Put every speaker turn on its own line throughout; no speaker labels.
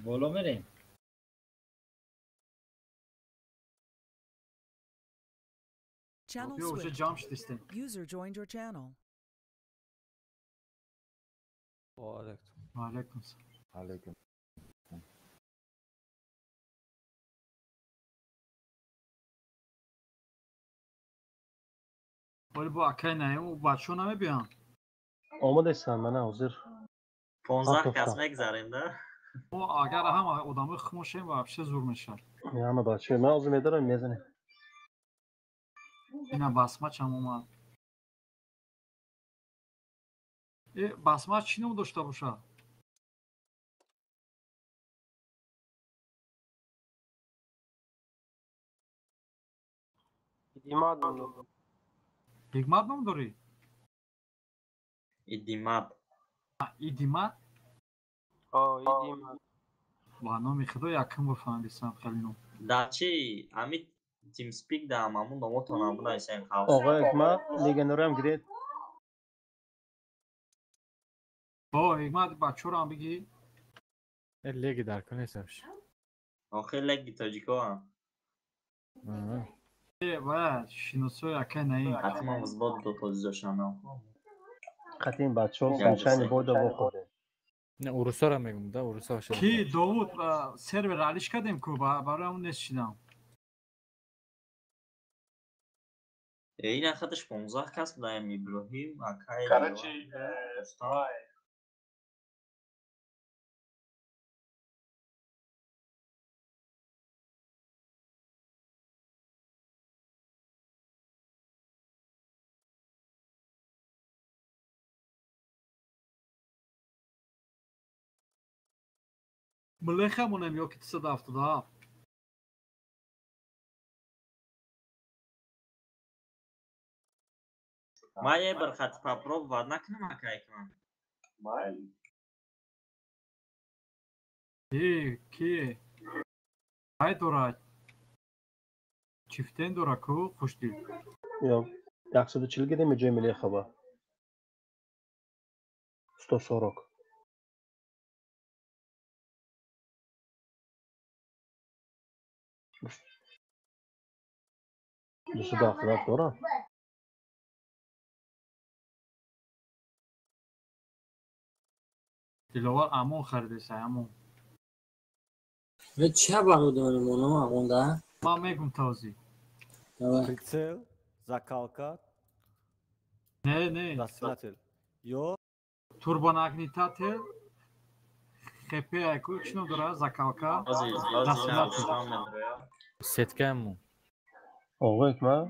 Боло мерем.
Channel
Биё уже
switched.
ҷамъ шудистем.
User joined your channel.
Ваалайкум.
Ваалайкум салом.
Алейкум.
Вале бо акай наем, ӯ бачаҳо намебиёнд.
Омадестан, мана ҳозир.
15 кас мегзарем да.
Мо агар ҳама одамои хумошем, вообще зур мешавад.
Ҳама бачаҳо, ман ҳозир медорам, мезанем.
Ина басмачам омад. Э, басмач чӣ ном дошта бошад?
Идимат ном дорам.
Ҳикмат ном дорӣ?
Идимат.
Идимат?
О, Идимат.
Ба номи худо, якум бор фаҳмидисам хеле ном.
Да чи ами TeamSpeak да ҳамамун номотон ҳам бинависем халқ.
Оғои Ҳикмат, легионерам гиред.
О, Ҳикмат, бачаҳоро ҳам бигӣ.
Э, леги дар кор нест вообще.
Охи леги тоҷикоам.
Э, ва шиносои акай наим.
Ҳатман взбод до тоҷизошам.
Қатъин бачаҳо
Як
случайно
се.
бойда вохӯрдем.
Не, урусора мегум да, уруса вообще.
Ки Довуд, сервер алиш кардем ку, барои ҳамон нест шидам.
Э, ина хаташ 15 кас будаем Иброҳим, акай.
Короче,
Рустам.
Вай.
Млеха монем ё ки 277?
Ман е бір хати попробовать накунам, акай кунам.
Майли.
Ки, ки? Ай дорад. Чифтен дора ку, хушдил.
Ё 140 гирем ҷои Мелехова. 140. 277 дора?
Диловар амон харидеса, амон.
Э, ча бародари моно амонда?
Ман мегум тавзи.
Давай.
Прицел, закалка,
Не, не.
Распылитель. Ё
Турбонагнетатель. ХП айку, чӣ ном дора? Закалка.
Ҳозир, ҳозир
Распылитель.
Рустам медроя.
Сеткаму.
Оғои Ҳикмат,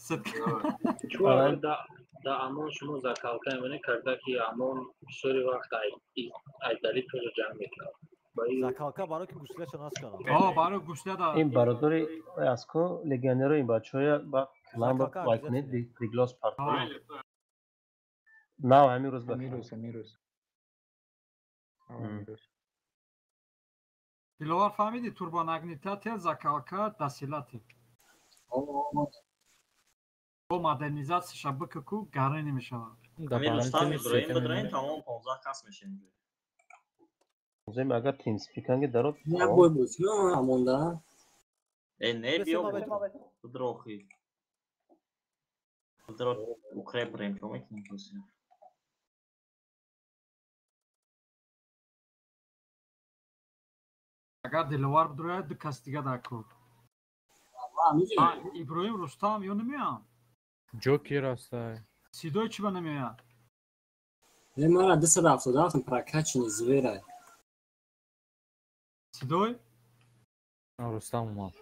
Сетка.
Чу агар да амон шумо закалка мемонед, когда ки амон бисёри вақт айдали тоже ҷанг мекунад. Ба ин
Закалка барои ки гусляча нашканам.
О, барои гусля да.
Ин бародари аз ку легионеро ин бачаҳоя ба ламба
Закалка
вай кунед,
обязательно.
Приглас партор.
О.
Нав ҳамин рӯз ба.
Ҳамин рӯз, ҳамин рӯз. Ҳамин рӯз.
Диловар, фаҳмидӣ? Турбонагнетатель, закалка, досилатель. Бо модернизатсияша бикаку, гаре намешавад.
Ами Рустам Иброҳим бидроин, тамом 15 кас мешем.
Зем агар TeamSpeak-анги дарод.
Як бой буд, ё амонда?
Э, не, биё бидрохи. Бидро укреп рем, чо мекунем ҳозир?
Агар Диловар бидрояд, ду кас дига дар кор. Иброҳим, Рустам ё намеянд?
Ҷокер астай.
Сидой чӣ ба намеояд?
Э, мара 277 прокачанный зверай.
Сидой?
Рустам омад.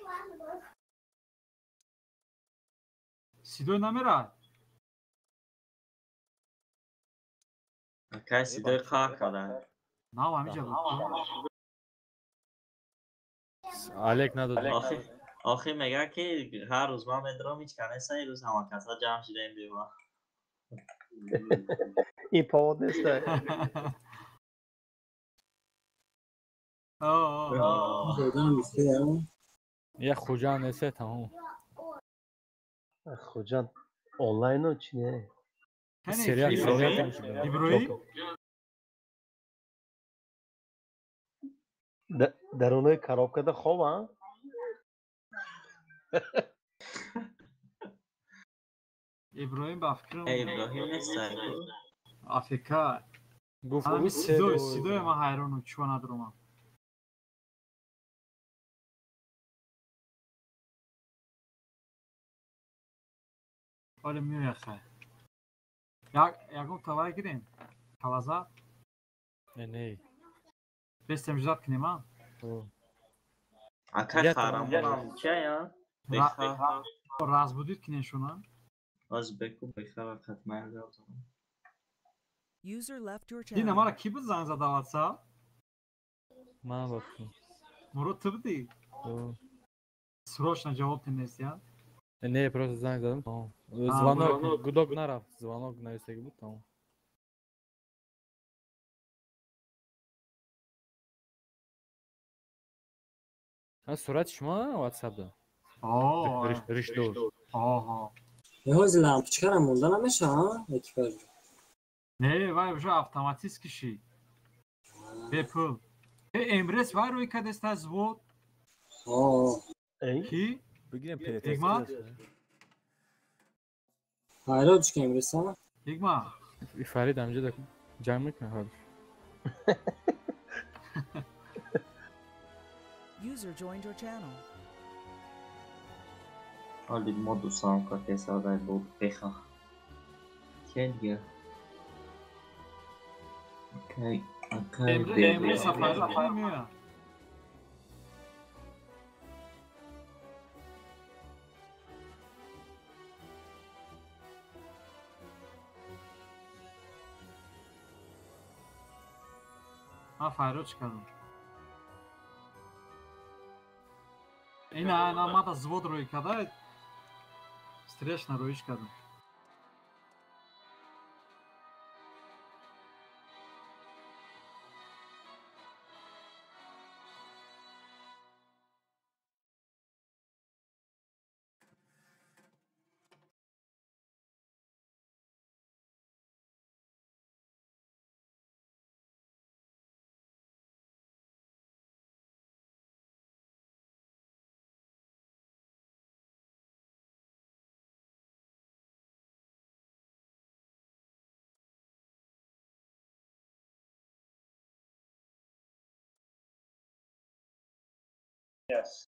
Сидой намерад?
Акай Сидой қаҳр када.
Нав ҳамиҷа буд.
Олег надод.
Охи, охи мега ки ҳар рӯз ман медорам, ҳеҷ ка неста, ин рӯз ҳама каса ҷамъ шидаем бема.
Ин повод нест.
Одам бисёр.
Я Хуҷанд нест, тамом.
Хуҷанд онлайну чи не?
Сериал, сериал.
Иброҳим?
Дарунои коробкада хобанд?
Иброҳим ба фикрам.
Иброҳим нест.
Африка.
Гуфт
сидои ман ҳайронам, чӯ надорам. Оле меояд хай. Ягон тавай гирем? Таваза?
Не.
Бестем ждат кунем, а?
Акай қаҳрамонам чия? Беха.
Разбудит кунем шуна?
Аз беку бехара хатмая гап занам.
User left your
Дина
channel.
мара ки буд занг зада WhatsApp?
Ман бафтам.
Мурод, ту будӣ? Срочно ҷавоб тинест, я?
Не, просто занг задам, тамом. Звонок, гудок нарафт, звонок нависаги буд, тамом. Сурати шумо WhatsApp-да? Ришдор.
Оҳо.
Ҳозир лампочкара монда намешава, экипаж?
Не, вай уже автоматически ши. Бепул. Эмрес вай рӯй кадеста звод. Ки?
Бигирем.
Игма?
Ҳайрон чӣ Эмреса?
Игма.
Фарид ҳамҷо ҷанг мекунад ҳолиш.
User joined your channel.
Ҳоли мо дӯстам катесадай буд беха. Ке дига? Акай, акай.
Эмреса Фарид ки меояд? Ман файрод чӣ кардам? Ина, ина мада звод рӯй када, встречна рӯиш кардам.
Yes.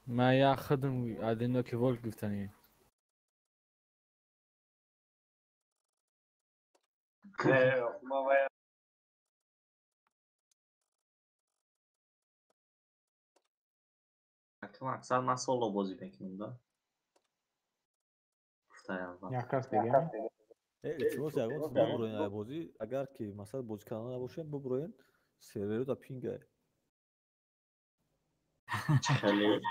Ман як худам одиноки волк гуфтанӣ.
Мақсад ман соло бозӣ мекунам да. Гуфтаи аввал.
Як кас дига.
Илтимос, ягон чиз бубуроен ай бозӣ, агар ки масалан бозӣ кардан набошем, бубуроен серверо да пингай.
Хеле.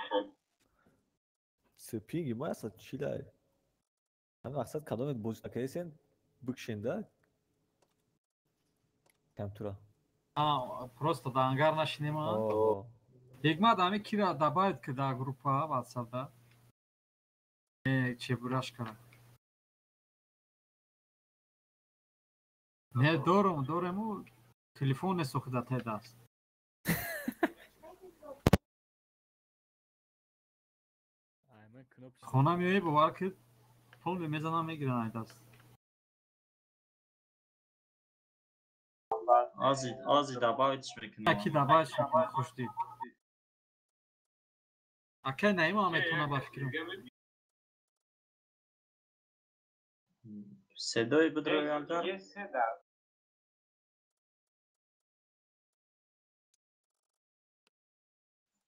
Пинги ма аста чилай. Ҳамин мақсад кадоме бозӣ накардесен, бикшен да компютера.
Просто да ангар нашинем, а? Ҳикмат, ҳамин кира добавит ки дар группа WhatsApp да. Чебураш кара. Не, дорум, дорему телефон нест охи дар таи даст. Хона меоӣ, бовар ки пул мезанам, мегиранд ай даст.
Ози, ози добавитш мекунам.
Яки добавитш мекунам, хушдид. Акай Наима метавона ба фикрам.
Седои бидрои агар?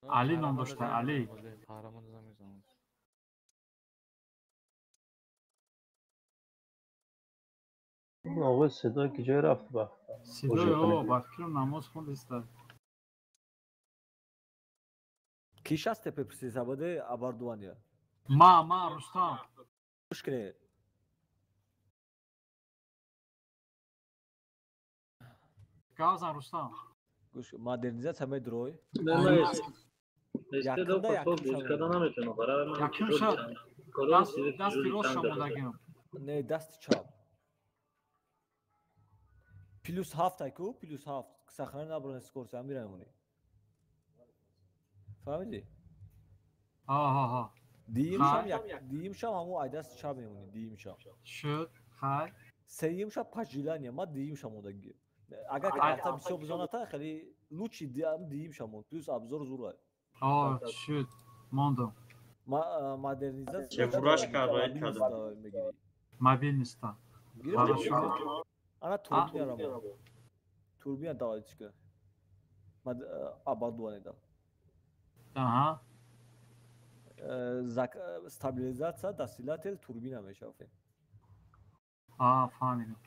Али ном дошта, Али.
Қаҳрамон занг мезанам.
Оғои сидои ки ҷой рафт ба?
Сидои о, ба фикрам намоз хондиста.
Ки шаст тепе писабаде абардуания?
Ма, Рустам.
Гӯш кунед.
Гавзан, Рустам.
Гӯш, модернизатсия медрой.
Якум шаб
дасти рост шамондагиам.
Не, дасти чап. Плюс 7 айку, плюс 7. Сохрани набрани скорость, амира мемонӣ. Фаҳмидӣ?
Ҳа.
Диюмшам як, диюмшам ҳамон ай дасти чап мемонӣ, диюмшам.
Шуд, хай.
Сеюмша по желанию, ма диюмша мондагӣ. Агар карта бисёр бизоната, хеле лучше диюмша монд, плюс обзор зурай.
Ҳа, шуд, мондам.
Модернизация.
Чебурашка роид кардам.
Мобильниста. Хорошо.
Ана турбина рамо. Турбина давай чика. Оборудование да.
Аҳа.
Стабилизация, досилатель, турбина мешавад.
А, фаҳмидам.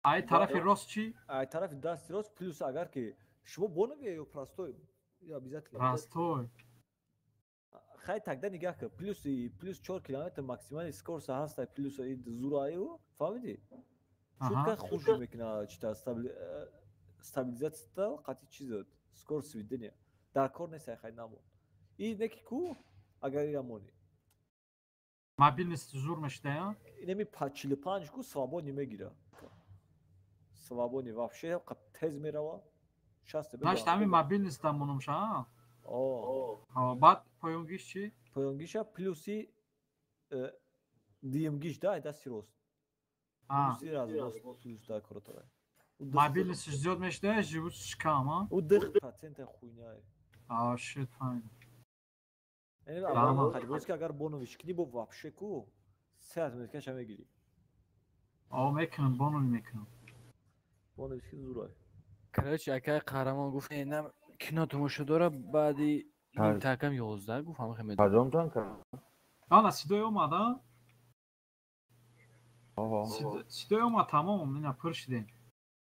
Ай тарафи рост чӣ?
Ай тарафи дасти рост плюс агар ки шумо бонове ё простой? Ё обязательно.
Простой.
Хай тогда нигаҳ кун. Плюс 4 километр максимальный скорость ҳаст, плюс зураю, фаҳмидӣ? Шутка хуже мекунад чита стабилизация қатъи чиз скорость сведения. Дар кор нест хай намон. И неки ку агар ира монӣ.
Мобильность зур мешуда,
Инами 45 ку свободни мегира. Свободни вообще тез мерава. 60
Значит, ҳамин мобильность да монумша, а? О. Баъд поёнгиш чӣ?
Поёнгиша плюси диюмгиш да, дасти рост. Плюси раз рост плюс да коротара.
Мобильность зиёд мешуда, живучиш кам, а?
У 10% хуйня.
А, шит, фаҳмидам.
Яъне агар боновиш кунӣ бо вообще ку 3 метркаша мегирӣ.
О, мекунам, бонови мекунам.
Боновиш ки зурай.
Короче, акай қаҳрамон гуфт, нам кино тамошо дора, баъди такам 11 гуфт, ҳама хемед.
Кадом танка?
Ана сидой омад, а?
Оҳо.
Сидой омад, тамом, ина пур шудем.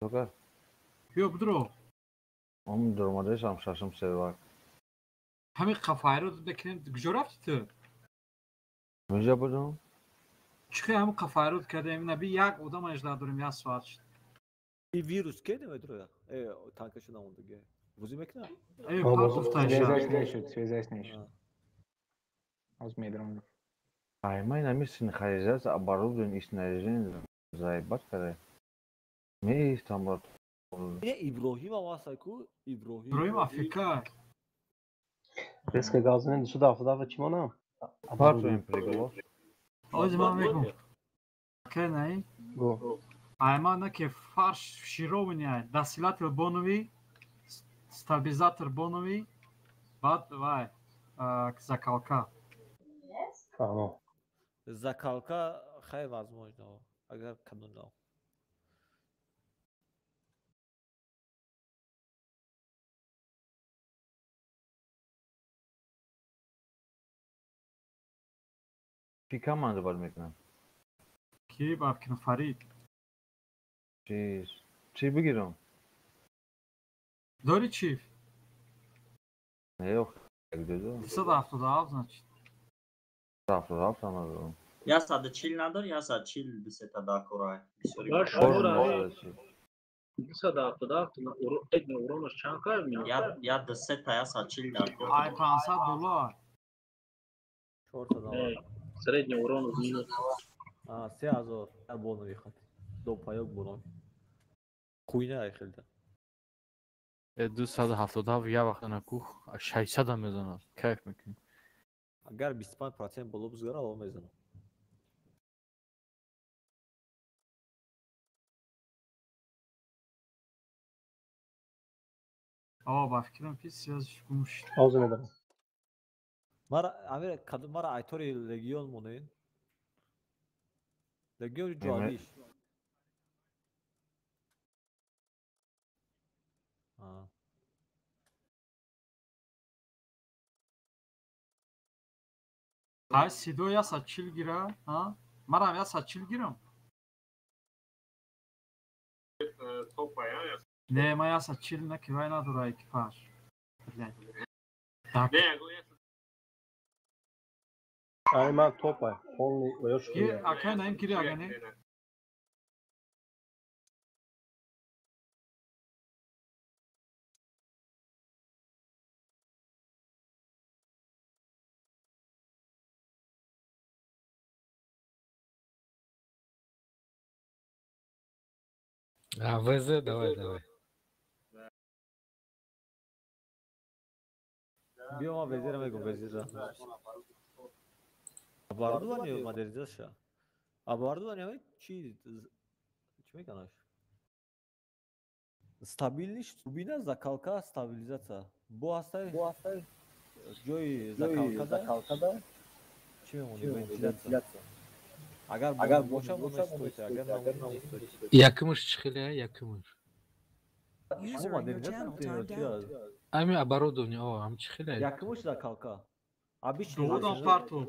Докар.
Биё бидро.
Ом дуромадаешам шашум сервак.
Ҳамин қафайро бекунем, куҷо рафти ту?
Миҷа будам.
Чӣ хел ҳамин қафайро кардем? Ина би як одам ажда дорем, як соат шуд.
И вирус ке намедроя? Танкаша намондагӣ. Бозӣ мекунад?
Связаш нешуд, связаш нешуд. Ҳоз медром.
Ай, ман ҳамин синхронизация оборудование и снаряжение заебать карда. Меистам брат.
Ина Иброҳим ҳам ҳаст ку? Иброҳим.
Иброҳим Африка.
Резко газ занем, сюда, сюда, чӣ монам?
Партуем приговор.
Ҳози ман мегум. Ке наи?
Го.
Ай ман на ки фарш шировани ай, досилател бонови, стабилизатор бонови, баъд вай закалка.
Фаҳмо.
Закалка хай возможно, агар кадом нав.
Ки команда бар мекунам?
Ки бар мекунам? Фарид.
Чиз. Чӣ бигирам?
Дори чиф?
Не, ох, як додам.
277 значит.
77 ҳам надорам.
140 надор, 140 дусета дакорай.
Бар шумора 277 на уронаш чанд кард?
Я дусета 140 дакор.
Ай $500.
490.
Средний урон в минус.
3000 бонови хат. До паёк бонови. Хуйня ай хелда.
277 як вақт накух, 600 ҳам мезанад. Кайф мекунӣ.
Агар 25% боло бизгара, ава мезанад.
О, ба фикрам ки связш гум шуд.
Ҳозир медарам.
Мара амир кадом мара айтори легион монен? Легион ҷоалиш.
Ай сидо 140 гира, а? Марам 140 гирам. Не, ма 140 на ки вай надора экипаж. Блядь. Так.
Ай ман топай, полный оёш.
Ки акай наим кири агане?
А, ВЗ, давай, давай.
Биё, ман ВЗ-ра мегӯм, ВЗ-ра. Оборудование модернизация. Оборудование ҳамин чи чӣ мекунаш? Стабильность, турбина, закалка, стабилизация. Бо ҳастай ҷои закалкада чӣ мемонӣ? Вентиляция. Агар боша, монестоит, агар намонӣ, нестоит.
Якумуш чӣ хеле, якумуш?
User in your channel timed out.
Ами оборудование, о, ам чӣ хеле?
Якумуш закалка. Обычный.
Довудам партов.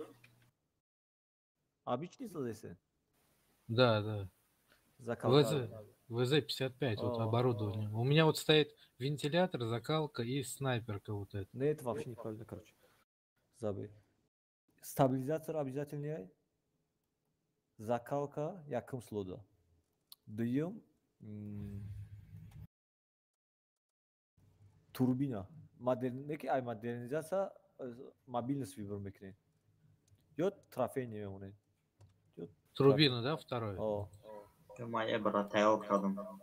Обычный задесе?
Да, да.
Закалка.
ВЗ, ВЗ-55, вот оборудование. У меня вот стоит вентилятор, закалка и снайперка вот эта.
Не, это вообще неправильно, короче. Забей. Стабилизатор обязательный. Закалка якум слода. Дуюм турбина. Модерн, ай модернизация мобильность выбор мекунед. Ё трофей мемонед.
Турбина, да, второй?
О.
Ман я бара тайёр кардам.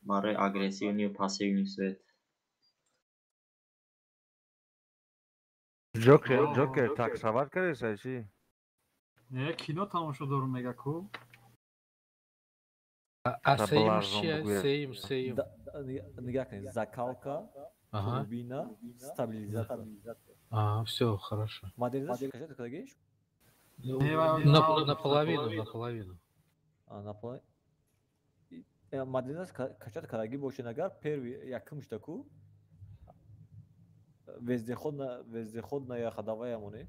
Барои агрессивный пассивный свет.
Ҷокер, Ҷокер таксовать кардеса чӣ?
Не, кино тамошо дорум мега ку.
А сеюм чия? Сеюм, сеюм.
Нигоҳ кунед. Закалка, турбина, стабилизатор.
А, все, хорошо.
Модернизация качать кардагиш?
Наполовину, наполовину.
А, наполовину. Модернизация качать кардаги бошед агар первый якумш даку вездеходная вездеходная ходовая монед.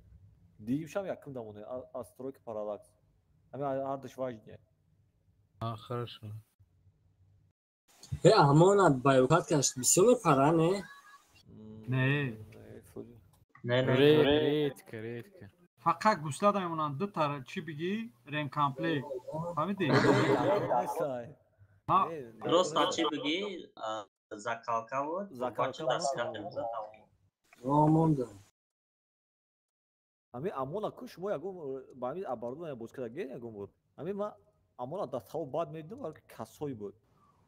Дуюмшам якум дамоне астройка параллакс. Ҳамин ҳардуш важнее.
А, хорошо.
Э, амонат баюкат кашт бисёр мепара, не?
Не.
Не, не.
Редко, редко.
Фақат гуслада мемонанд ду тара чӣ бигӣ ремкомплект. Фаҳмидӣ?
Просто чӣ бигӣ закалка буд,
Закалка
О, мондам.
Ҳамин амона ку шумо ягон ба ҳамин оборудование боз кардаги ягон бор. Ҳамин ман амона дастҳаво бад медидам, вале касой буд.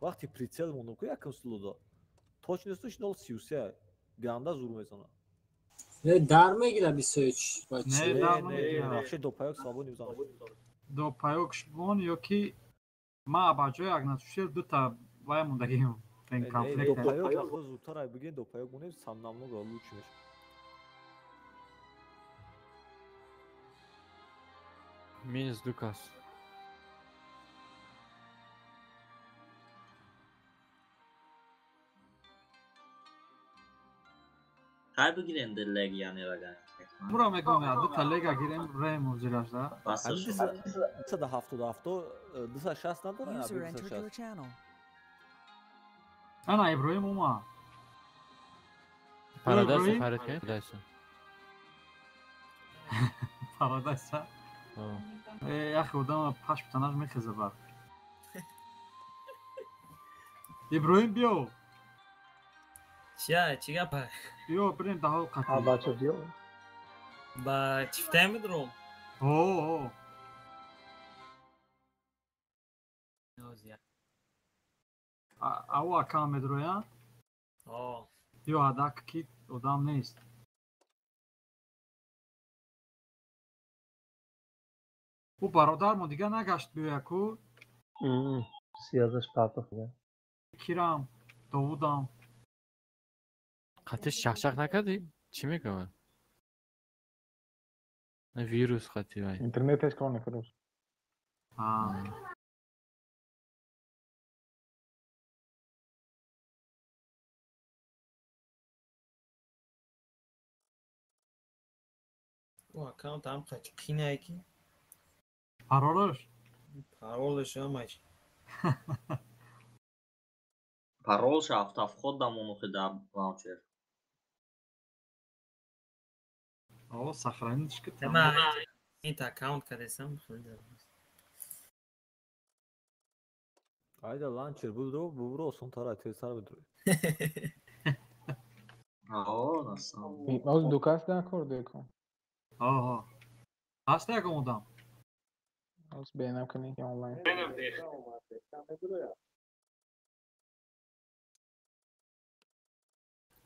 Вақти прицел мондам ку якум слода. Точностьш 0.33 ганда зур мезанад.
Э, дар мегира бисёр
Не, дар намегира.
Вообще до паёк слабо мезанад.
До паёк шмон ё ки ма ба ҷои агнатушер дута вай мондагим.
До паёк зудтар ай бигин, до паёк монем сам намного лучше мешавад.
Минус Дукас.
Хай бигирем д легионера.
Мура мегӯям, дута лега гирем рем зираш да.
277, 260 надорад?
User entered your channel.
Ана Иброҳим омад.
Парадайса харид кардем? Парадайса.
Парадайса? Э, яхе одама пашм танаш мехеза бад. Иброҳим биё.
Чия, чӣ гапа?
Биё, бирем даҳо қатӣ.
Бача биё.
Ба чифтаем бидурум?
О, о. Ау акам медуроянд?
О.
Ё адак ки одам нест. Ӯ бародармо дигар нагашт биёя ку?
Сиязаш партов.
Кирам, Довудам.
Қатиш чақчақ накардӣ? Чӣ мекунад? Вирус қатӣ вай.
Интернеташ кор накард.
Ӯ аккаунт ҳам қинае ки
Паролаш?
Паролаш ҳамаш.
Паролш автовход дамонухи дар лаунчер.
О, сохранить ки
Ма ин аккаунт кардесам хеле.
Айда ланчер будро, бубро осонтар ай тезтар бидро.
О, насам.
Оз дукас накор деко.
Оҳо. Ҳаст ягон одам?
Аз бенам кунем ки онлайн.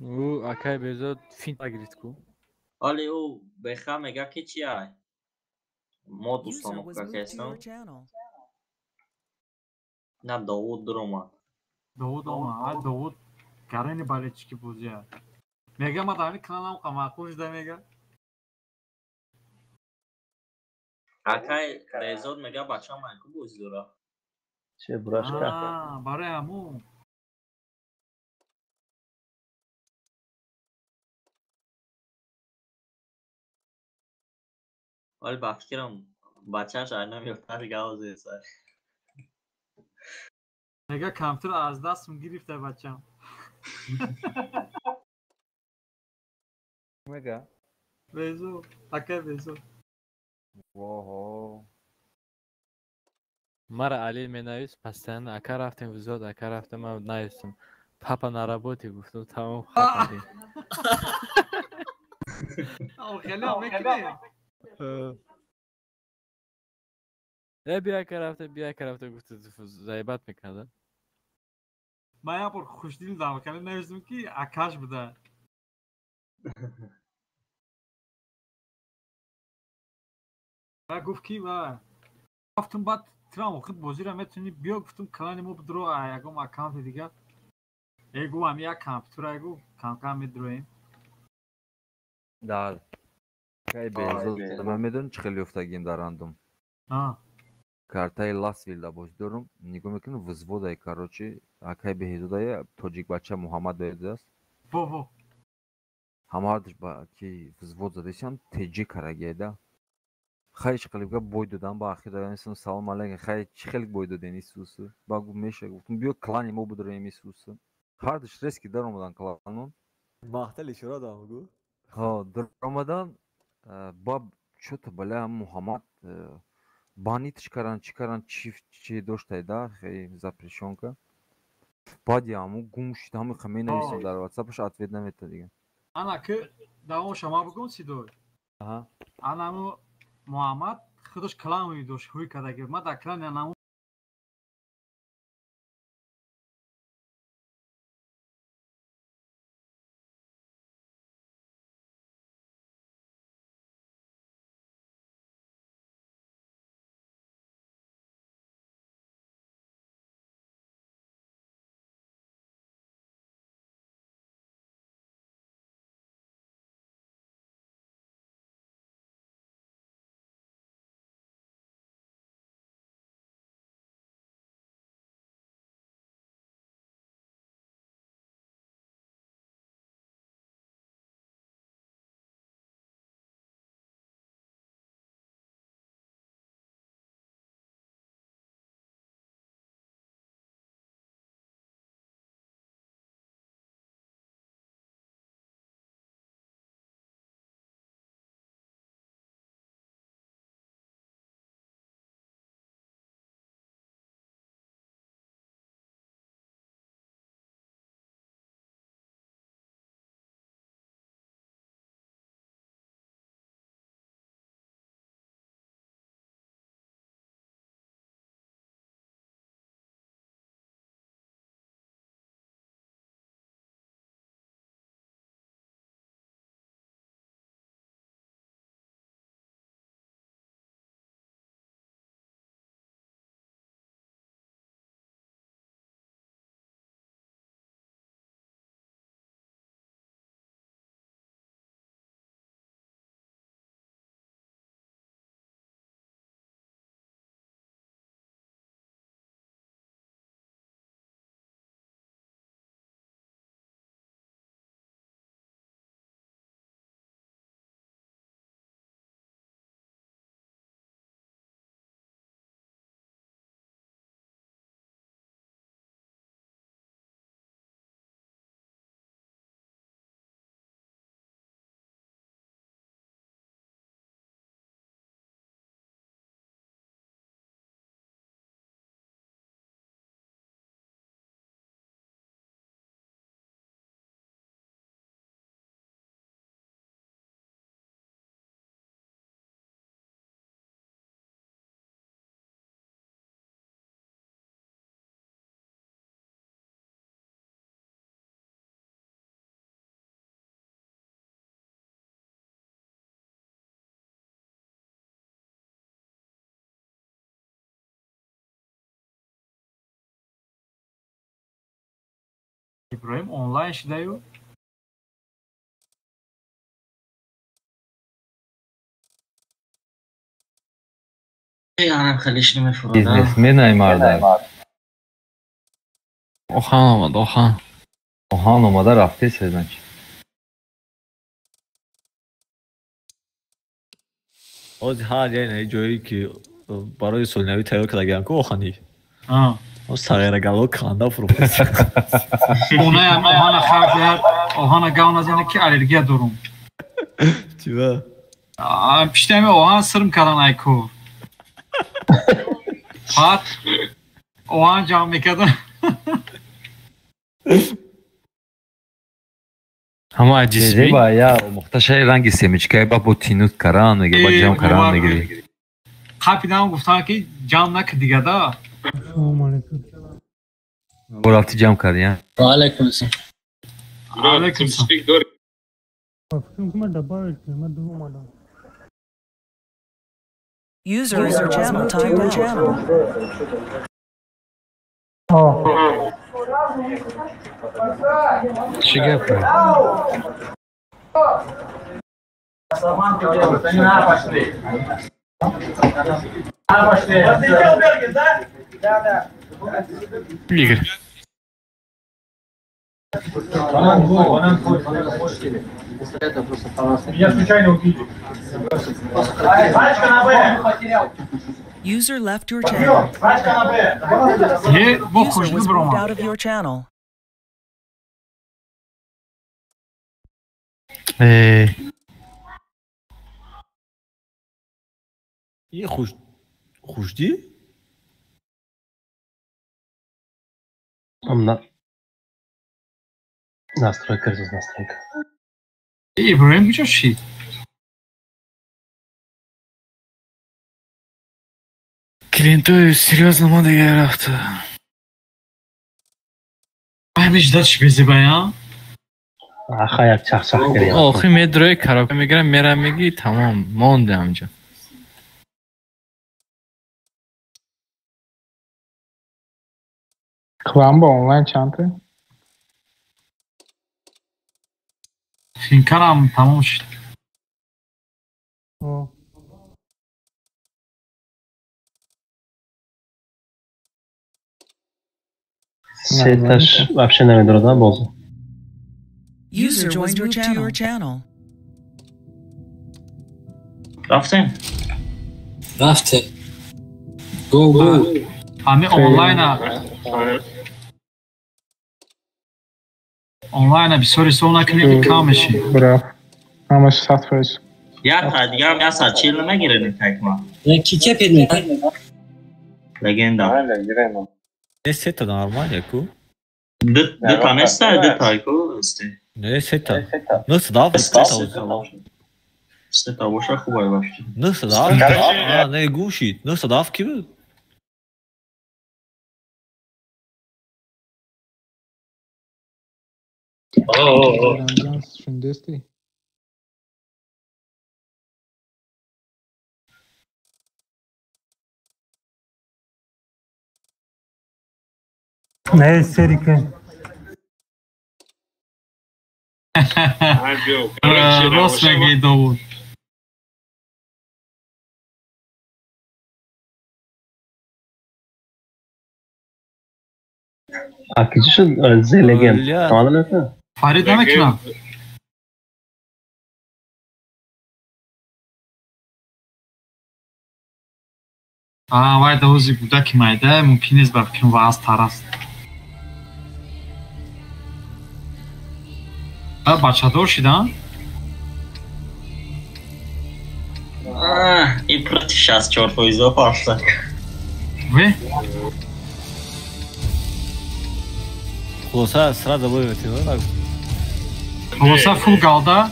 Ӯ акай Безод финт гирифт ку.
Али ӯ беха мега ки чи ай? Мо
User was
установка
moved to
кестам.
your channel.
На Довуд дуромад.
Довуд омад. Ай Довуд гарани болельщики бозия. Мега ма дар ин кланам қа маъқул шуда мега.
Акай Безод мега бачам ай ку бозӣ дора.
Че бурашка?
Аа, барои ҳамун.
Вале ба фикрам бачааш ай намеёфтад гавзе сар.
Мега компютер аз дастм гирифта бачам.
Мега?
Безод, акай Безод.
Воҳо.
Мара Али менавис постоянно, ака рафтем взод, ака рафтем, ман навистам. Папа на работе гуфтам, тамом хатари.
Хеле ҳам мекунӣ?
Э бия ака рафтем, бия ака рафтем гуфт, заебат мекарда.
Ман як бор хушдил дам, хеле навистам ки акаш буда. Ва гуфт ки ва рафтум баъд трам охир бозиро метавонӣ биё гуфтум клани мо бидро ягон аккаунти дигар. Э гуфт ҳами як компютер гуфт камкам медроем.
Дар кай Безод ман медонам чӣ хеле ёфтагием дар рандом.
А.
Картаи Ласвилда бозӣ дорум, нигоҳ мекунам взводай, короче, акай Беҳзодая тоҷик бача Муҳаммад Беҳзод аст.
Во во.
Ҳамаардаш ба ки взвод задесиам теҷи карагиеда. Хай чӣ хеле гап бой додам ба ахир дадам салом алейкум хай чӣ хеле бой доден Исусу. Ба гуфт меша гуфтум биё клани мо бидроем Исусу. Ҳардаш резки даромадан кланон.
Маҳтал ишора дам гу.
Ҳо даромадан ба чё-то баля Муҳаммад банитш каран чӣ каран чи доштайда хе запрещёнка. Баъди ҳаму гум шуд ҳаму ха менависам дар ватсапаш ответ намета дига.
Ана ки давом шама бигум сидой.
Аҳа.
Ана ҳаму Муҳаммад худаш клан дошт ҳуй карда ман дар клани анаму Иброҳим онлайн шидаю.
Янам хелиш намефурад.
Бизнесмен ай мардак.
Охан омад, охан.
Охан омада рафтеса, значит.
Оз ҳар яъне ҷое ки барои соли навӣ тайёр кардагиам ку охани. Сағирагало канда фурӯхт.
Онаям оҳана хардият, оҳана гав назане ки аллергия дорум.
Чиба?
Пиштами оҳан сирм кардан айку. Баъд оҳан ҷамъ мекардан.
Ҳама аҷисби?
Ба я мухташаи ранги семечкаи ба бо тинут каран меги, ба ҷамъ каран мегири.
Қапидан гуфтан ки ҷамъ накӣ дига да.
Ассалому алайкум.
Бо рафти ҷамъ кардӣ, а?
Ва алайкум ассалом.
Алайкум ассалом.
User in your channel timed out.
Чӣ гап?
Игорь.
Меня случайно убили.
User left your channel. User was moved out of your channel.
И хушди?
Настройка, настройка.
Иброҳим куҷо шид?
Клиентои серьёзно мо дига рафта.
Ҳамиш датш безебая?
Аха, як чахчах кардем.
Охи медрои караоке мегирам, мерам меги, тамом, монде ҳамҷа.
Кламба онлайн чанд?
Финкарам тамом шуд.
Сеташ вообще намедорад боз.
User joined your channel.
Рафтем?
Рафтем. Go go.
Ҳами онлайна. Онлайна бисёри сол накунӣ ки кам мешӣ.
Браво. Ҳамаш 100%.
Як та дигарам 140 намегирем такма.
Ки кепид мекунад?
Легенда.
Не сета нормально ку?
Ду та неста, ду та ку есте.
Не сета. 97 сета.
Сета боша хубай вообще.
97. А, не гум шид. 97 ки буд?
Не, серика.
Рост мегӯи Довуд.
А киҷи шуд зе легенд? Тамадон мекунад?
Фарид намекунад. Вай давози кӯдаки майда мумкин нест ба фикрам ва аз тараст. Бачадор шидан?
И против 64% пошла.
Вы?
Хулоса сразу выведем.
Хулоса фул галда.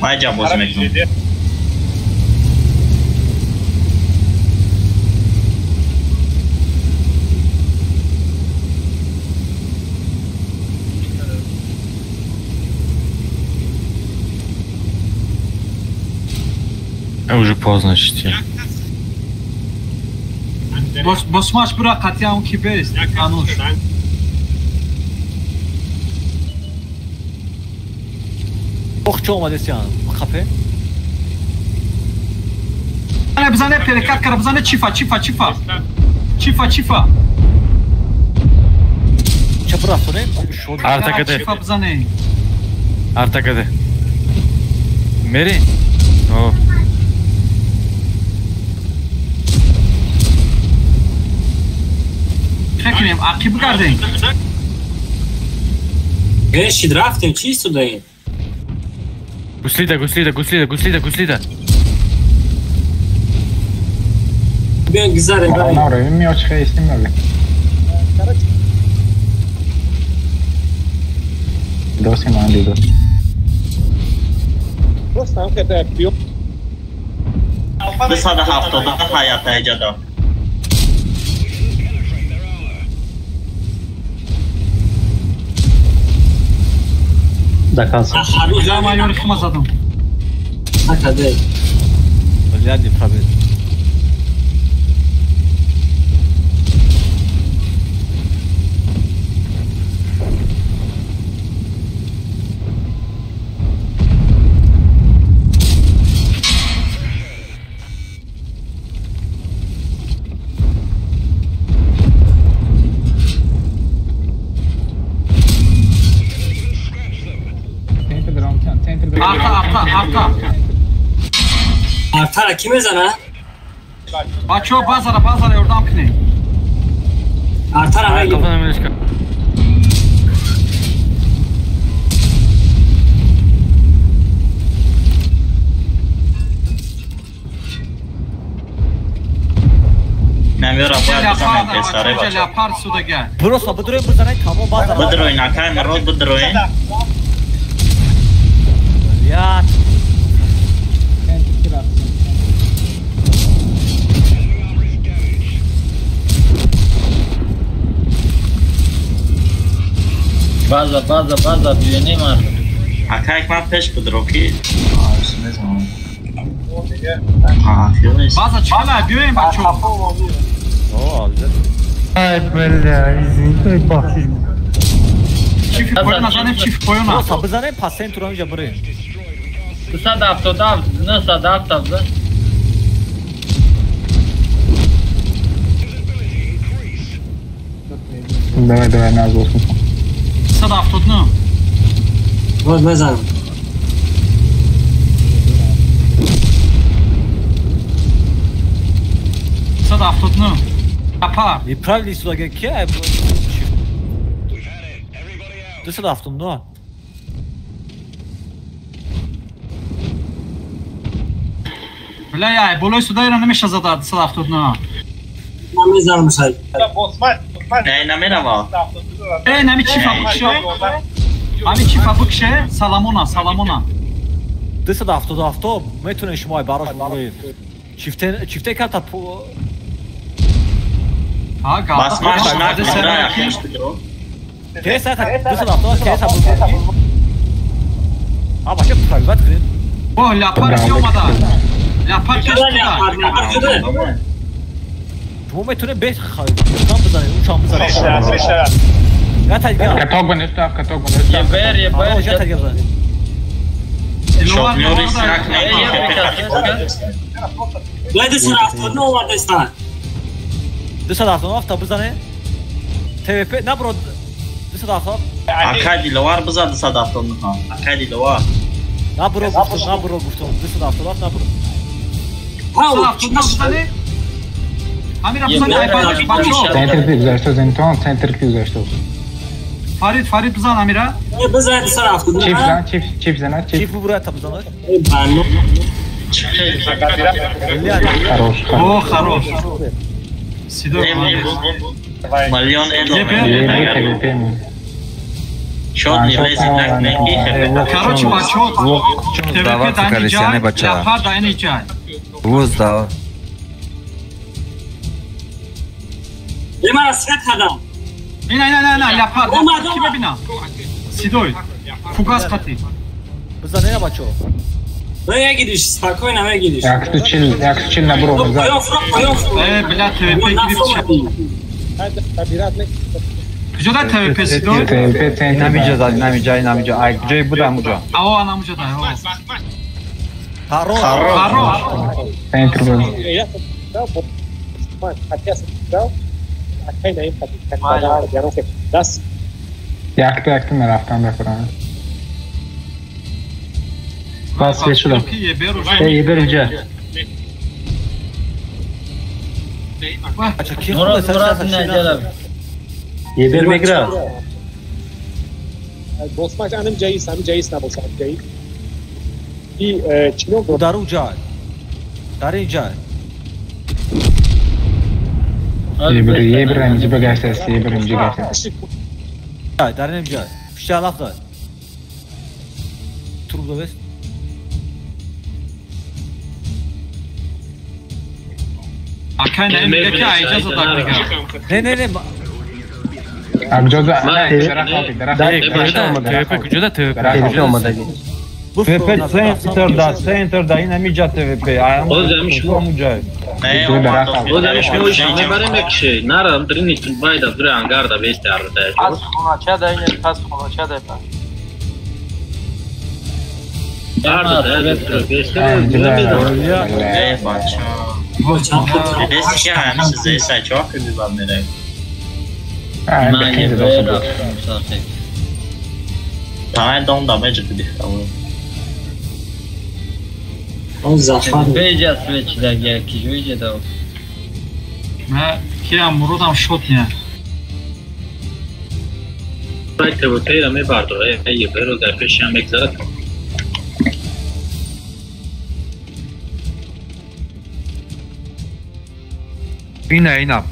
Майҷа бозӣ мекунам.
поздно шити.
Босмаш бура қатъия он ки бест. Ануш.
Ох, чо омадесиан? Қафе?
Бизане перекат кара, бизане чифа, чифа, чифа. Чифа, чифа.
Ча бурафтоне?
Артакаде.
Чифа бизане.
Артакаде. Мери? О.
Хекнем, ақиб гардем.
Гешид рафтем, чӣ истодаем?
Гуслида, гуслида, гуслида, гуслида, гуслида.
Биён гузарем.
Наро, миёч хейстим набе. Доси ман дидо.
Просто ам када биё.
270 ҳаята иҷода.
Даказ.
Я майор хима задам.
Накаде.
Гляди пробед.
Артара ки мезана?
Бачаҳо базара, базара ёрдам кунед.
Артара мегирем.
Намёра бояд бизанем песаре бачаҳо.
Леопард судага.
Просто бидроем бизанем тамом базара.
Бидроин акай мирод бидроин.
Я
база, база, база, биёнем мардум.
Акай ман пеш бидро ки.
База чӣ биёем бачаҳо.
Ай, бля, извините, бахшиш.
Чифи поёна занем, чифи поёна.
Просто бизанем пас центру ҳаминҷа бирем.
277, 977.
Давай, давай, на злостно.
179.
Вот мезанам.
179. Апа.
Неправильно сюда ки? 279.
Бля, я болои судаира намеша зада 279.
Ман мезанам шай.
Не, намерава.
Э, нами чифа букше. Ами чифа букше, саламона, саламона.
277 метунед шумо барош бигӯед. Чифте, чифте карта
А, га.
Басмаш накунда.
Кеса, 277 кеса букше. А бача правилат кунед.
О, леопард ки омада. Леопард ки омада.
Шумо метунед бес хам бизанед, учам бизанед.
Каток банешта, каток банешта.
Ебер, ебер.
Бля, 279 овардеста.
277 бизанед. ТВП набро 277.
Акай Диловар бизан 279. Акай Диловар.
Набро гуфтам, набро гуфтам. 277 набро.
279 бизанед. Амира бизанед, ай бачаҳо.
Центр ки гузашта, Зентон, центр ки гузашта.
Фарид, Фарид бизан Амира.
Бизан 279.
Чип зан, чип, чип зана, чип.
Чип бубра та бизанад.
Хорош.
О, хорош. Сидор.
Миллион эдо. Шот не лезет на
Короче, бачаҳо.
Давай, карисяне бача.
Леопард айни ҷай.
Вуз дава.
Мара свет кардам.
Ина, ина, ина, ина, леопард. Ки бибинам? Сидой. Фугас қатӣ.
Бизанед бачаҳо.
Мегириш, спокойно мегириш.
140 набро.
Э, бля, ТВП гирифт. Куҷо да ТВП сидо?
ТВП центр.
Намиҷа зад, намиҷа, намиҷа. Ай, ҷои буда ҳамуҷа.
Аво, намуҷа да, аво.
Хорош.
Хорош.
Центр буд. Якта якта нарафтам бахӯрам.
Бас шудам. Ебер уҷа. Ебер мегира.
Босмак анам ҷаис, ҳамин ҷаис набошад, ҷаис. И чино
дар у ҷай. Дар ин ҷай.
Ебер, ебер инҷа багашт аст, ебер инҷа гашт аст.
Дар ин ҷай. Пишта алаф дар. Турб довест.
Акай наим ки айҷа задак дига.
Не, не, не.
Акҷоза,
ТВП куҷода ТВП?
ТВП омадаги.
ТВП центр да, центр да, ин ҳамиҷа ТВП. Ҳамуҷа.
Боз ҳамиш мо мебарем якше. Нара, дрини байда, дури ангар да бести арда.
Пас хонача да ин пас хонача да па.
Арда да, бести.
Не, бача. Бести ки ҳамиша зеса чоқ бибад мерем. Тамай дом да меҷа бидихтам.
Он зафар.
Беҷа свеч да ки ҷоиҷа да.
Ма киам муродам шот не.
Бай ТВП-ра мебардора, еберо дар пешиам мегзарад.
Ина, ина.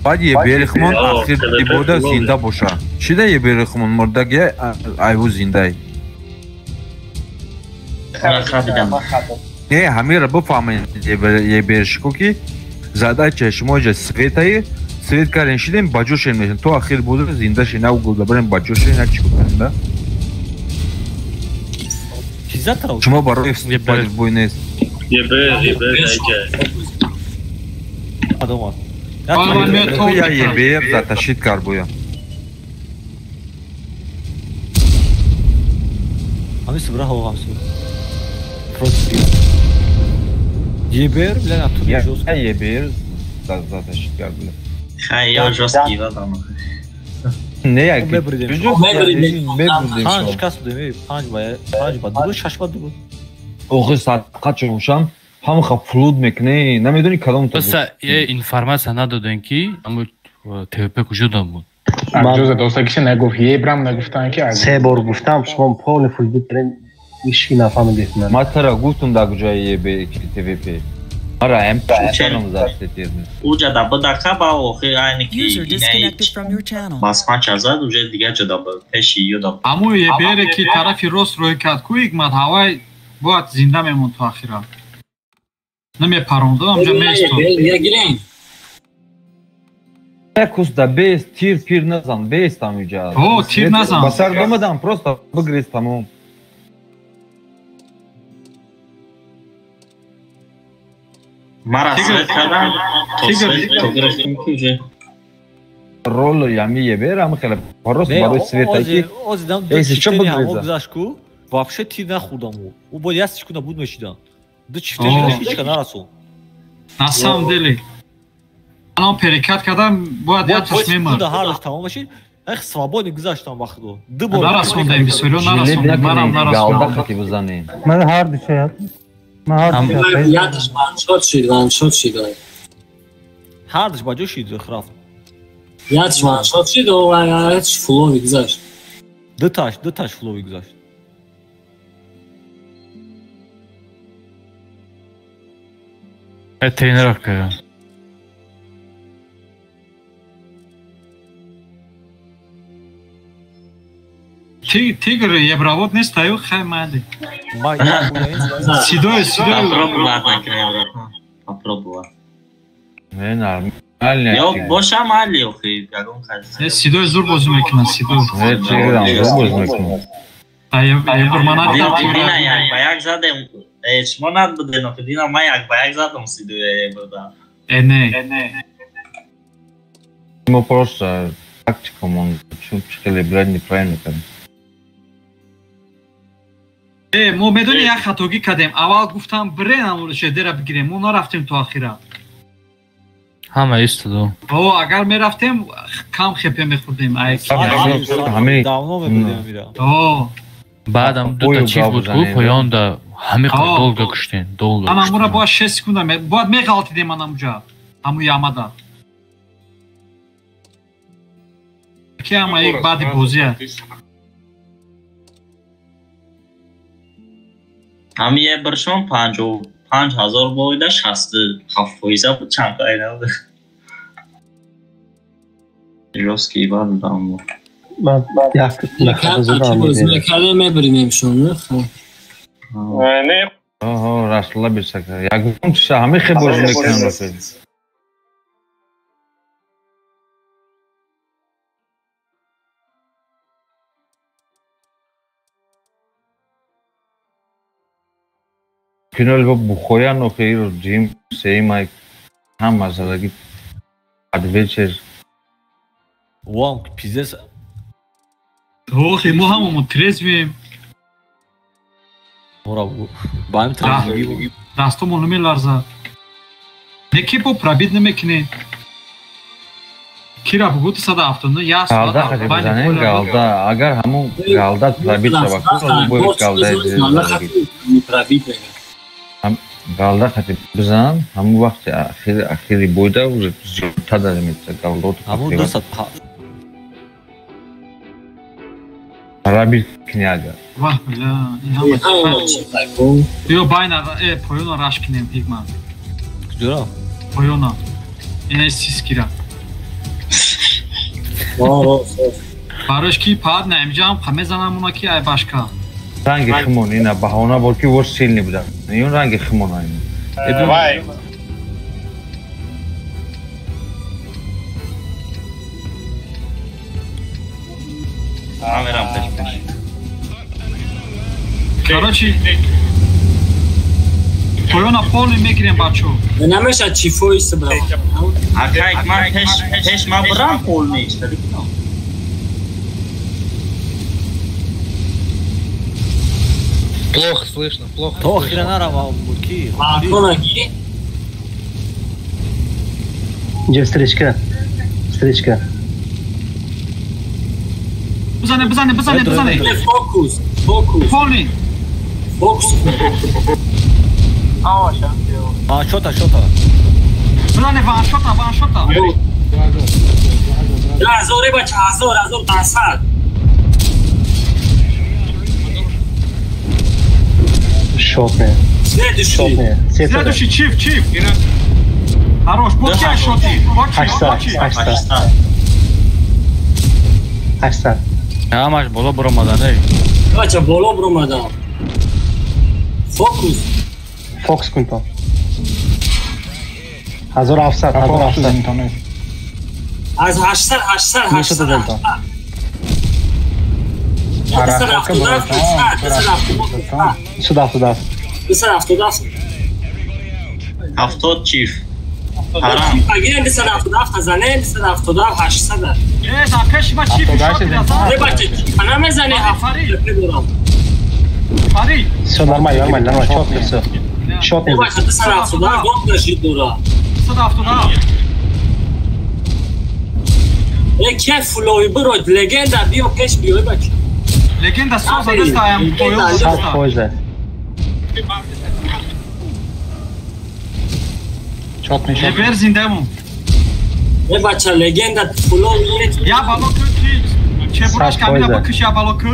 Баъд еберихмон ахир ибода зинда боша. Чӣ да еберихмон мурдагия айву зиндай? Не, ҳамира бифаҳмед ебершико ки задача шумо ҷа светаи свет карен шидем ба ҷошен мешен. То ахир буда зинда шен, на угол барем ба ҷошен, на чӣ кунем да? Шумо барои бой нест.
Ебер, ебер айҷа.
Адомат.
Я ебер затащит карбуя.
Ами сбра хо ҳамсу. Просто ебер, бля, на тури жёстко.
Я ебер затащит карбуя.
Хай, я жёсткий вадам.
Не, я
мебридем. Панҷ кас будем, панҷ ба ду, шаш ба ду.
Охи садқа чуншам. Ҳамаха флуд мекунӣ, намедонӣ кадом
Просто информация надодем ки аммо ТВП куҷо дам буд.
Акҷоза достакиша нагуфт, ебрам нагуфтан ки
се бор гуфтам, шумо полный фулбит кардем, ҳеҷ нафаҳмидед.
Ма тара гуфтум дар куҷои еб ТВП. Мара ҳам чанам заштетирдем.
Уҷа да будака ба охир айни ки басмача зад, уже дигар ҷо да буд, пеши ё да.
Аммо ебере ки тарафи рост рӯй кард, ку ҳикмат ҳавай бояд зинда мемонд то ахира. Намепарондам, ҷа меистод.
Якус да бес, тир пир назан, бес там уҷа.
О, тир назан.
Ба сар домадам, просто бигрез тамом.
Мара свет кардам, то свет то гирифтем ки уже.
Ролл ями ебер, ам хеле просто барои светаки.
Эси чо бигреза? Вообще тир нахӯрдам ӯ. Ӯ бояд як секунда буд мешидан. Ду чифте ҳеҷ нарасон.
На самом деле. Анам перекат кардам, бояд як таш мемурд.
Ҳар тамом бошид. Эх, свободно гузаштам вақтро. Ду бор.
Нарасондем, бисёриё нарасондем. Манам нарасондам.
Галда хати бизанем.
Ман ҳар ду шояд. Ман ҳар ду шояд.
Якаш ваншот шид, ваншот шид.
Ҳар душ ба ҷо шид рафт.
Якаш ваншот шид, ва якаш фулови гузашт.
Ду таш фулови гузашт.
Тренировка.
Тигр ебравод нест, аю хай майли. Сидой, сидой.
Попробовать накунем, попробовать.
Не, нормально.
Ё боша майли, охи, ягон кас.
Не, сидой зур бозӣ мекунад, сидой.
Не, тиграм зур бозӣ мекунад.
А ебр мана
Ба як задем. Э, шумо набуден, охи динам ман як ба як задам сидуя бурда.
Э, не.
Мо просто тактикамон чун хеле, блядь, неправильно кардем.
Э, мо медонӣ як хатогӣ кардем. Аввал гуфтам бирен амуро шедера бигирем. Мо нарафтем то охира.
Ҳама истоду.
О, агар мерафтем кам хепе мехӯрдем. Ай,
Давно мебудем мира.
О,
Баъдам дута чиз буд ку поёнда ҳами долго куштен, долго.
Ана мура бояд 6 секунда бояд меғалтидем анамуҷа. Ҳаму ямада. Ки ама як баъди бозия.
Ҳами е биршон 55 000 боида 67 фоиза буд, чанд қай набуд. Жёсткий бад будам.
Ман як
бозӣ мекардем, мебиринемшон.
Не.
Оҳо, расла бисака. Ягон чиза ҳами хел бозӣ мекунанд охи. Киноли бо бухоян охи иро ҷим сеимай ҳама задаги под вечер.
Вам пиздец.
Охи, мо ҳамамо трезвем.
Мора ба ҳами трезвӣ.
Дастомон намеларзад. Не ки бо пробит намекунем. Кира бугу 279 як
Галда хати бизанем, галда. Агар ҳамун галда пробит шавад, бояд галдаи
пробит мекунем.
Галда хати бизан, ҳамун вақти ахири бойда уже зиёдтар дар меца галдот.
Ҳамун 200
пробит кунӣ агар.
Ваҳ, бля, ин ҳама биё байна э поёна раш кинем пигман.
Куҷоро?
Поёна. Ина сискира. Барош ки пад на имҷа ҳам мезанам уна ки ай башка.
Ранги химон ина баҳона бор ки вор сильный буда. Ин ранги химон ина.
Вай.
Ман мерам пеш пеш.
Короче, поёна полный мегирем, бачо.
Намешад чифои сибрам.
Акай, ман пеш пеш ман бурам полный.
Плохо слышно, плохо.
То охира наравам буд ки.
Маъкунаги?
Инҷа встречка. Встречка.
Бизане, бизане, бизане, бизане.
Фокус, фокус.
Полный.
Фокус.
А, шота, шота.
Бизане, ваншота, ваншота.
Ҳазоре бача, ҳазор, ҳазор, пансад.
Шот не.
Следующий.
Шот не.
Следующий, чиф, чиф. Хорош, бо чи шоти? Бо чи, бо чи?
800. 800.
Ҳамаш боло буромадан, эй.
Бача, боло буромадан. Фокус.
Фокус кун то. 1700, 1700.
Аз 800, 800, 800.
277.
277.
70 чиф. Ҳарам.
Агар 277 зане, 277 800.
Э, дар пеши ма чиф шоти
Не бача, чифа намезане, ҳафт дорам.
Фарид.
Всё нормально, нормально, нормально, чётко всё. Шот
Не бача, 277 гол дашид дора.
277.
Э, ке фулови биро, легенда биё пеш биё бача.
Легенда со задестаям поён.
100 фоиза.
Ебер зиндамон.
Э, бача, легенда фулови.
Я бало ку ки чебураш камина бикиш я бало ку.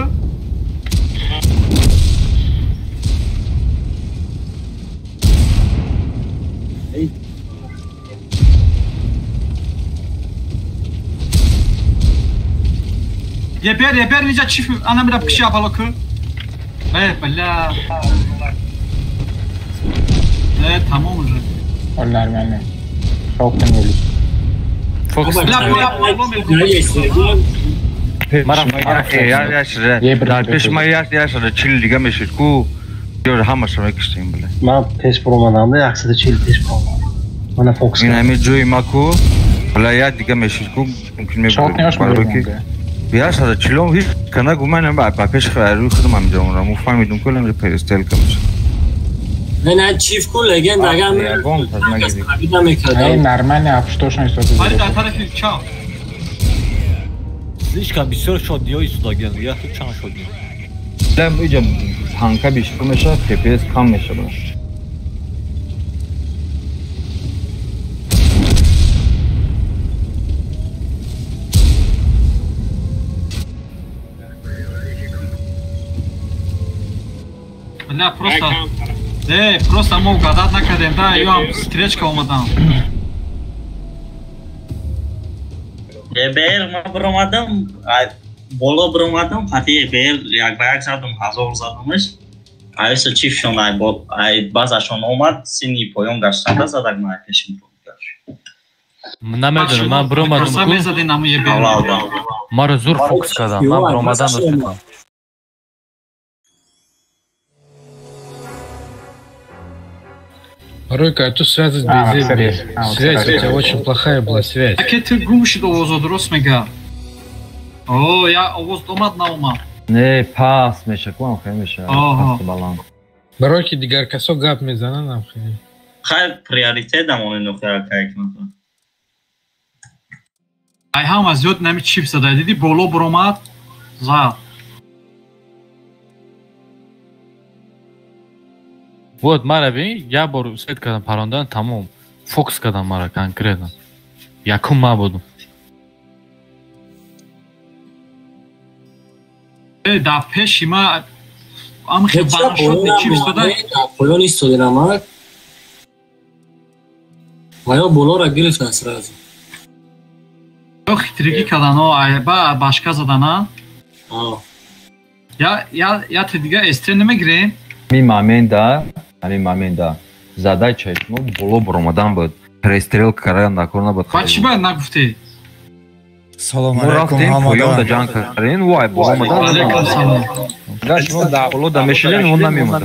Ебер, ебер, ниҷа чиф ана мира бикиш я бало ку. Э, бля. Э, тамом уже.
Нормально. Шок кунед.
Фокус.
Бля, бля,
Дар пеши ман як 140 дига мешид ку.
Ёр ҳамаша мекуштем, бля.
Ман пеш баромадам, 140 пеш баромадам. Мана фокус.
Ин ҳамин ҷои ма ку, бля, як дига мешид ку, мумкин мебуд. Я сада чилом ҳеҷ кана гуман ба пеш рӯи худам ҳаминҷо омадам. Мо фаҳмидум ку ҳаминҷо перестрелка мешад.
Не, не, чиф ку легенда агар
Не, нормально, апштошон истода.
Вали дар тарафи чап.
Слишком бисёр шодиҳо истодагианд, як чанд шодиҳо.
Бля, иҷа танка бисёр мешавад, ФПС кам мешавад.
Не, просто... Не, просто мо угадать накардем, да, ё встречка омадам.
ЕБР ма баромадам, боло баромадам, хати ЕБР як ба як задум, 1000 задумаш. Айса чифшон ай базашон омад, сини поён гаштанда задак ма пешим гашт.
Намедонам, ман баромадам ку. Маро зур фокус кардам, ман баромадан доштам.
Ройка, а тут связь без. Связь у тебя очень плохая была, связь.
Аке ты гум шид овоз дуруст мега. О, я овоз омад наомад.
Не, пас меша, куам хай меша. Пас баланд.
Бароки дигар касо гап мезананд ам хай.
Хай приоритет дамон ино хай кай кунад.
Ай ҳама зиёд нами чип зада, диди боло баромад зад.
Вот мара бин, як бор свет кардам парондан, тамом. Фокус кардам мара конкретно. Якум ма будум.
Дар пеши ма амхи банашот чип истода.
Дар поён истода ма. Ва ё болора гирифтан сразу.
Ё хитригӣ кардан, о, ба башка задана. Я я я ти дига СТ намегирем.
Ҳамин момента, ҳамин момента задачаи шумо боло баромадан буд. Перестрелка кардан накор набуд.
Ба чӣ бояд нагуфтӣ?
Салом алейкум
ҳамадан. Поёнда ҷанг кардем, вай боло омадан. Да, шумо боло да мешидем, он намеомад.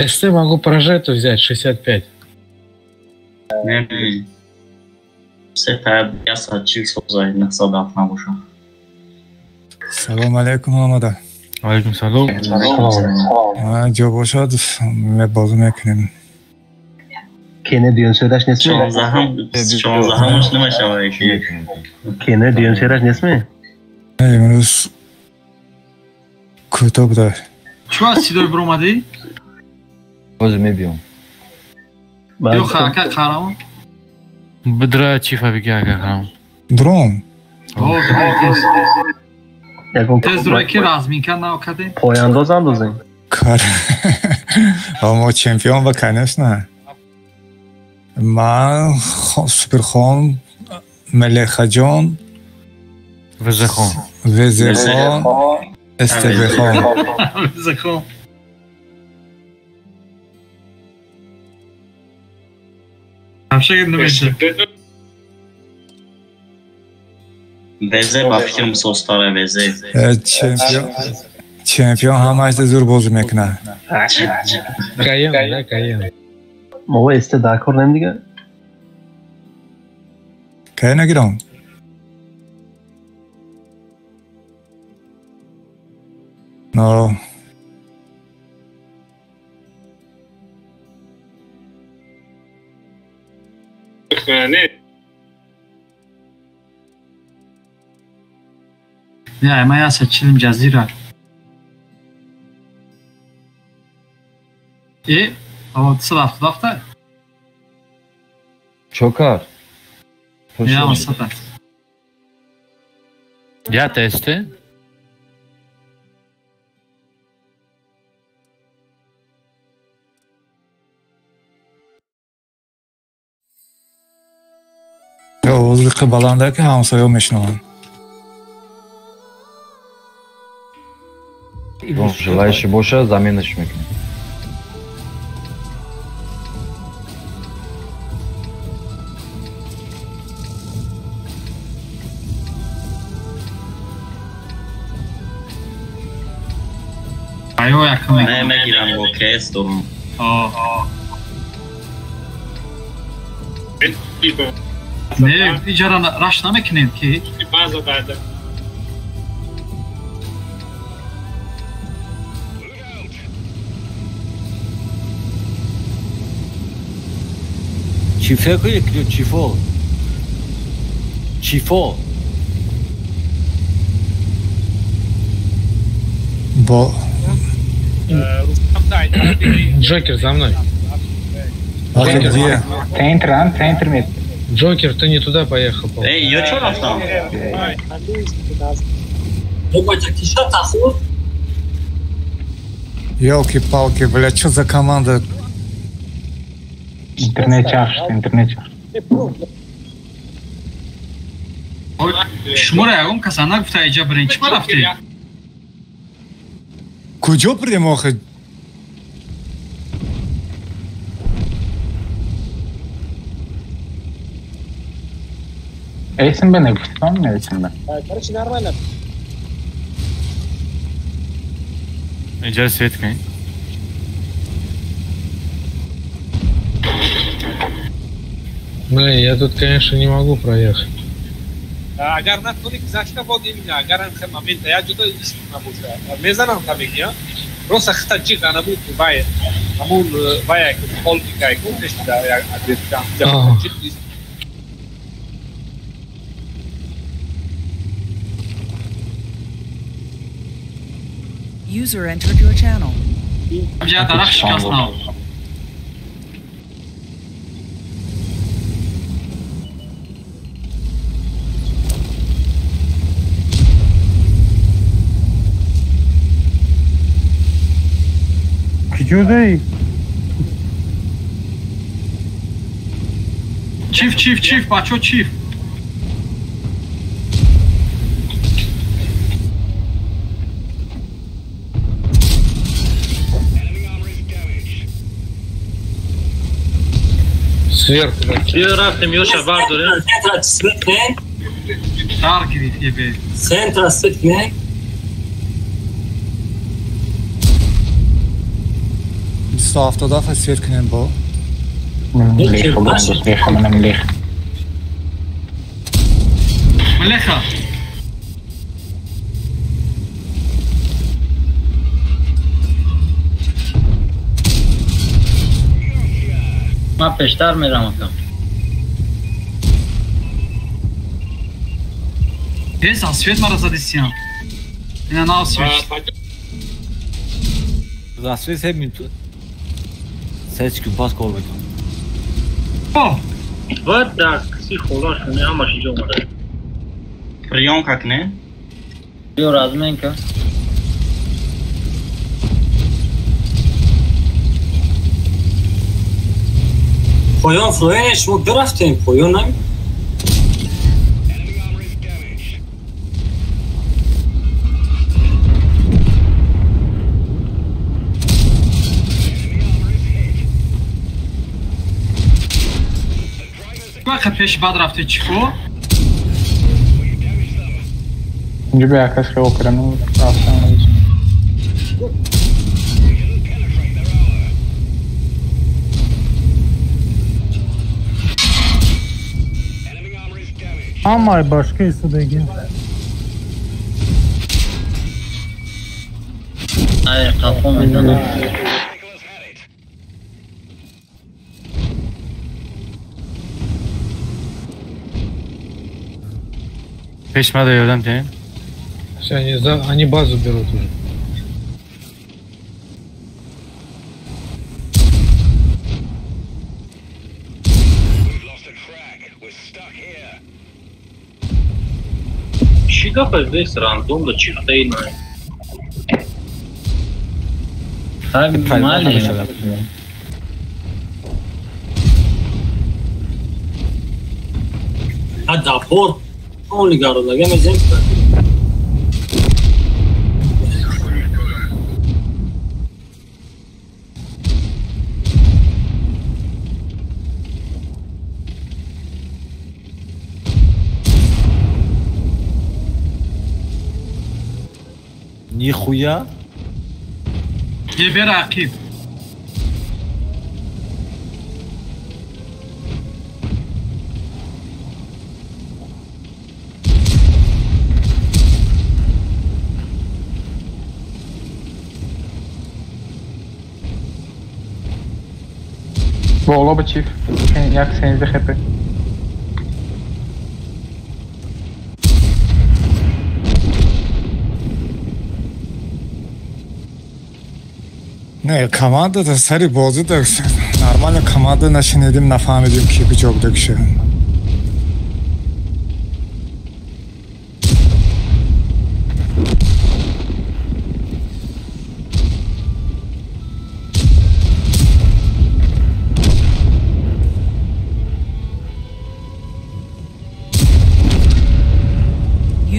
СТ могу прожету взять 65.
Не, се та я са чил созай насадат набошам.
Салом алейкум ҳамада.
Алейкум салом.
Ҷо бошад, бозӣ мекунем.
Кене дуюм сераш нестми?
16-ҳамаш намешавад.
Кене дуюм сераш нестми?
Имрӯз кӯтоҳ буда.
Чӣ аз сидой баромадӣ?
Ҳозир мебиём.
Ё ака қарамон?
Бидра чифа биги ака қарамон.
Дром.
Тез дурай ки разминка нав кардем?
Пояндоз андозем.
Кар. Мо чемпион ва конечно. Ман Суперхон, Мелехаҷон,
Везехон,
Везехон, СТБхон.
Везехон. Ҳамшагир намеша.
Везе ба фикрам состара везе.
Чемпион ҳамааш зур бозӣ мекунад.
Каен, да, Каен.
Мо СТ дар кор нем дига?
Кай нагирам? Но
Не, ма я сачилим ҷазира. Э, ава 277?
Чо кард?
Я масата.
Я тесте?
Овози баланда ки ҳамсоё мешунаванд.
Желающий боша, заменаш мекунем.
Вайо якум.
Не мегирам бо КС дорам.
Не, иҷара раш намекунем ки.
База дада.
Чифе ку чифо. Чифо.
Бо.
Джокер за мной.
А ты где?
Центр, а? Центр мет.
Джокер, ты не туда поехал.
Эй, я чё рафтам?
Ёлки-палки, бля, чё за команда?
Интернет чаш, интернет чаш.
Шумора ягон каса нагуфта иҷа бирен, чӣ рафтӣ?
Куҷо бирем охи?
Эйсен бе нагуфтам, эйсен бе.
Короче, нормально.
Иҷа свет кунед.
Блин, я тут, конечно, не могу проехать.
Агар натуни гузашта бод именно, агар ҳам момента я ҷудо исм набоша. Мезанам та мегия. Просто хата ҷиғ ана буд вай. Ҳамун вай ки холдинг ку пешда як адвертам.
User entered your channel.
Я дарах шикаст нав.
Куҷодаи?
Чиф, чиф, чиф, бачо, чиф.
Сверху.
Биё рафтем, ёша бардорем.
Центра свет кунем.
Дар гирифт ебе.
Центра свет кунем.
277 свет кунем бо.
Млеха, млеха, мана млеха.
Млеха.
Ман пештар мерам акам.
Без свет мара задисиям. Ина нав свет.
За свет се минут. Се секунд пас кор мекунам.
О!
Вот так, си холаш не ҳамаш инҷо омада.
Приём как не?
Биё разменка.
Поён флоен шумо бирафтем, поён нами.
Вақт пеш бад рафте чифо?
Инҷо бе якас хево кардану рафтам.
Ҳамаи башка истодагӣ.
Ай, қафо мезанам.
Пеш мада ёрдам диҳем.
Всё, они базу берут уже.
Чӣ гапа здесь рандом да чифтаи на?
Мали.
А дапор он нигаронага мезем.
Нихуя.
Ебер ақиб.
Боло ба чиф. Як сензде хп.
Не, команда да сари бозӣ да нормально команда нашинедим, нафаҳмидим ки куҷо буда киша.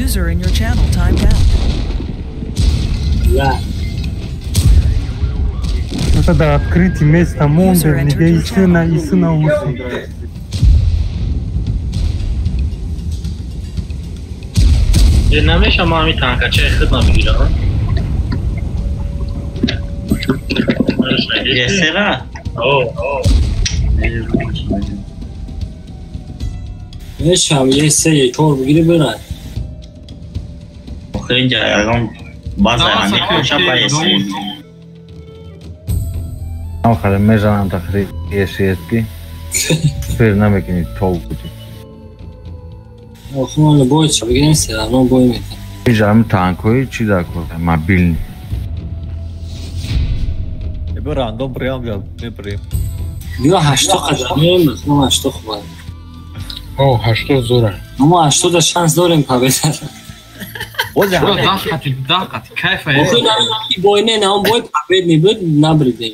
User in your channel timed out.
Yeah.
Это да, открытие места Монда, где и сына усы.
Намеша мами танка чай хидма бигирам.
Есера?
О.
Мешам есе чор бигири бирад.
Охир инҷа ягон база ҳамин ба есе.
Охир мезанам тахри есе ки. Фир намекунӣ тол будӣ.
Охир ман бой ча бигирем серано бой метам.
Инҷа ҳамин танкҳои чӣ дар кор мобилни.
Эбе рандом прям мепрем.
Биё 8 қадам меем, мо 8 хуб.
О, 8 зора.
Мо 8 да шанс дорем победа.
Озе 10 қати кайфа.
Охир бой не, на он бой побед не буд, набридем.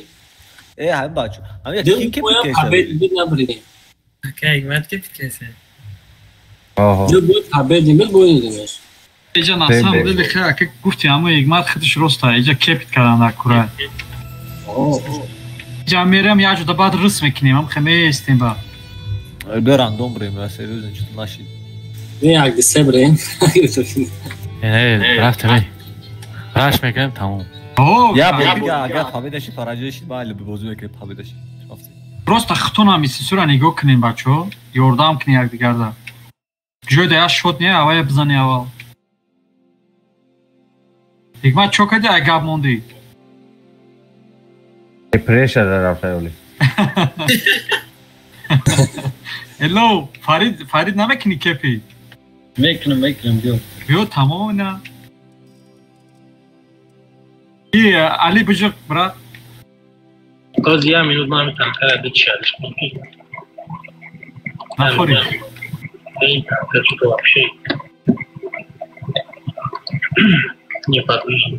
Э, ҳамин бачо. Ҳамин ки ки
побед буд набридем.
Окей, мад ки пикесе.
Аҳа.
Ду бой побед не буд, бой додем.
Эҷа на самом деле хай ки гуфти ҳамо игмат худаш роста, эҷа кепит кардан дар кура. Эҷа мерам як ҷода баъд рус мекунем, ҳам хеместем ба.
Бе рандом брем, я серьезно что-то наши.
Не, як се брем.
Не, рафтем. Раш мекунем тамом.
Я бега агар победаши фараҷаши ба луби бозӣ мекунем победаши.
Просто хитон ҳами сисура нигоҳ кунем бачо, ёрдам кунем якдигарда. Ҷой да як шот не, аввал бизани аввал. Ҳикмат чо кардӣ, ай гап мондӣ?
Преша да рафта оли.
Hello, Фарид, Фарид намекунӣ кепи?
Мекунам, мекунам, биё.
Биё, тамом ина. И Али биҷиқ, брат.
Коз я минут ман танкара дичалиш.
Нахӯри.
Ин танка что вообще неподвижно.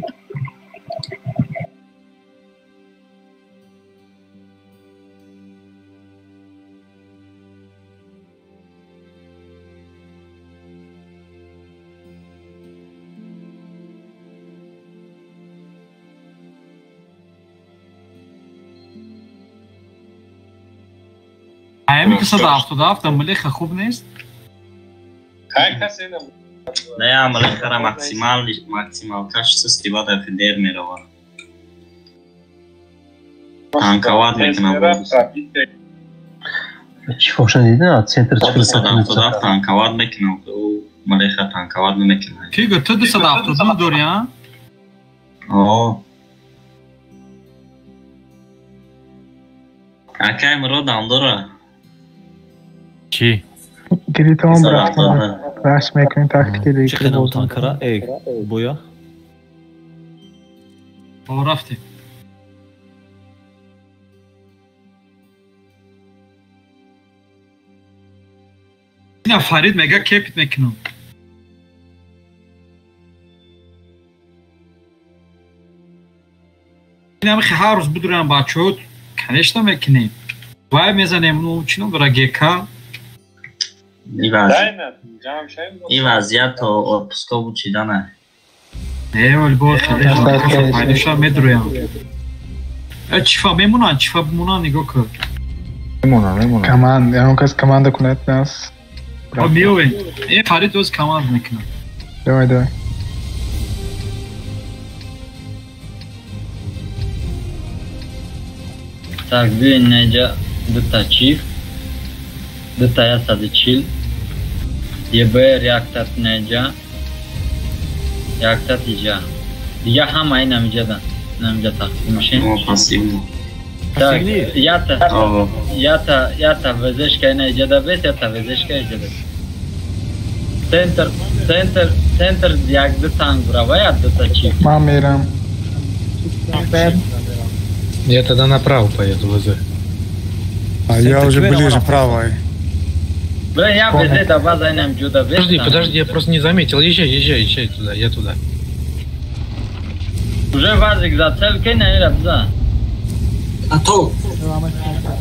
Ами ки 177 млеха хуб нест?
Не, млехара максимал максималкаш сусти бада фидер мерава. Танковат мекунам.
Чӣ фошан дидин? Центр
177 танковат мекунам. Ӯ млеха танковат намекунад.
Ки гуфт ту 272 дорӣ, а?
О. Акай муродам дора.
Чӣ?
Гиритон рафтан. Раш мекунем тактики дигар.
Чӣ хелам танкара? Эй, боя.
О, рафтем. Ина Фарид мега кепит мекунам. Ина михи ҳар рӯз будурам бачаҳо, конечно мекунем. Вай мезанем, ну чӣ ном дора ГК.
Ин вазъият то отпуско буд чидана.
Не, вале бо хеле медроям. Чифа мемонанд, чифа бимонанд, нигоҳ кун.
Мемонанд, мемонанд.
Команд, ягон кас команда кунад нас.
О, меоем. Э, Фарид оз команд мекунад.
Давай, давай.
Так, биёин инҷа дута чиф, дута 140, ЕБР якта инҷа, якта иҷа. Дига ҳама ин ҳамиҷадан, ин ҳамиҷа тақсим мешин. Так, ята ВЗшка ина иҷада бес, ята ВЗшка иҷада. Центр, центр, центр як ду танк брава, як дута чиф.
Ман мерам.
Я тогда направо поеду, ВЗ.
А я уже ближе правой.
Бля, я ВЗ до база инам ҷуда бес.
Подожди, подожди, я просто не заметил. Езжай, езжай, езжай туда, я туда.
Уже вазик за цель кена ира бза.
Каток.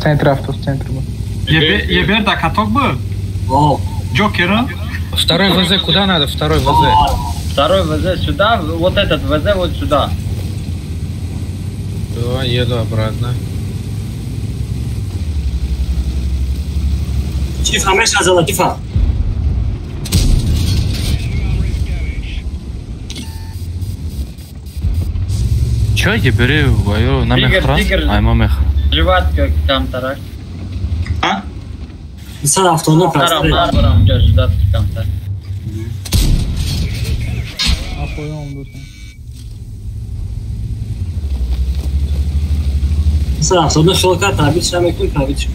Центр авто, центр был.
ЕБР да каток был?
О.
Джокера?
Второй ВЗ куда надо? Второй ВЗ.
Второй ВЗ сюда, вот этот ВЗ вот сюда.
Да, еду обратно.
Чифа, меша зала, чифа.
Чё, ЕБР, ваю, на мехра? Айма мех.
Живатка камтарак.
А?
Сар автоно
просто. Ждатка камтар.
Сар автоно шолка табит шамекун табит.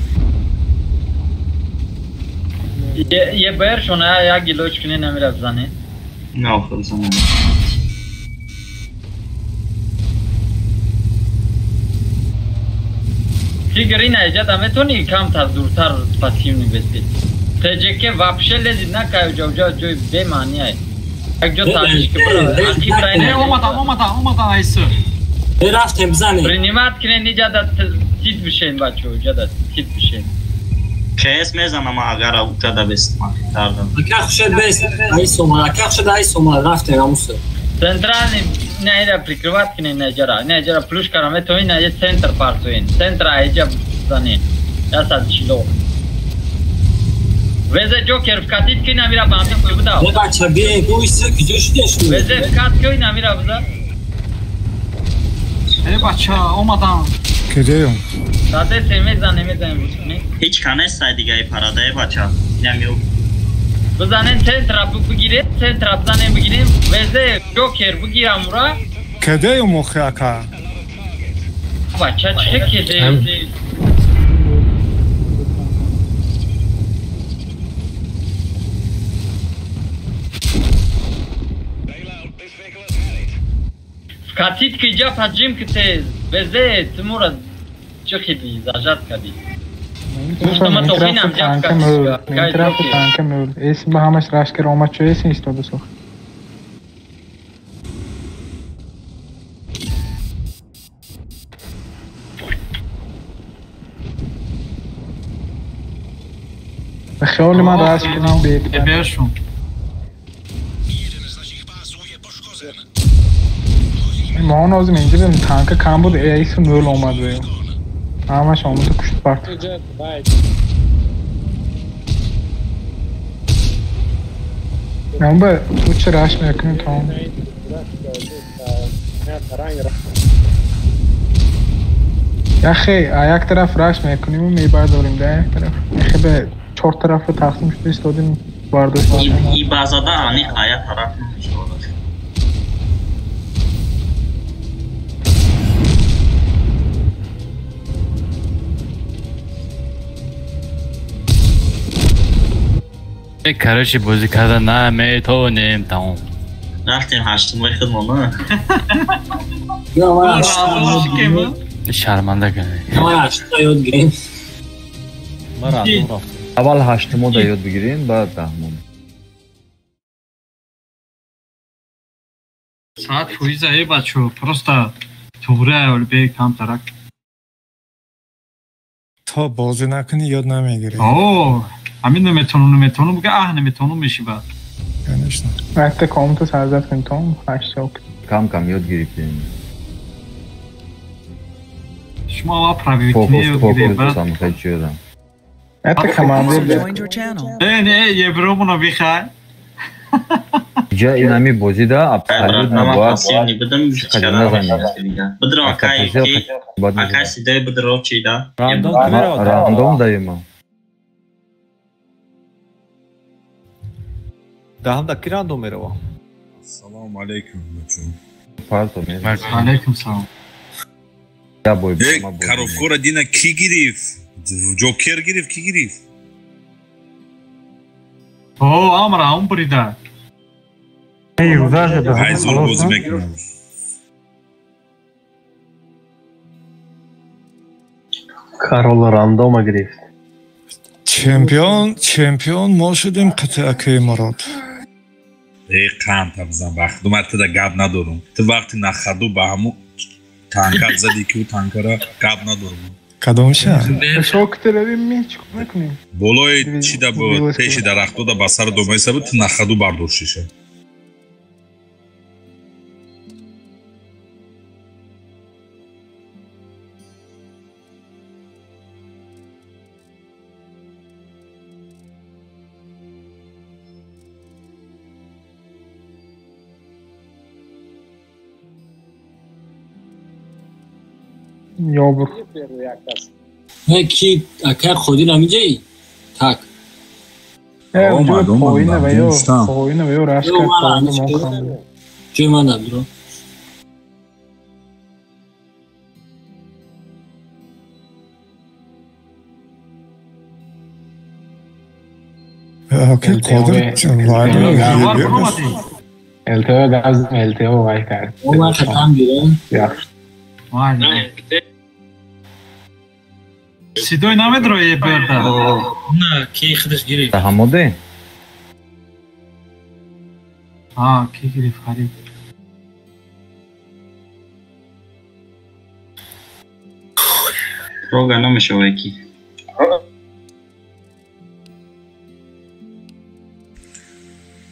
ЕБР шона як гилоч куне намира бзане.
Не охир зане.
Тигр ина иҷада метони камтар дуртар пассивни беси. ТЖК вообще лезит накай уҷа уҷа ҷои бемаъни ай. Як ҷо таъмиш ки бра.
Не, омадан, омадан, омадан айсы.
Рафтем бзане.
Принимат кунен иҷада тит бишен бачо, иҷада тит бишен.
КС мезанам агар уҷада бестман кардам.
Ака хушед бест, айс омад, ака хушед айс омад, рафтем амуса.
Центральный на ира прикрывать кунен на ҷара, на ҷара плюшкара метоин на центр партуин. Центр айҷа бзане. 140. ВЗ Ҷокер вкатит ки намира бамби буда.
Не бача биен, гӯйса куҷо шудеш?
ВЗ вкат ки намира буда.
Э бача, омадан.
Куҷоем?
Даде мезане, мезанем бутуни.
Ҳеҷ канест дигаи парадаe бача. Инам
бизанен центра бигирем, центра бизанем бигирем. ВЗ Ҷокер бигирам ура.
Куҷоем охи ака?
Бача чӣ кеде? Катит ки ҷа паҷим ки тез ВЗ тимура чӣ хиди зажат кади. Гуфтам то хинам ҷа
катит. Танка мӯл. Эс ба ҳамаш рашкер омад чо эс истода сох. Ба хиёли ман рашк кунам беҳтар.
ЕБРшон.
Мо нозим инҷа танка кам буд, эйс мӯл омад ве. Ҳамаш омада кушт парт. Намба уча раш мекунем тамом. Яхе, а як тараф раш мекунем ва мебардорим да як тараф. Яхе ба чор тарафа тақсим шуда истодим бардошта.
И базада ани ая тараф намешавад.
Короче, бозӣ карда наметонем, тамом.
Рафтем ҳаштумои худмон,
шарманда кунем.
Аввал ҳаштумо да ёд бигирем, баъд даҳмон.
Саат фоиза э бачо, просто туғри аёл бе камтарак.
То бозӣ накунӣ ёд намегирӣ.
О, ҳамин наметонум, наметонум, буга аҳ наметонум меши баъд.
Конечно.
Вақте комнату сарзад кунем, том 8 сок.
Кам кам ёд гирифтем.
Шумо аввал правитни ёд гиред, баъд.
Это команда.
Не, не, Евромоно бихай.
Ҷа инами бозида абсолютно бояд
Бидро акай акай сидои бидро чида.
Рандом даема.
Даҳам да ки рандом мерава?
Ассалому алайкум бачо.
Парто
Алайкум салом.
Коробкора дина ки гирифт? Ҷокер гирифт, ки гирифт?
О, амра, он бурида.
Ай зур бозӣ мекунам.
Карол рандома гирифт.
Чемпион, чемпион мо шудем қатъи акаи Мурод.
Э, қанта бизан вақт. Ду марта да гап надорум. Ту вақти нахаду ба ҳаму танкат зади ки ӯ танкара гап надорум.
Кадомша?
Болои чида буд, пеши дарахтода ба сари домаиса буд, ту нахаду бардоштиша.
Ёбур.
Не ки акай Қодир ҳамиҷаи? Так.
Поина ва ё рашк кард.
Ҷои ман набиро.
Акай Қодир
ЛТО газ ЛТО вай кард.
Ман хатам гирам.
Сидой намедрои берда.
На, ки худаш гирифт.
Ҳамоде?
А, ки гирифт харид.
Рога намешавад ки.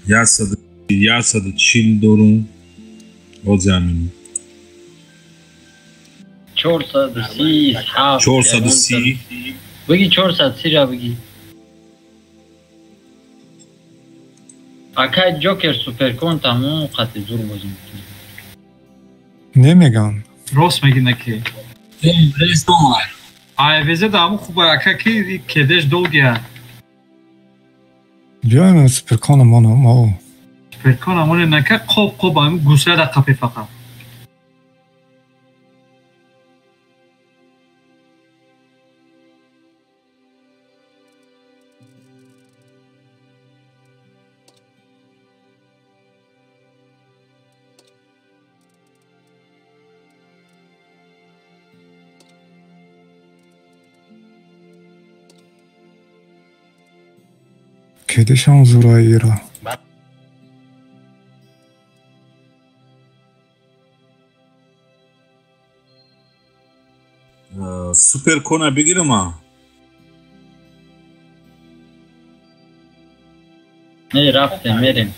140 дорум. Ози ҳамин.
437.
430.
Бигӣ 430 ра бигӣ. Акай Ҷокер суперкон тамом қати зур бозӣ мекунад.
Немеган.
Рост мегӣ наки. Ай везе да ҳамун хуба ака ки кедеш долгия.
Биёем суперкон монам, о.
Суперкон амоне нака қоб қоб ҳамун гусла да қапе фақат.
Кедешам зураира.
Суперкона бигирам?
Не, рафтем, мерем.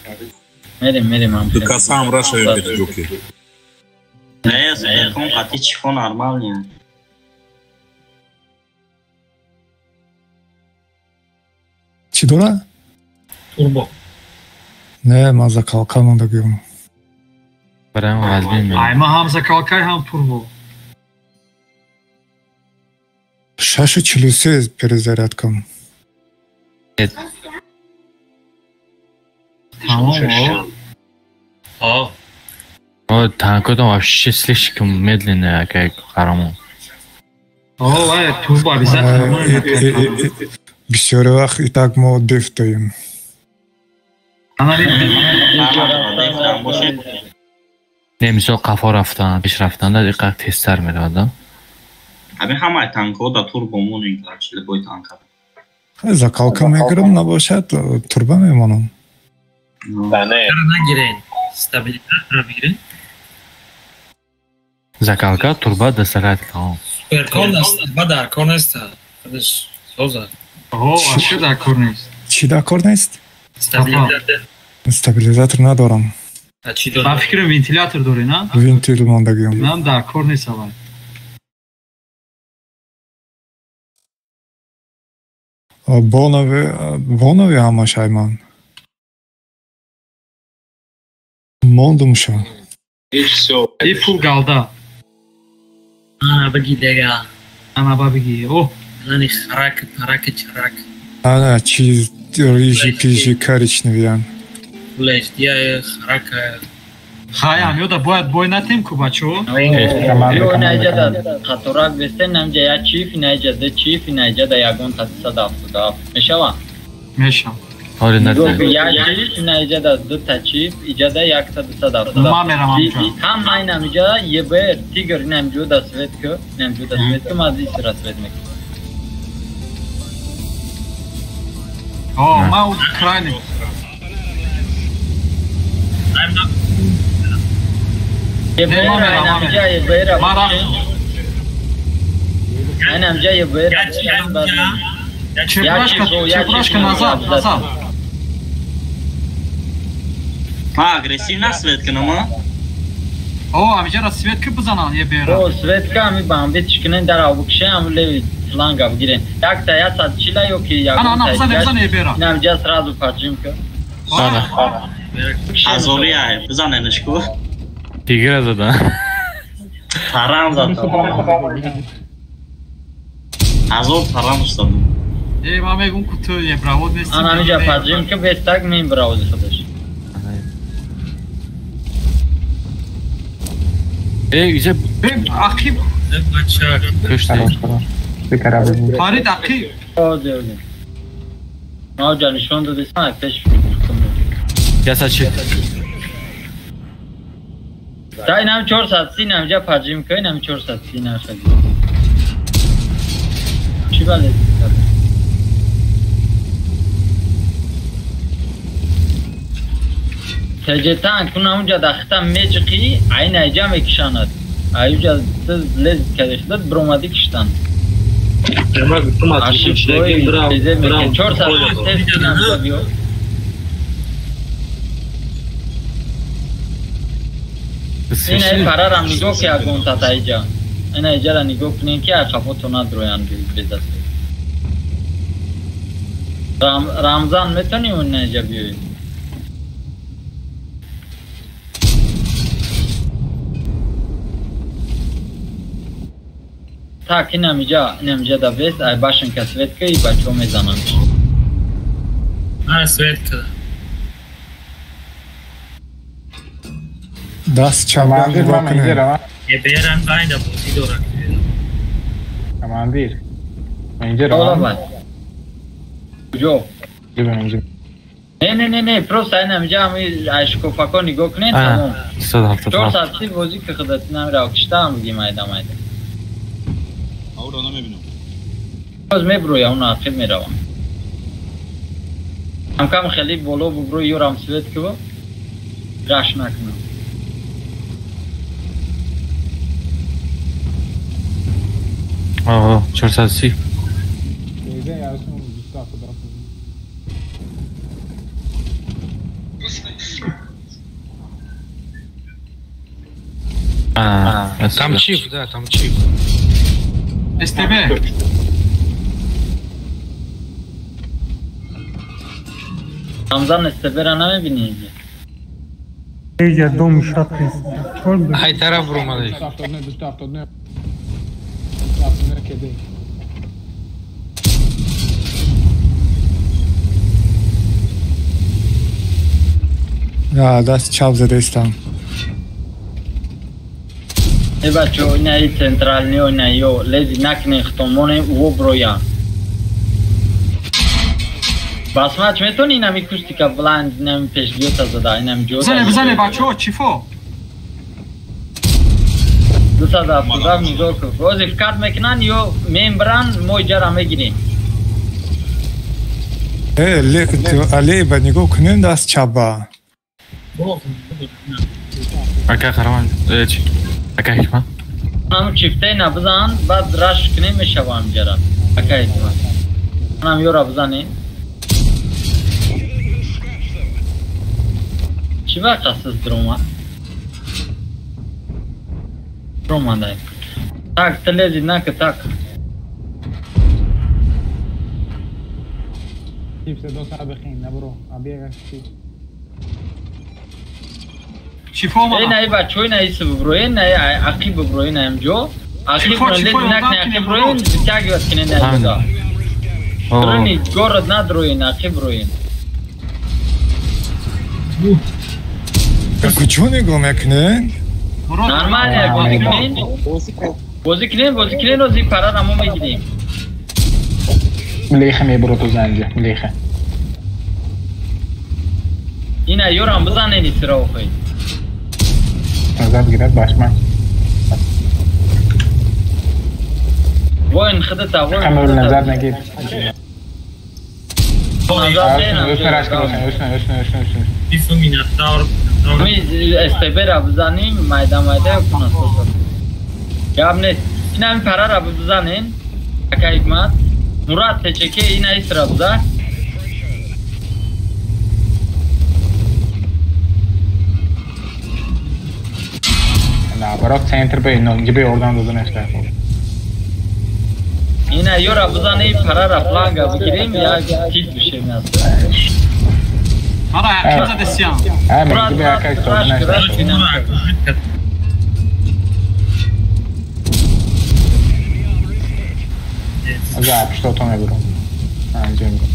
Мерем, мерем.
Ду каса ҳамроҳ шавем беди Ҷокер.
Не, суперкон қати чифо нормал не.
Чӣ дора?
Турбо.
Не, ман закалка мондагиам.
Барам вазбин.
Ай, ман ҳам закалкай, ҳам турбо.
6:43 перезарядкам.
Тамом.
О.
О, танкотон вообще слишком медленная, акай Қарамон.
О, вай, турбо обязательно.
Бисёри вақт и так мо деф доем.
Не, мисол қафо рафтан, пеш рафтан да иқақ тезтар меравад, да?
Ҳамин ҳамаи танкҳо да турбо монем, короче, любой танка.
Закалка мегирам, набошад, турба мемонам.
Нагирен, стабилизатора бигирен.
Закалка, турба, дастарат.
Суперкон аст, ба дар кор нест. Худаш соза.
О, вообще дар кор нест.
Чӣ дар кор нест?
Стабилизатор.
Стабилизатор надорам.
Ба фикрам вентилятор дорӣ, на?
Вентил мондагиам.
Нам дар кор нест аввал.
Бонави, бонави ҳамаш ай ман. Мондумшон.
И пул галда.
Ана бигӣ дега.
Ана ба бигӣ. О.
Ани харак, парак, чарак.
Ана чи рыжий, пижий, коричневый.
Блядь, я харак.
Хай, амёда бояд бой натем ку бачо.
Ё наиҷада қаторак бестен, намҷа я чиф, наиҷада чиф, наиҷада ягон та 277. Мешава?
Мешава.
Ҳоли
натем. Я чиф, наиҷада дута чиф, иҷада якта 277.
Ма мерам амҷа.
Ҳама инамҷа ЕБР, Тигр инамҷода свет ку, инамҷода свет ку, ма исра свет мекунам.
О, ма крайний. Чебурашка назад, назад.
Ма агрессивна свет кунам, а?
О, амиҷара свет ки бизанан ЕБР.
О, светка ами бамбит кунен дар авбукше ам леви фланга бигирен. Якта 140 ё ки ягон.
Ана, ана, бизан, бизан ЕБР.
Инамҷа сразу поджим ку.
Ана.
Азори ай, бизаненш ку.
Тигра зада.
Парам зада. Азор парам зада.
Э, ма мегум ку ту ебравод нести.
Ана амиҷа поджим ку бестак мен браводи худаш.
Э, иҷа
бем ақиб. Фарид ақиб.
Ма нишон додисан пеш.
Ясачи.
Да, инам 430 инамҷа поджим ку, инам 430 инам шаги. Чӣ бале? Теҷетан кун онҷа дахта меҷиқӣ, айн айҷа мекишанад. Айҷа лез кадишдад бромади киштан. Ашиб тезе меки 430 тез инамҷа биё. Ин ай парарам нигоҳ ки ягон тата иҷа. Ин айҷара нигоҳ кунем ки ақафото надроянд безаст. Рамзан метонӣ он айҷа биёӣ? Так, инамиҷа, инамиҷа да бест, ай башенка светка и бачо мезананд.
Ана светка.
Даст чапа нигоҳ кунед.
ЕБР-ам байда бозӣ дорад.
Командир. Инҷа
Куҷо? Не, не, не, не, просто инамиҷа ҳами айшкофако нигоҳ кунед, тамом. 430 бозӣ ки худат намерав, киштаам бигӣ майда майда.
Аура намебинам.
Боз меброя, он ақиб меравам. Камкам хеле боло бубро, ёрам свет ку, раш накунам.
Ага, 430.
Там чип, да, там чип.
СТБ.
Рамзан СТБ-ра намебинӣ?
Иҷа дом шат нест.
Ай тараф бромади.
Даст чап задаистам.
Э бачо, инаи централнио, инаиё лези накунен хитомоне уво броян. Басмач метони инами кустика бланд, инами пешгиёта зада, инами ҷо.
Бизане, бизане бачо, чифо?
277 нигоҳ кун. Ози фикат мекунанд ё мембран мо иҷара мегирем.
Э, алеба нигоҳ кунен даст чапа.
Ака қараман, чи? Ака ҳикмат.
Ҳамун чифтаи набизан, баъд раш кунем мешава ҳамҷара. Ака ҳикмат. Манам ёра бизанем. Чӣ вақт асыз дромад? Дромадай. Так, ты лези, на-ка, так.
Чифо ма.
Эй най бачо, эй най сброен, най ақиб броен амҷо. Ақиб лед накне, ақиб броен, вытягивать кине най буда. Дрони город надроен, ақиб броен.
Куҷо нигоҳ мекунед?
Нормально, бозӣ кунем. Бозӣ кунем, бозӣ кунем, рози парара мо мегирем.
Млеха мебурад занҷа, млеха.
Ина ёрам бизанед исра охи.
Назар гирад башмак.
Воин худата, воин.
Камер назар нагир.
СТБ-ра бизанем, майда майда кунад. Гап нест. Ина ин парара бизанем. Ака Ҳикмат. Мурад ТЧК ина исра биза.
Наоборот, центр бе, но инҷа бе ёрдам дода нашуда.
Ина ёра бизане парара фланга бигирем, як тит бишем аст.
Мара ақиб задасиям.
Мурад бе ака истода нашуда. За, что то мебурам. Анҷа мебурам.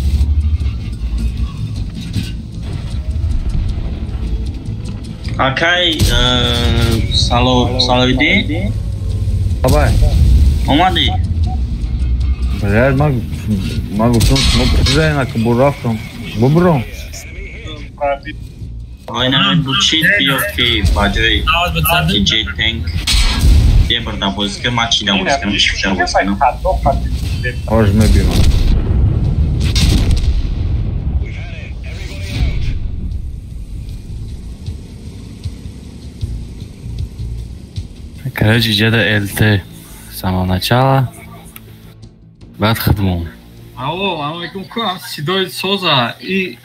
Акай Саловиддин?
Бабай.
Омадӣ?
Блядь, ман гуфтам шумо бизанед, ака бо рафтам. Бубурам.
Айна бучид биё ки ба ҷои TJ Tank бебарда бозӣ кунам, ман чида бозӣ кунам, шифтар бозӣ кунам.
Ҳоз мебинам.
Короче, где-то ЛТ с самого начала. Баъд хидмон.
Алло, алейкум, ку ам сидои соза и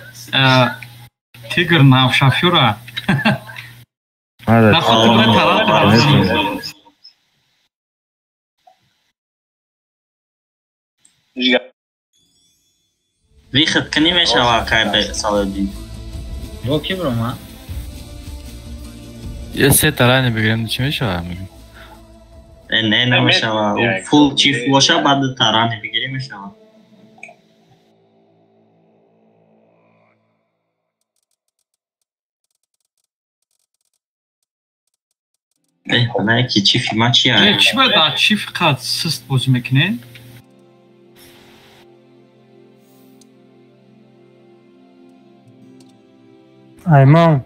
тигр навшафюра.
Выход кунӣ мешава акай Саловиддин?
Бо ки биром, а?
Я се тарани бигирем, чӣ мешава?
Не, намешава. Фул чиф боша, баъд тарани бигирӣ мешава. Не, ки чифи ма чия?
Чӣ бояд дар чиф қад сист бозӣ мекунед?
Аймон.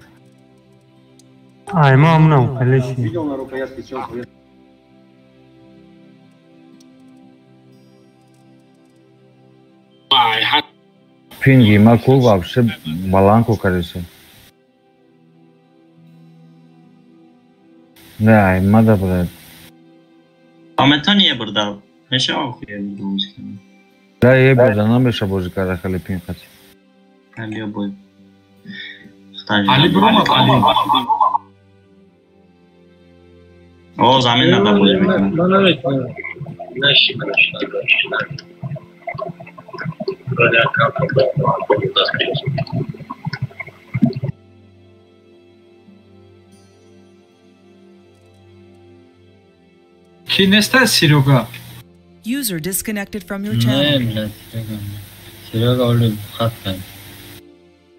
Аймон, ну, Алексей.
Пинги, ма ку вообще баланку, короче. Не, айма да, блядь.
А метони ебурда. Мешава хуя бурда бозӣ кунам.
Да, ебурда намеша бозӣ карда хеле пин қати.
Али бой.
Али биромад, Али.
О, замин нада бозӣ мекунам.
Ман наметавонам. Наши, короче,
Ки неста Серега?
User disconnected from your channel.
Не, блядь, Серега. Серега оли хат кард.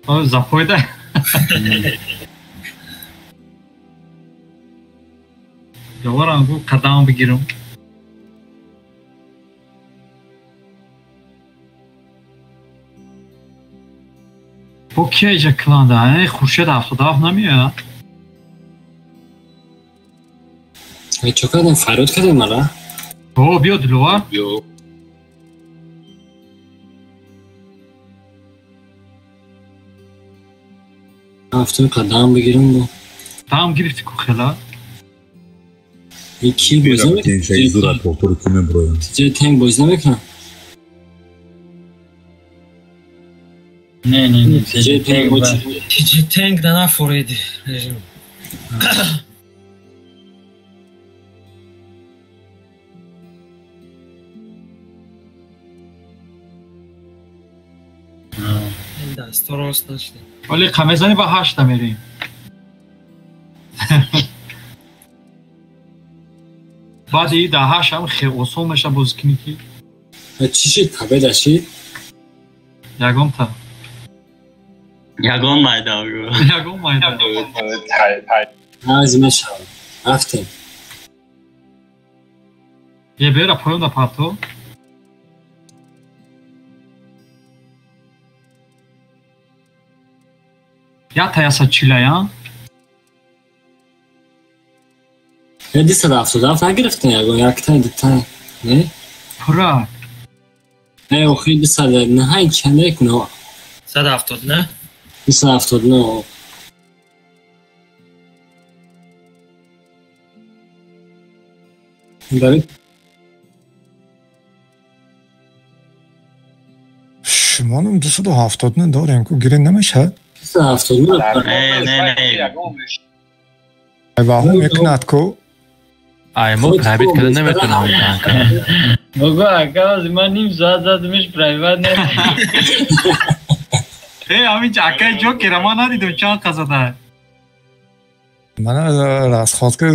О, запойда. Доварам гу қадам бигирам. Бо кия иҷа кланда? Хуршед 77 намеояд?
Чо кардем? Фарёд кардем мара?
О, биё Диловар.
Рафтем қадам бигирем бо.
Дам гирифти ку хела?
Ки бозӣ намекунад? Танк бозӣ намекунад?
Не, не, не.
TJ Tank
TJ Tank да нафориди режим. Дасторост нашли.
Вале қамезани ба 8 мерем. Баъди даҳаш ҳам хел осон меша бозӣ кунӣ ки.
Чӣ шид? Победа шид?
Ягонта.
Ягон майда.
Ягон майда.
Аз мешавад. Рафтем.
Е бера поён да парто. Ята яса чилая.
Е 277 нагирифтем ягон якта дута. Не?
Пура.
Не, охи 209 чандек но.
179?
279. Бари
Шумонам 279 дорем ку гирин намешад?
279.
Не, не, не.
Ваҳу мекунад ку.
Ай, мо пробит карда наметонам танка.
Бугу ака, ман ним соат задимиш прайват не.
Э, ҳамин акаи Ҷокера ман надидам чанд қазада.
Мана расходка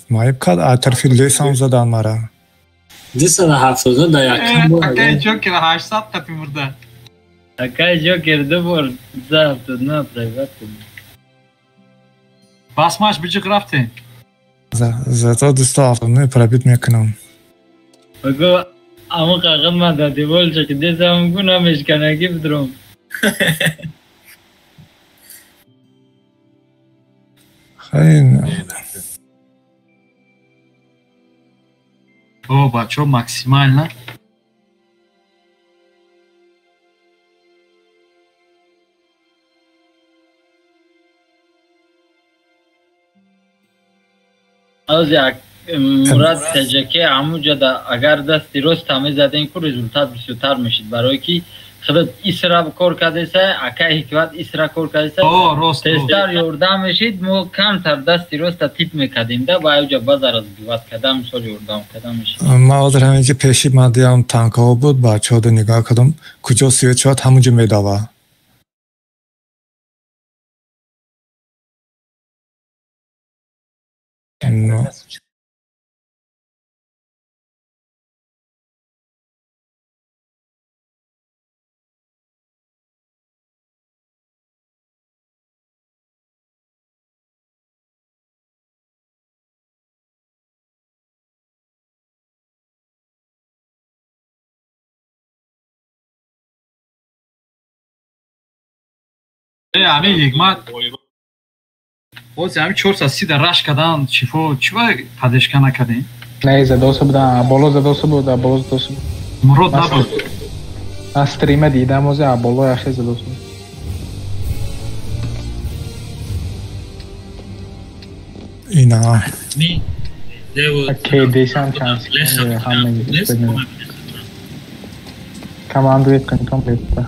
маиб кард, аз тарафи лесам задан мара.
279 да якам бор.
Акаи Ҷокера 800 қати мурда.
Акаи Ҷокер ду бор 279 прайват кард.
Басмаш биҷиқ рафтем.
Зато 279 пробит мекунам.
Бугу аму қағид ман да девол чақи десам гу намешканаги бидром.
Хай.
О, бачо максимально.
Аз як Мурад ТЖК ҳамуҷада агар дасти рост ҳаме задем ку результат бисёртар мешид, барое ки худат исра кор кардеса, акай ҳикмат исра кор кардеса, тезтар ёрдам мешид. Мо камтар дасти роста тип мекардем да ба аёҷа базар разбиват кардам, мисол ёрдам кардам мешид.
Ман ҳозир ҳамин ки пеши ман диям танкҳо буд, бачаҳода нигоҳ кардам, куҷо свет шавад ҳамунҷо медава.
Ҳамин ҳикмат боз ҳамин 430 да раш кардан чифо чиба падешка накардем?
Не, задоса будан, боло задоса буд, боло задоса буд.
Мурод набуд.
Ман стрима дидам, ози боло яхе задоса буд.
Ина.
Кедесам чанд секунд ҳама командует кунтон бета.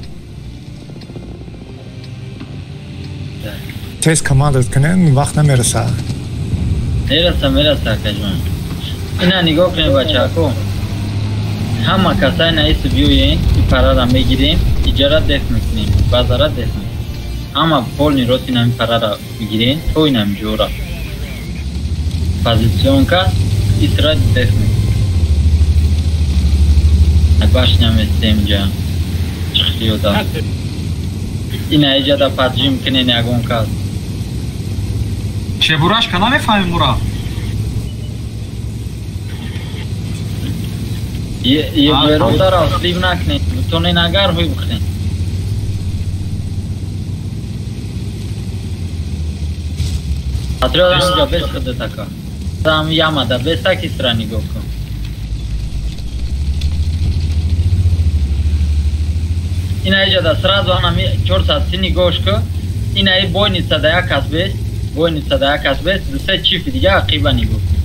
Тез командат кунен, вақт намераса.
Мераса, мераса, акаҷон. Ина нигоҳ кунед бачаҳако. Ҳама касай наису биёен, и парара мегирем, иҷара деф мекунем, базара деф мекунем. Ҳама полни рост инами парара мегирем, то инами ҷора. Позиционка исра деф мекунем. Башня местем ҷа. Чихлиёда. Ина иҷада паджим кунен ягон кас.
Чебурашка намефаҳмем мура.
Еберотара слив накунем, бутонен агар ҳуй бихӯрем. Патриот ҳамҷа бес худат ака. Ҳам ямада бес так исра нигоҳ кун. Ина иҷада сразу ҳанами 430 нигоҳш кун. Ина и бойница да як кас бес, бойница да як кас бес, ду се чифи дига ақиба нигоҳ кун.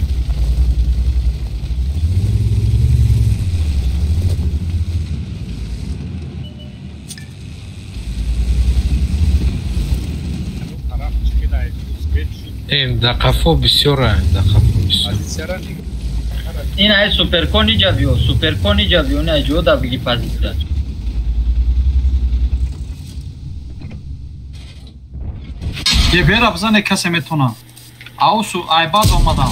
Да қафо бисёра, да қафо бисёр.
Ин ай суперкон иҷа биё, суперкон иҷа биё, ин ай ҷо да биги позитсия.
Е бера бизане касе метона. Аусу айбаз омадам.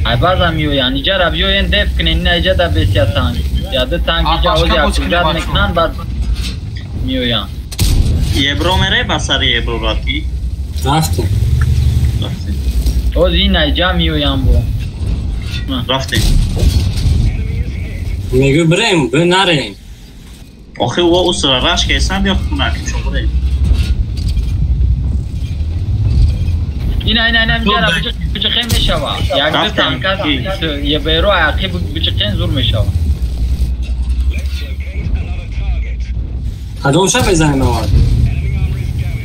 Айбазам меоянд. Иҷара биёен деф кунен, ина иҷа да бесия танк. Яды танк иҷа ози акурат мекунанд, баъд меоянд.
Ебро мере ба сари ебро рафтӣ?
Рафтем.
Рафтем.
Ози ина иҷа меоянд бо.
Рафтем.
Мегӯ бирем, б нарем.
Охи во усра раш кесам ё хуна ки чун бирем.
Ина ина ина миҷара биҷиқен мешава. Як танка еберо ақиб биҷиқен зур мешава.
Кадом ша мезанем аввал?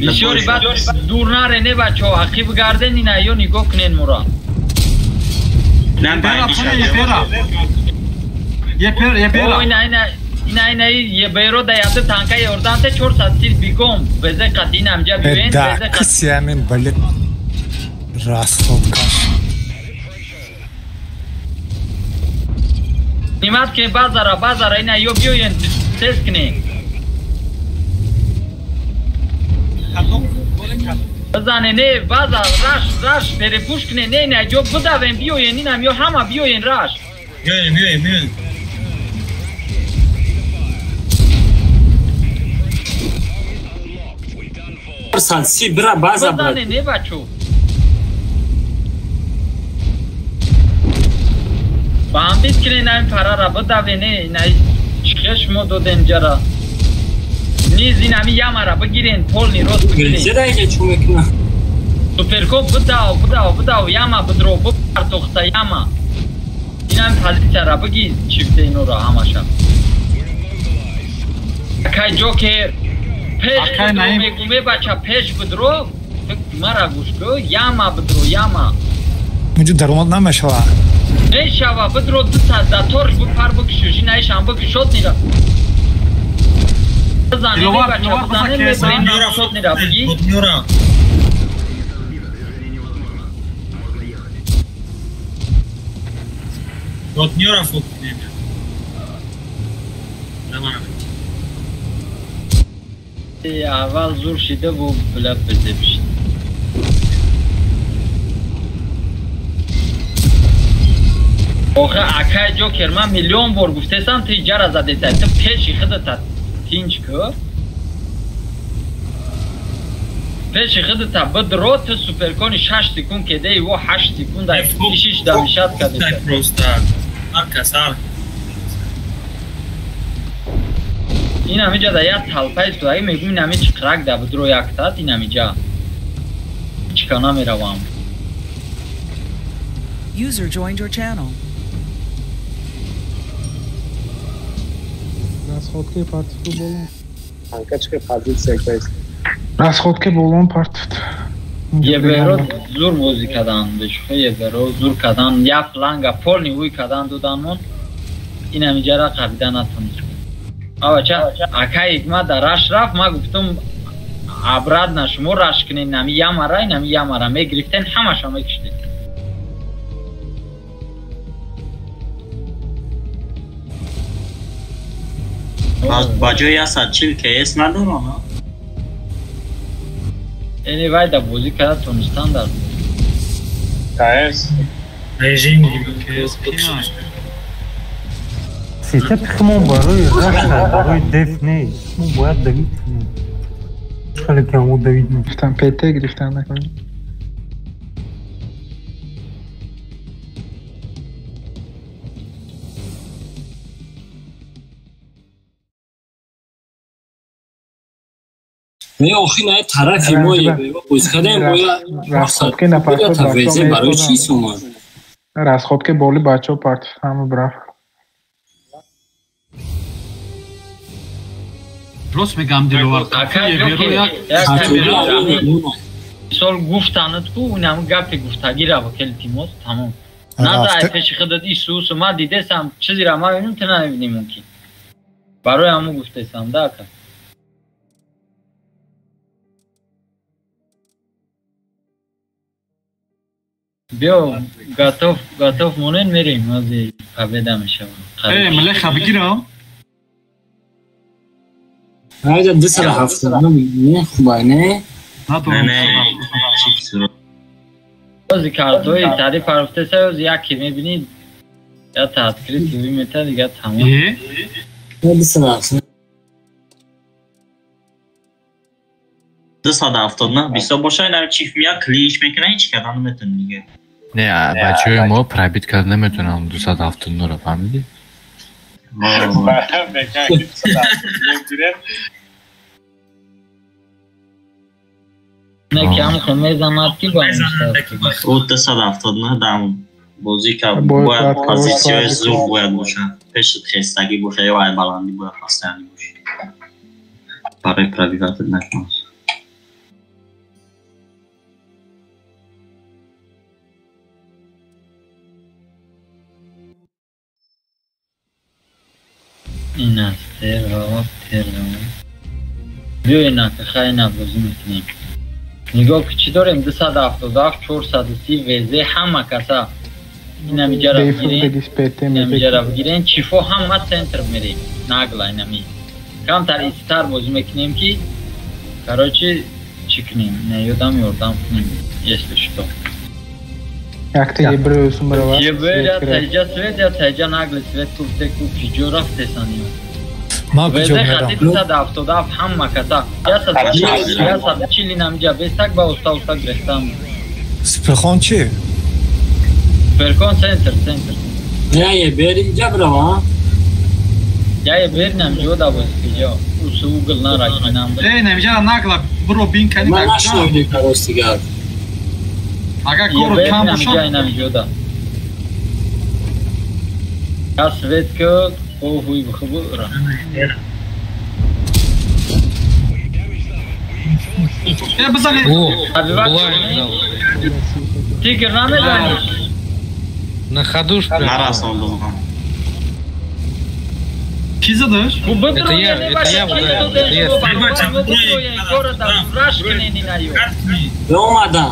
Бисёри баъд дур наре не бачаҳо, ақиб гарден ина ё нигоҳ кунен мура.
Епера, епера.
Ина ина ина ина еберо да яды танка ёрдам те 430 бигом. Безе қати ина амҷа биёен, безе
қати. Киси ҳамин бале расходкаш.
Нимат ке базара, базара ина ё биёен тез кунен. Бизане не база раш раш перепуш кунен не ина ҷо бидавем биёен инам ё ҳама биёен раш.
Биёем, биёем, биёем.
Си бира база
брат. Бизане не бачо. Бамбит кунен ин парара бидаве не ина чиқе шумо додем ҷара. Низ ин ҳами ямара бигирен полни рост бигирен.
Чера иҷа чӣ мекунам?
Суперкоп бидав, бидав, бидав, яма бидро, бипартохта яма. Ин ҳами позитсияра бигир чифте инора ҳамаша. Акай ҷокер пеш бидро мегӯме бача пеш бидро, мара гӯш кӯ, яма бидро, яма.
Инҷо даромад намешава.
Мешава, бидро дута затор бипар бикшиш, инаишам бикшот нира. Бизане не бача, бизане мебарем шот нира биги.
Ротнёра фот кунем.
Аввал зур шида бу била безеб шид. Охе акай ҷокер ман миллион бор гуфтесам ту иҷара задесай, ту пеши худата тинч кӯ. Пеши худата бидро ту суперкони 6 секунд кедеи во 8 секунд дар ишиш дамишат кадеса.
Просто ҳар кас ҳар
ин ҳамиҷа да як талпаи судаги мегӯм ин ҳами чиқрак да бидро яктат ин ҳамиҷа чика намеравам.
User joined your channel.
Расходки партифту болон.
Танка чиқи позитсия кайст.
Расходки болон партифт.
Еберо зур бозӣ кадан, бешухе еберо зур кадан, як фланга полни уй кадан доданмон. Ин ҳамиҷара қабида натонист. Авача акай ма да раш рафт, ма гуфтум обратно шумо раш кунед, нами ямара, нами ямара мегирифтен, ҳамаша мекиштед.
Ба ҷои 140 КС надорам, а?
Эни вай да бозӣ карда тонистан дар.
КС
режим КС
Сетап химон барои рашта, барои деф нест. Мо бояд давид кунем. Хеле ки мо давид
гирифтан, ПТ гирифтан накунем.
Не охи на тарафи мо бозӣ кардем бояд
расходки напартод
бачаҳо барои чӣ сумад?
Расходки боли бачаҳо партифт ҳама брафт.
Рост мегам Диловар.
Мисол гуфтанат ку инам гапи гуфтагира вакел тимоз тамом. На за пеши худат Исус ма дидесам чизира ма бинем ту намебинӣ мумкин. Барои ҳаму гуфтесам да ака. Биё готов готов монен мерем ази победа мешавам.
Э млеха бигирам.
Айда 279 не хубай не?
Не, не.
Ози картои тари парофтеса ози яке мебинӣ я та открытый вимета дига тамом.
Ду сад ҳафтод на бисёр боша ина чиф мия клинч мекунад ҳеч карда наметавонӣ дига.
Не, бачаҳои мо пробит карда наметавонам 279-ро, фаҳмидӣ?
Не ки ҳам мезанад ки ба
ӯ 279 дам бозӣ кард, бояд позитсияи зур бояд бошад, пеши хестагӣ боша ё ай баландӣ бояд постоянно бошад барои пробивать накунад.
Ин аст терро терро. Биё инака хайна бозӣ мекунем. Нигоҳ ки чӣ дорем 277 430 ВЗ ҳама каса инамиҷара бигирем, инамиҷара бигирем, чифо ҳама центр мерем. Нагла инами. Камтар истар бозӣ мекунем ки короче чӣ кунем, не ёдам ёрдам кунем, если что.
Якта ебрӯ сумбарава.
Ебрӯ я таҷа свет я таҷа нагли свет куфте ку киҷо рафтесан ё.
Ма куҷо мерам?
277 ҳама каса. 140 инамиҷа бестак ба уста уста гирехтам.
Суперхон чӣ?
Суперхон центр центр.
Я ебер инҷа брава.
Я ебер инамиҷо да боз киҷо. Усу угл наракинам.
Э инамиҷа нагла бро бин кани.
Ма нашнавидем карос дигар.
Агар кору кам бошад
инамиҷо да. Я свет ки ҳуй бихуб ра.
Э бизанед.
Тигр намезанӣ?
На ходу ж прям.
Нарасондам.
Ки задаш?
Это я, это я ударил. Это я.
Омада.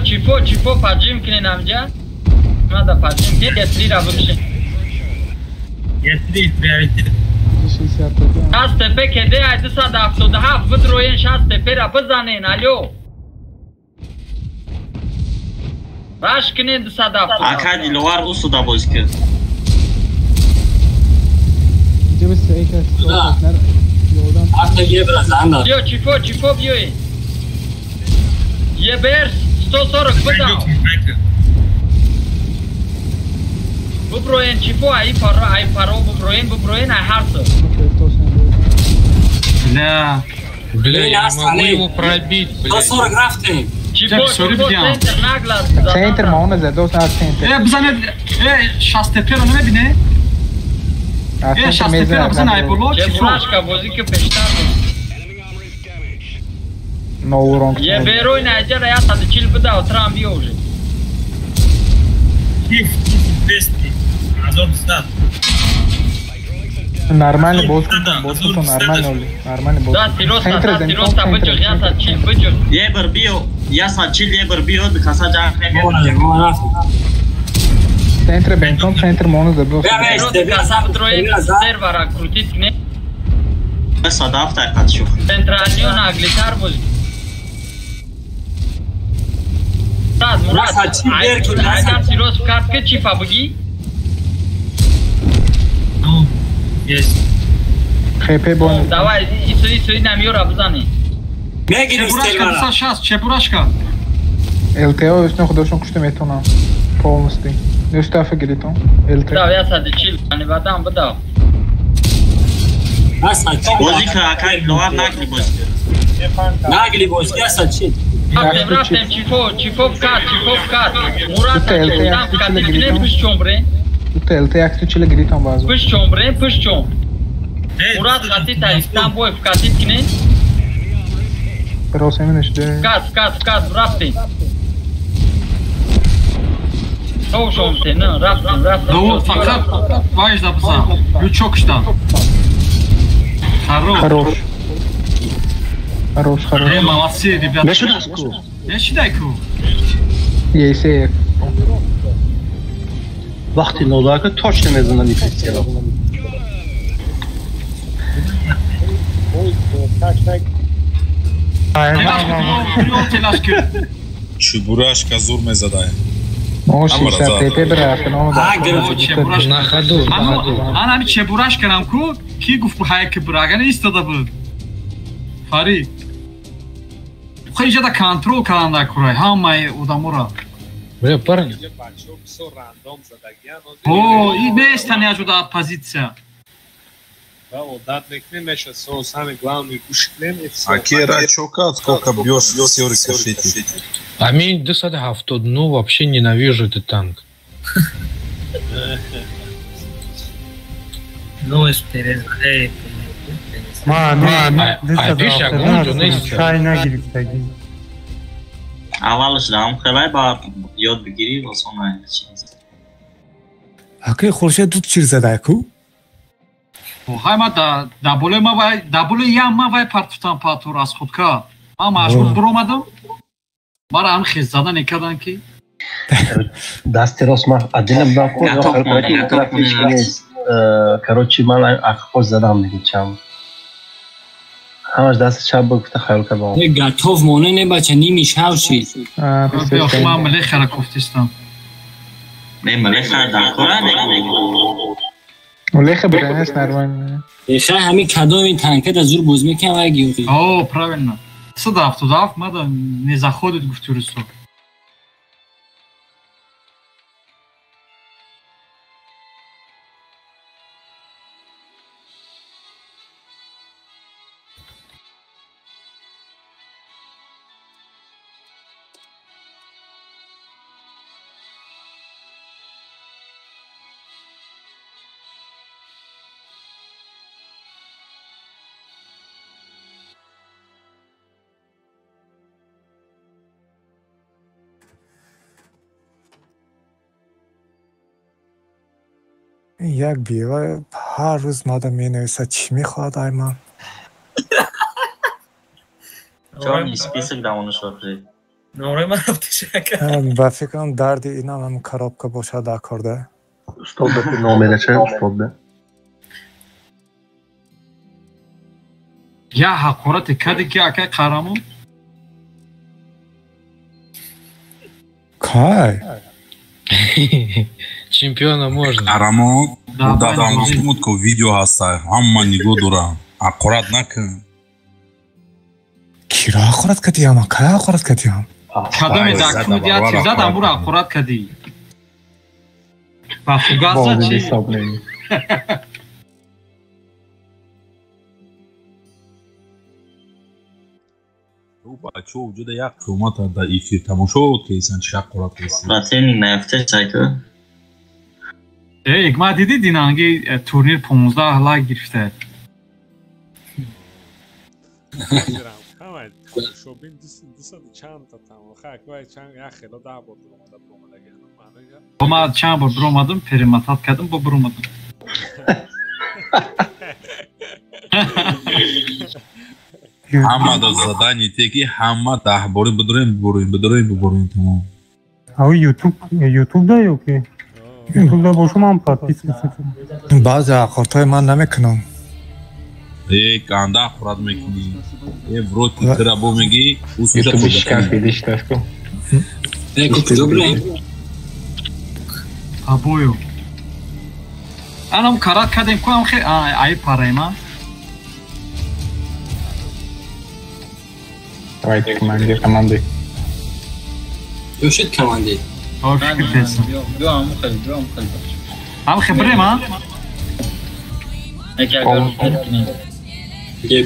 Чифо, чифо поджим кунен амҷа. Надо поджим. Е3 ра бикшин.
Е3 приоритет.
60 ТП кеде ай 277 бидроен 60 ТП ра бизанен алё. Раш кунен 277.
Ака Диловар усуда боз кард.
Биё чифо, чифо биёед. Ебер 140 бидав. Буброен чифо ай паро, ай паро буброен, буброен ай ҳарсо.
Бля.
Бля, я не могу его пробить, блядь.
140 рафтем.
Чифо, чифо, центр нагла.
Центр ма она задос на центр.
Э, бизанед, э, 60 ТП-ро намебине? Э, 60 ТП-ро бизан ай боло, чифо.
Чебурашка бозӣ ки пештар буд.
No wrong.
Еберой наҷара 140 бидав, трам биё уже.
Чиф, 200. 1200.
Нормально боз кун, боз кун, нормально оли. Нормально боз.
Да, тироста, да, тироста биҷух, 140 биҷух.
Ебр биё, 140 ебр биё, каса ҷанг намекунад.
Центр бентон, центр моно забил.
Каса бидроен сервера крутит кне.
Садаф тайқат шуд.
Централион аглитар боз. Мурад, Мурад, агар тирос кард ки чифа бигӣ?
Ну, есть.
ХП бон.
Давай, ису ису инамиёра бизанӣ.
Мегирем
Чебурашка 260, Чебурашка.
ЛТО үстүнө худошон кушта метавонам. Полностью. Нюстафа гиритон. ЛТ.
Дав 140, ани бадам бидав.
Бозӣ ка акай Диловар нагли бозӣ.
Нагли бозӣ 140.
Рафтем, рафтем, чифо, чифо кат, чифо кат. Мурад, дам кат, кне пуш чомбре.
Дута ЛТ 140 гиритон базу.
Пуш чомбре, пуш чом. Мурад хати таистан бой вкатит кне.
Росеминеш де.
Кат, кат, кат, рафтем. Товшомте, на, рафтем, рафтем.
Ну, фақат вайжда бизан. Лючокшдан. Хорош.
Хорош. Хорош, хорош.
Э, молодцы, ребята.
Мешудаску.
Мешудайку.
Есеев.
Вақти нолака точно мезанам ифектиро.
Чебурашка зур мезадай.
Ман ҳами чебурашкарам ку ки гуфт ҳаяки бурагани истода буд. Фарид. Хо инҷода контрол карданда курай ҳамаи одаморо.
Бля, парни.
О, и местан яҷуда позиция.
Акера чока, сколько бьешь, все рикошеты.
А мне 279, вообще ненавижу этот танк.
Ну, перезадай.
А пеш ягон ҷо нест.
Аввалаш дам хелай ба ёд бигирӣ осон чиз.
Акаи Хуршед ду чир задай ку?
Ҳай ма да болои ма вай да болои ям ма вай партуфтам патур аз худка. Ман маҷбур биромадам. Мара ҳам хез зада некардан ки.
Дасти рост ман отдельно будам ку, короче ман аққош задам диги чанд. Ҳамаш дасти чап буд, гуфта хаёл кардам.
Готов моне не бача, ними шав шид.
Ман мелехара кофтистам.
Не мелехара дар кора не.
Мелеха биренес нормально.
Еха ҳами кадоми танка да зур боз мекам вай гиёхи.
О, правильно. 177 мада не заходит гуфти русо.
Як бева ҳар рӯз мада менависад, чӣ мехоҳад ай ман?
Чёрный список дамонаш вообще.
Номрои ман рафтишака.
Ба фикрам дарди инам ҳам коробка бошад дар корда.
Устод ба номерача устод да.
Я ҳақорате кади ки акай қаҳрамон?
Кай?
Чемпиона можно.
Қаҳрамон, дадам гуфтумуд ко видео ҳаста, ҳама нигоҳ дорам. Ҳақорат накун.
Киро ҳақорат кардиам? Кай ҳақорат кардиам?
Кадоме дакуд я чиз задам буро ҳақорат кардӣ. Ба фугаса чи?
Бачо вуҷуда як қиёмат дар эфир тамошо кесан чи ҳақорат кесан.
Противник наёфта чайку.
Эй, ма диди динанги турнир 15 лайк гирифта.
Шобин дусад чандта тамоха, вай чанд як хело 10 бор биромада биромадаги.
Ма чанд бор биромадам, перемотат кардам, бо биромадам.
Ҳама да задани те ки ҳама 10 бори бидурем, бибурем, бидурем, бибурем тамом.
Ав YouTube да ё ки? YouTube да бошум ҳам подписываться.
Баъзе ҳақортҳои ман намекунам.
Э, ганда ҳақорат мекунӣ. Э, в рот тира бо мегӣ, усуша
YouTube шкаф идиш ташко.
Э, куҷо бурем?
Абою. Анам карат кардем ку ам хе ай парема.
Давайте, командир, команды.
Ёшид команди.
Ам хе бурем, а?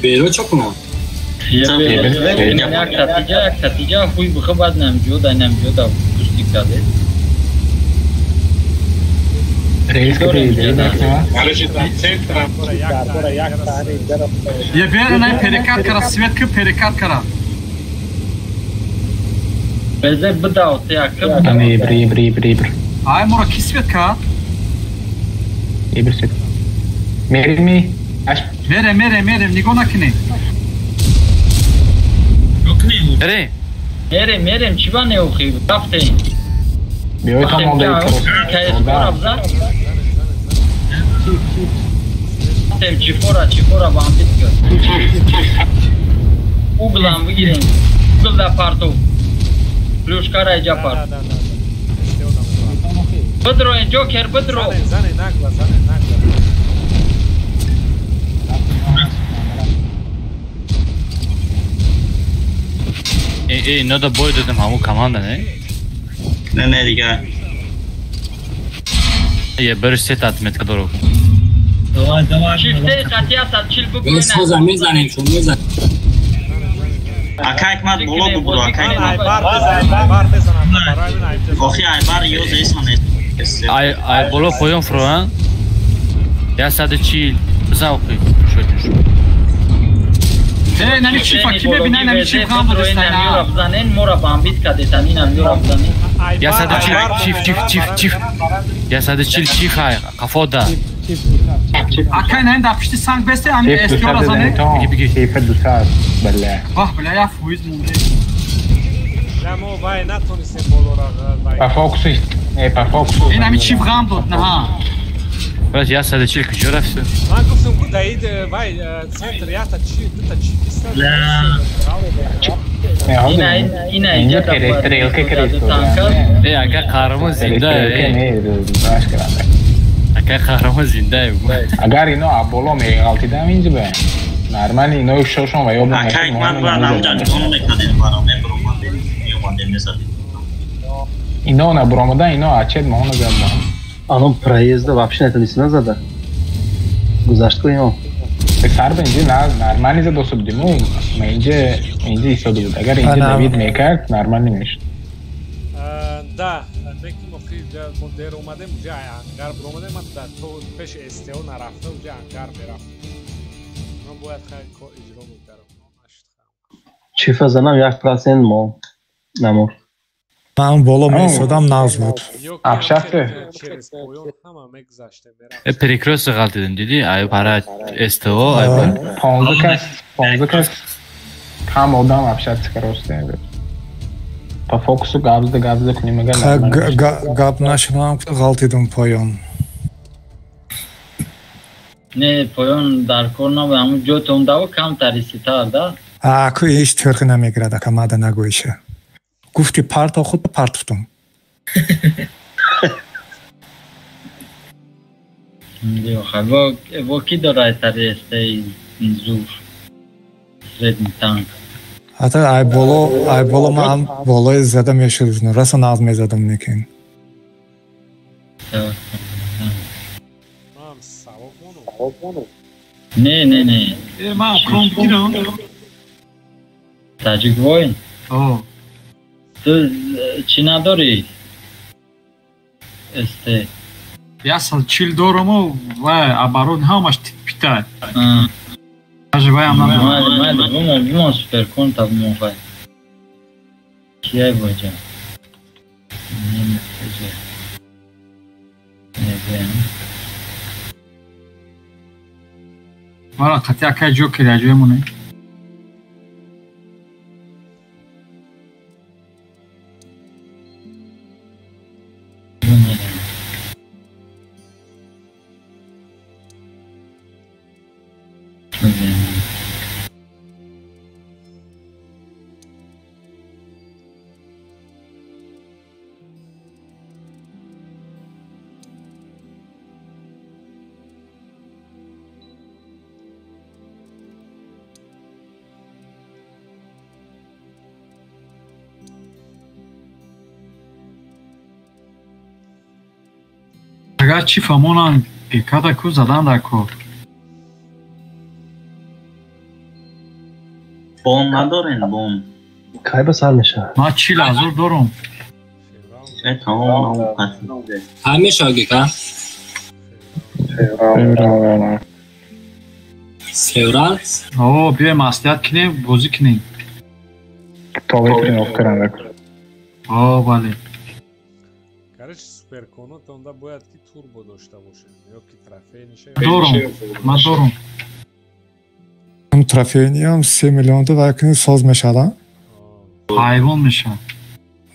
Беро чо кунам?
Як татиҷа хуй бихо баъд намҷо да намҷо да пустик даде.
Е бера най перекат кара, свет ки перекат кара.
Безе бидав те як.
Ами ибри ибри ибри ибр.
Ай мора ки свет ка?
Ибр свет. Мерими.
Мерем, мерем, мерем, нигоҳ накунед.
Мерем.
Мерем, мерем, чӣ ба неохӣ? Рафтем.
Биёй там монда
Рафтем, чифора, чифора бандит кар. Углам бигирем. Угл да парту. Плюшкара иҷа парт. Бидроен, Ҷокер, бидро.
Зане, нагла, зане, нагла.
Э, ино да бой додем ҳамун команда, не?
Не, не, дига.
Е, бери сета отметка дорог.
Давай, давай. Чифте қатия сад чил букунем.
Соза мезанем, шо мезанем.
Акай ҳикмат боло бубуро, акай ҳикмат.
Айбар мезанам, барои ман айб.
Охи айбар ёз эсан эс.
Ай, ай боло поён фуроан. 140 бизан охи. Шуд шуд.
Э, нами чифа ки мебинай, нами чиф ғам будестайна.
Бизанен, мора бамбит кадетан, инам юра бизанен.
140 чиф, чиф, чиф, чиф. 140 чиф ай, қафода.
Акай нен да пишти санг бесте, ами эстиора зане.
Биги, биги.
Чифа дуса, бале.
Вах, бля, я фуиз мунде.
Не, мо вай натонистем болора вай.
По фокусу, не, по фокусу.
Ин ами чиф ғам дод, на.
Брат, 140 куҷо рафту?
Ман гуфтам ку даид вай центр ята чи дута чи биста.
Ина, ина
инҷа перестрелка крест.
Э, ака қаҳрамон зинда.
Не, раш кардам.
Ака қаҳрамон зинда.
Агар ино боло меғалтидам инҷа ба. Нормали ино шошон ва ёб
Акай ҳикмат бояд ҳамҷа ҷон мекардем баро мебуромадем, меомадем мезадем.
Ино набуромадан, ино ачед моҳона задам.
Ано проезда вообще натонисти назада. Гузашт ку ино.
Сар ба инҷа нормали зада будем, ма инҷа инҷа истода буд. Агар инҷа Давид мекард, нормали мешуд.
Да, неким охи мо дер омадем, уже ангар буромадем, ман то пеши СТО нарафта, уже ангар мерафтам. Ман бояд хай кор иҷро мекардам.
Чифа занам 1% мо намурд.
Ман боло меистодам, нағз буд.
Абшафте.
Э, перекрёсток ғалтидем, дидӣ? Ай пара СТО, ай пара.
15 кас, 15 кас кам одам абшафте каросте. По фокусу гап зада гап зада кунем агар.
Гап нашунавам, ғалтидум поён.
Не, поён дар кор набуд, ҳамун ҷотон даво камтар иститар, да?
Аку ҳеҷ тӯрқи намегирад, ака мада нагӯиша. Гуфти парто худ партуфтум.
Во ки дорад тари эстаи зур? Средний танк.
Ҳатто ай боло, ай боло ман болои зада мешуд, раса нағз мезадам лекин.
Не, не, не.
Э, ман кром бигирам.
Таҷик воин?
О.
Ту чӣ надорӣ? СТ.
140 дорому вай оборот ҳамаш пита. Даже вай ҳам надорам.
Майли, майли, бумон, бумон суперкон та бумон хай. Кияй боҷа?
Мара қатъи акай ҷокер аҷоя монем. Агар чӣ фаҳмонанд, гекада ку задан дар кор.
Бом надорен, бом.
Кай ба сар мешавад?
Ман 40,000 дорам.
Э, тамом, пас.
Кай мешавад гека?
Феврал.
Феврал?
О, биёем маслиҳат кунем, бозӣ кунем.
Тови тренировка кардам.
О, бале.
Короче, суперконот онда бояд ки турбо дошта бошем, ё ки трофейниша.
Дорам, ман дорам.
Трофейниам 3 миллион ду вай кунӣ соз мешавад?
Ҳайвон мешавад.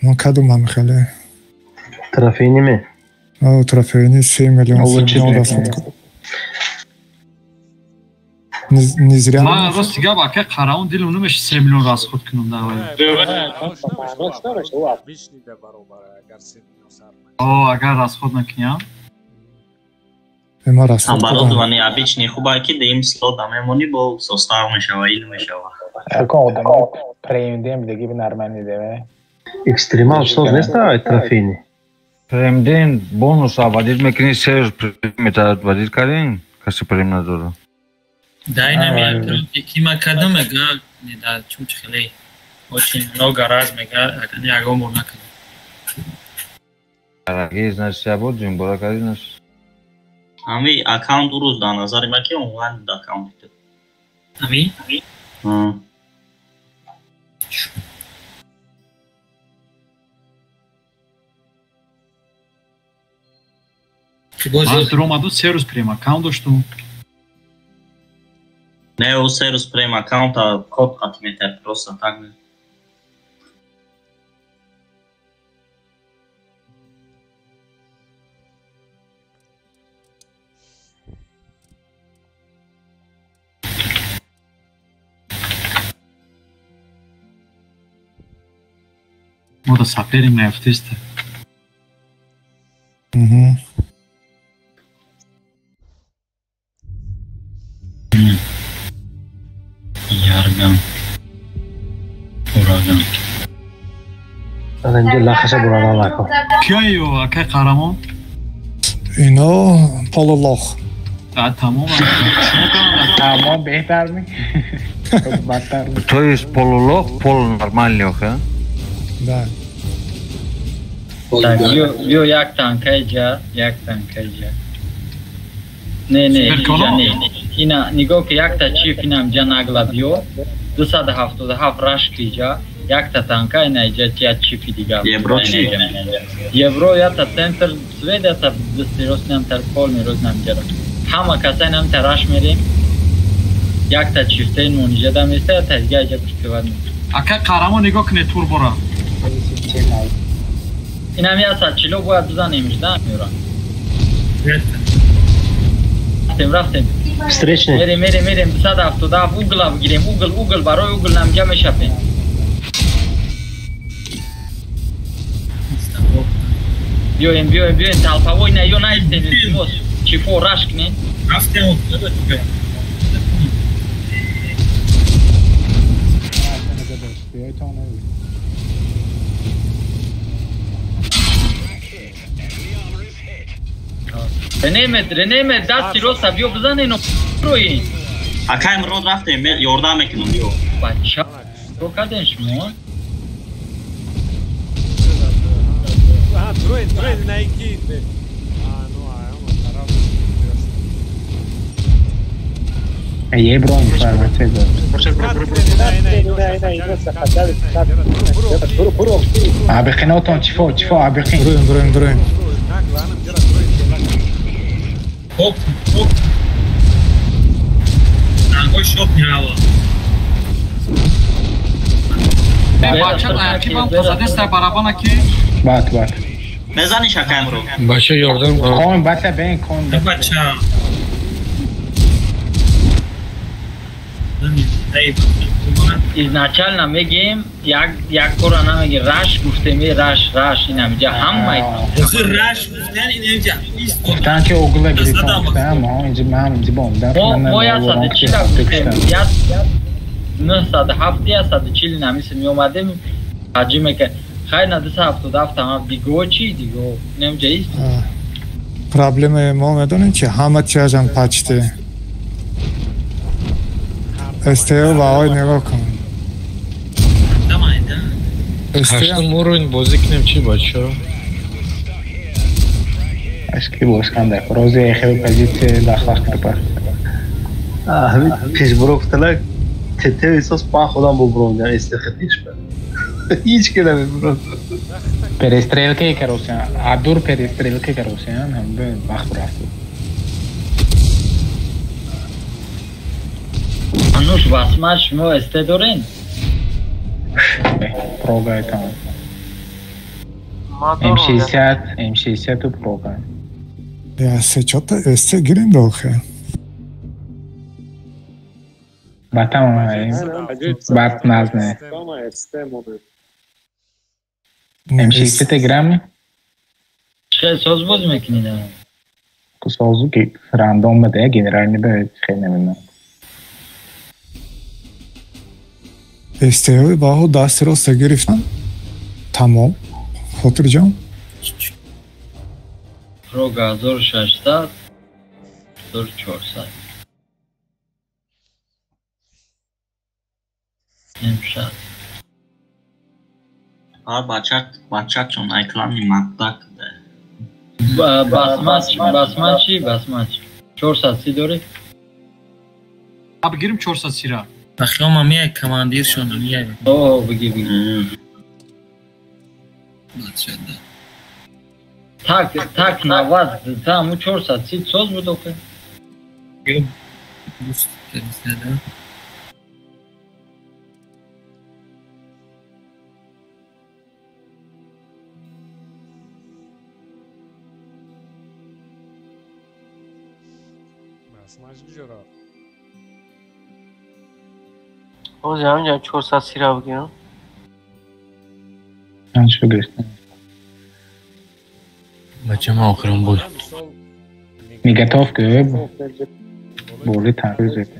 Ман кадом ҳами хеле?
Трофейни ме?
О, трофейни 3 миллион, 3 миллион расход кун. Не зря.
Ман рости гап ака қараон дилам намеши 3 миллион расход кунам дар вай. О, агар расход накуням.
Ма расход.
Оборудование обычный хубай ки дим слот мемони бо состав мешава, ил мешава.
Фикр одам премдем диги нормальный деве.
Экстремал что нест трофейный?
Премдем бонус авадид мекунӣ се премета вадид кардин, каси прем надора.
Да, инами ки ма кадам мега, не да чум хеле очень много раз мега, агар ягон бор накардам.
Араги, значит, я буду, бора кардин, значит.
Ами аккаунт урӯз дар назари ман ки онлайн буд аккаунт.
Ами?
Ман дуромаду се рӯз прем аккаунт доштум.
Не, ӯ се рӯз прем аккаунта код қатъ метард, просто так не.
Мо да саперим наёфтеста.
Ярган. Ураган.
Ана инҷа лахаша бураран лако.
Кияю, акай қаҳрамон?
Ино полулох.
А, тамом.
Тамом беҳтар ми? Бадтар.
То есть полулох, полунормальный, охе?
Да.
Так, ё як танка иҷа, як танка иҷа. Не, не, иҷа не. Ина нигоҳ ки якта чиф инам ҷа нагла биё. 277 рашк иҷа, якта танка ина иҷа як чифи дига.
Евро чи?
Евро якта центр свет, якта дасти рост нам тар пол мероз нам ҷара. Ҳама каса инам тараш мерем. Якта чифтаи мониҷа да места, якта дига иҷа пуштивад.
Ака қаҳрамон нигоҳ кунед турбора.
Инам 140 бояд бизанем, да, меёра. Рафтем, рафтем.
Встречный.
Мерем, мерем, мерем, 277 угла бигирем, угл, угл, барои угл намҷа мешапем. Биёем, биёем, биёем, толповой на ё наистем, илтимос. Чифо раш кунем.
Рафтем,
Ренемет, Ренемет, дасти роста биё бизан ино роин.
Акай мурод рафтем, ёрдам мекунам биё.
Бача, ро карден шумо?
А, дроин, дроин найки. А, ну, а, он тараф.
Евро информация. Абихинотон чифо, чифо, абихин.
Дроин, дроин, дроин.
Оп, оп. Нангой шоп мирало.
Бача, акибам позадеста барабана ки?
Бат, бат.
Мезаниш акаем ро.
Бача ёрдам.
Кон, бача, бен, кон.
Бача.
Изначально мегем, як кора намеги раш гуфтем, раш, раш, инам ҷа ҳама.
Раш гуфтан инам ҷа.
Гуфтан ки угла гирифтан, гуфтан, мо инҷа ман инҷа бомдан.
Мо 140 гуфтем, 907 140 намис меомадем, ҳаҷи мека. Хай на 277 ҳам диго чи диго, инам ҷа ист.
Проблемаи мо медонем чи ҳама чиажам почти. СТО ва ой нигоҳ кун.
Ҳаштум уровень бозӣ кунем чи бачаҳо?
Ашки бошканда. Рози эхел позиция лахлах кирпа.
Ҳамин пешбуро гуфталак ТТ эҳсос ман худам бубуром СТ пешба. Ҳеҷ ки намебурам.
Перестрелка каросян. Адур перестрелка каросян ҳам вақт рафт.
Ануш васма шумо СТ дорен?
Прога там. М60, М60 прога.
Я се чота СТ гирин дохе.
Батам бат назне. М60 грамми?
Чӣ соз боз мекунӣ?
Созу ки рандом бада, генеральный ба хеле намедонам.
Эстеои баҳо дасти роста гирифтан. Тамом. Хотирҷон.
Прога 1600, 1400. М6.
А бачак чон айклани мактак да.
Басмач, басмачи, басмач. 430 дорӣ?
А бигирим 430 ра.
Бахёма мияй командир шон мияй.
О, биги биги. Так, так 90, та му 430 соз буд охе.
Басмач куҷо рафт?
Ҳозир ҳаминҷа 430 ра бигирам.
Чанд шо гирифтам?
Бача ман охирон буд.
Миготовка боли танкои зета.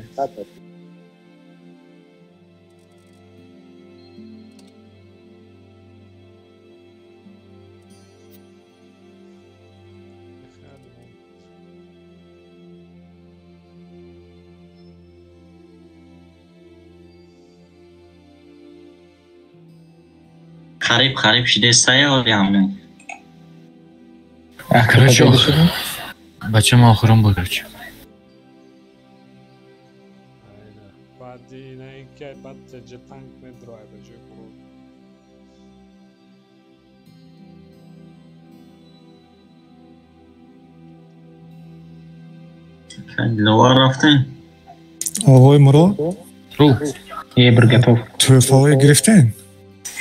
Қариб қариб шидестая оли ҳамин.
Короче, бача ман охирон буд, короче.
Баъди на ин ки баъд ҷа танк медроя ба ҷои кор.
Диловар рафтем?
Оғои Мурод?
Ру.
Ебр готов.
Тӯҳфаҳое гирифтем?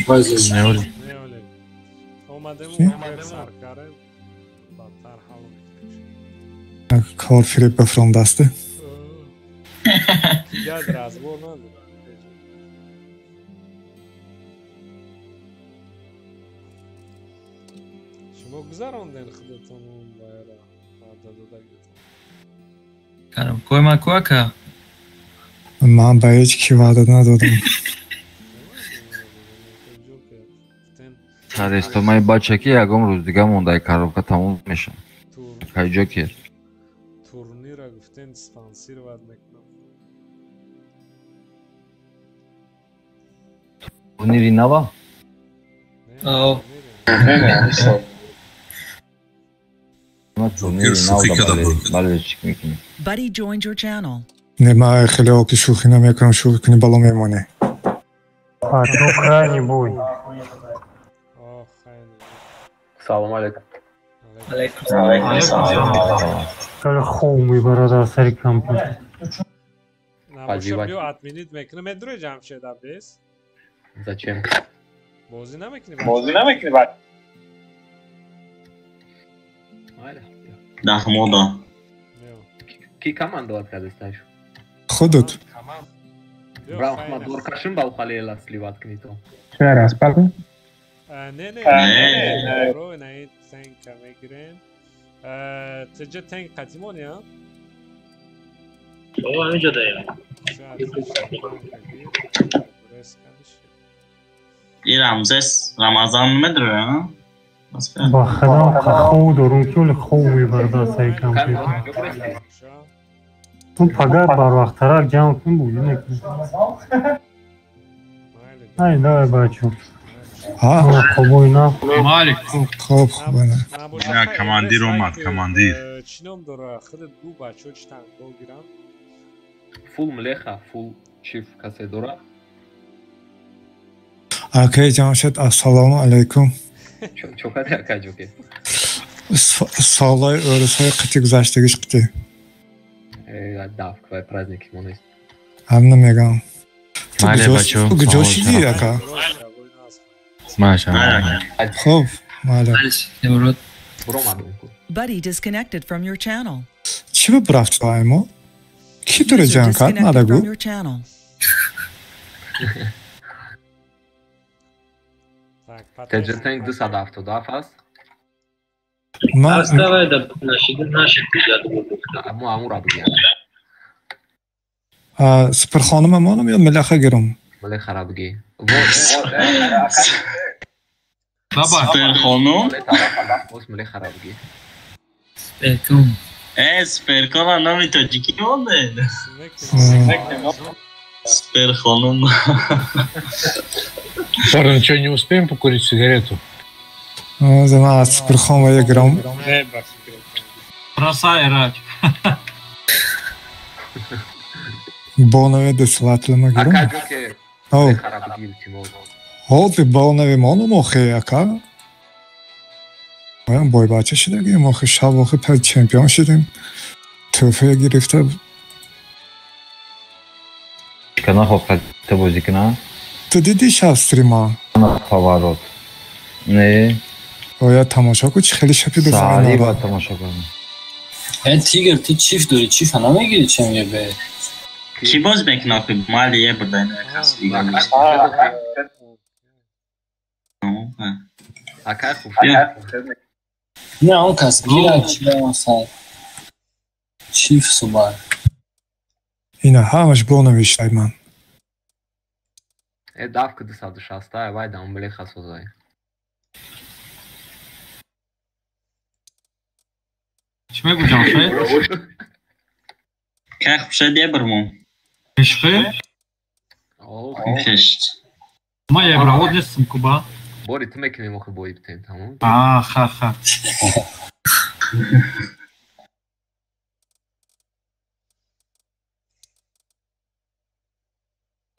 Не, оли.
Не, оли. Омадему сар кардем. Бадтар ҳал мекунем.
Кор фиреб ба фуромдасте.
Дигар разбор надорам. Шумо гузаронден худатон он вайра ваъда додагитон.
Коробкои ма ку ака?
Ман ба ҳеҷ ки ваъда надодам.
Сарестомаи бача ки ягон рӯз дига мондаи коробка тамом мешавад. Кайҷо ки?
Турнира гуфтен спонсировать мекунам.
Турнири нава?
Ао.
Турнири нава бале чик мекунӣ.
Buddy joined your channel.
Не, ман хеле оки шӯхӣ намекунам, шӯхӣ кунӣ бало мемонӣ.
А, то крайний бой.
Салом алейкум.
Алейкум салом.
Хеле хуб мебарад аз сари компютер.
Набоша биё отменить мекунем. Медрои Ҷамшед абес?
Зачем?
Бозӣ намекунӣ?
Бозӣ намекунӣ баъд.
Даҳмода.
Ки командовать кардасташ?
Худут.
Брам хма доркашим ба ухалела сливать кунӣ то.
Чӣ распад?
Не, не, не, ро на ин танка мегирем. Тҷа танк қатимон я?
О, ҳаминҷо даем.
И Рамзес Рамазан медроя?
Ба худам хоб дорум ки оли хоб мебарад аз сари компютер. Ту пагар барвақттарак ҷамъ кун бозӣ мекунӣ. Ай, давай бачо. Хобой на.
Малик.
Хоб хобой на.
На командир омад, командир.
Чӣ ном дора? Худат гӯ бачо чӣ танкҳо гирам?
Фул млеха, фул чиф касе дора?
Акаи Ҷамшед, ассалому алайкум.
Чо кади акай ҷоке?
Солҳои ӯрусҳои қити гузаштагиш қити.
Давк вай праздники мо нест.
Ҳамна мегам. Ту
Майли, бачо.
куҷо шидӣ ака?
Маша.
Хуб, майли.
Buddy disconnected from your channel.
Чӣ ба рафт мо? Ки туро
User
ҷанг кард
disconnected
надагу?
from your channel.
Теҷетенг 277 аст.
Супер хонумам ё милаха гирам?
Милаха бигӣ.
Супер хонум?
Милаха бигӣ.
Суперкон.
Суперкон номи тоҷикӣ монде? Супер хонум.
Парни, что, не успеем покурить сигарету?
За нас суперхон я грам.
Бросай, Рач.
Бонове десилателма гирам. О, бонове монум охе, ака. Моям бойбача шидагим, охе шаб охе пел чемпион шидем. Трофея гирифта.
Кана хоб та бозӣ кунам?
Ту диди шаб стрима?
Поворот. Не.
Бояд тамошо кун, хеле шапи бизанӣ.
Сари бояд тамошо кунам.
Тигр, ту чиф дорӣ, чифа намегирӣ чем ебе?
Ки боз мекунад охи? Мали ебурда ина кас дига нест.
Акай хуб.
Не, он кас гирад чида чиф субар.
Ина ҳамаш бо навиштай ман.
Давка 260, вай дам млеха созай.
Чӣ мегӯ Ҷамшед?
Кай хушед ебрмон?
Ишқи?
Хешт.
Ма ебравод нестам куба.
Бори ту мекунем охи бои битем, тамом?
А, ха ха.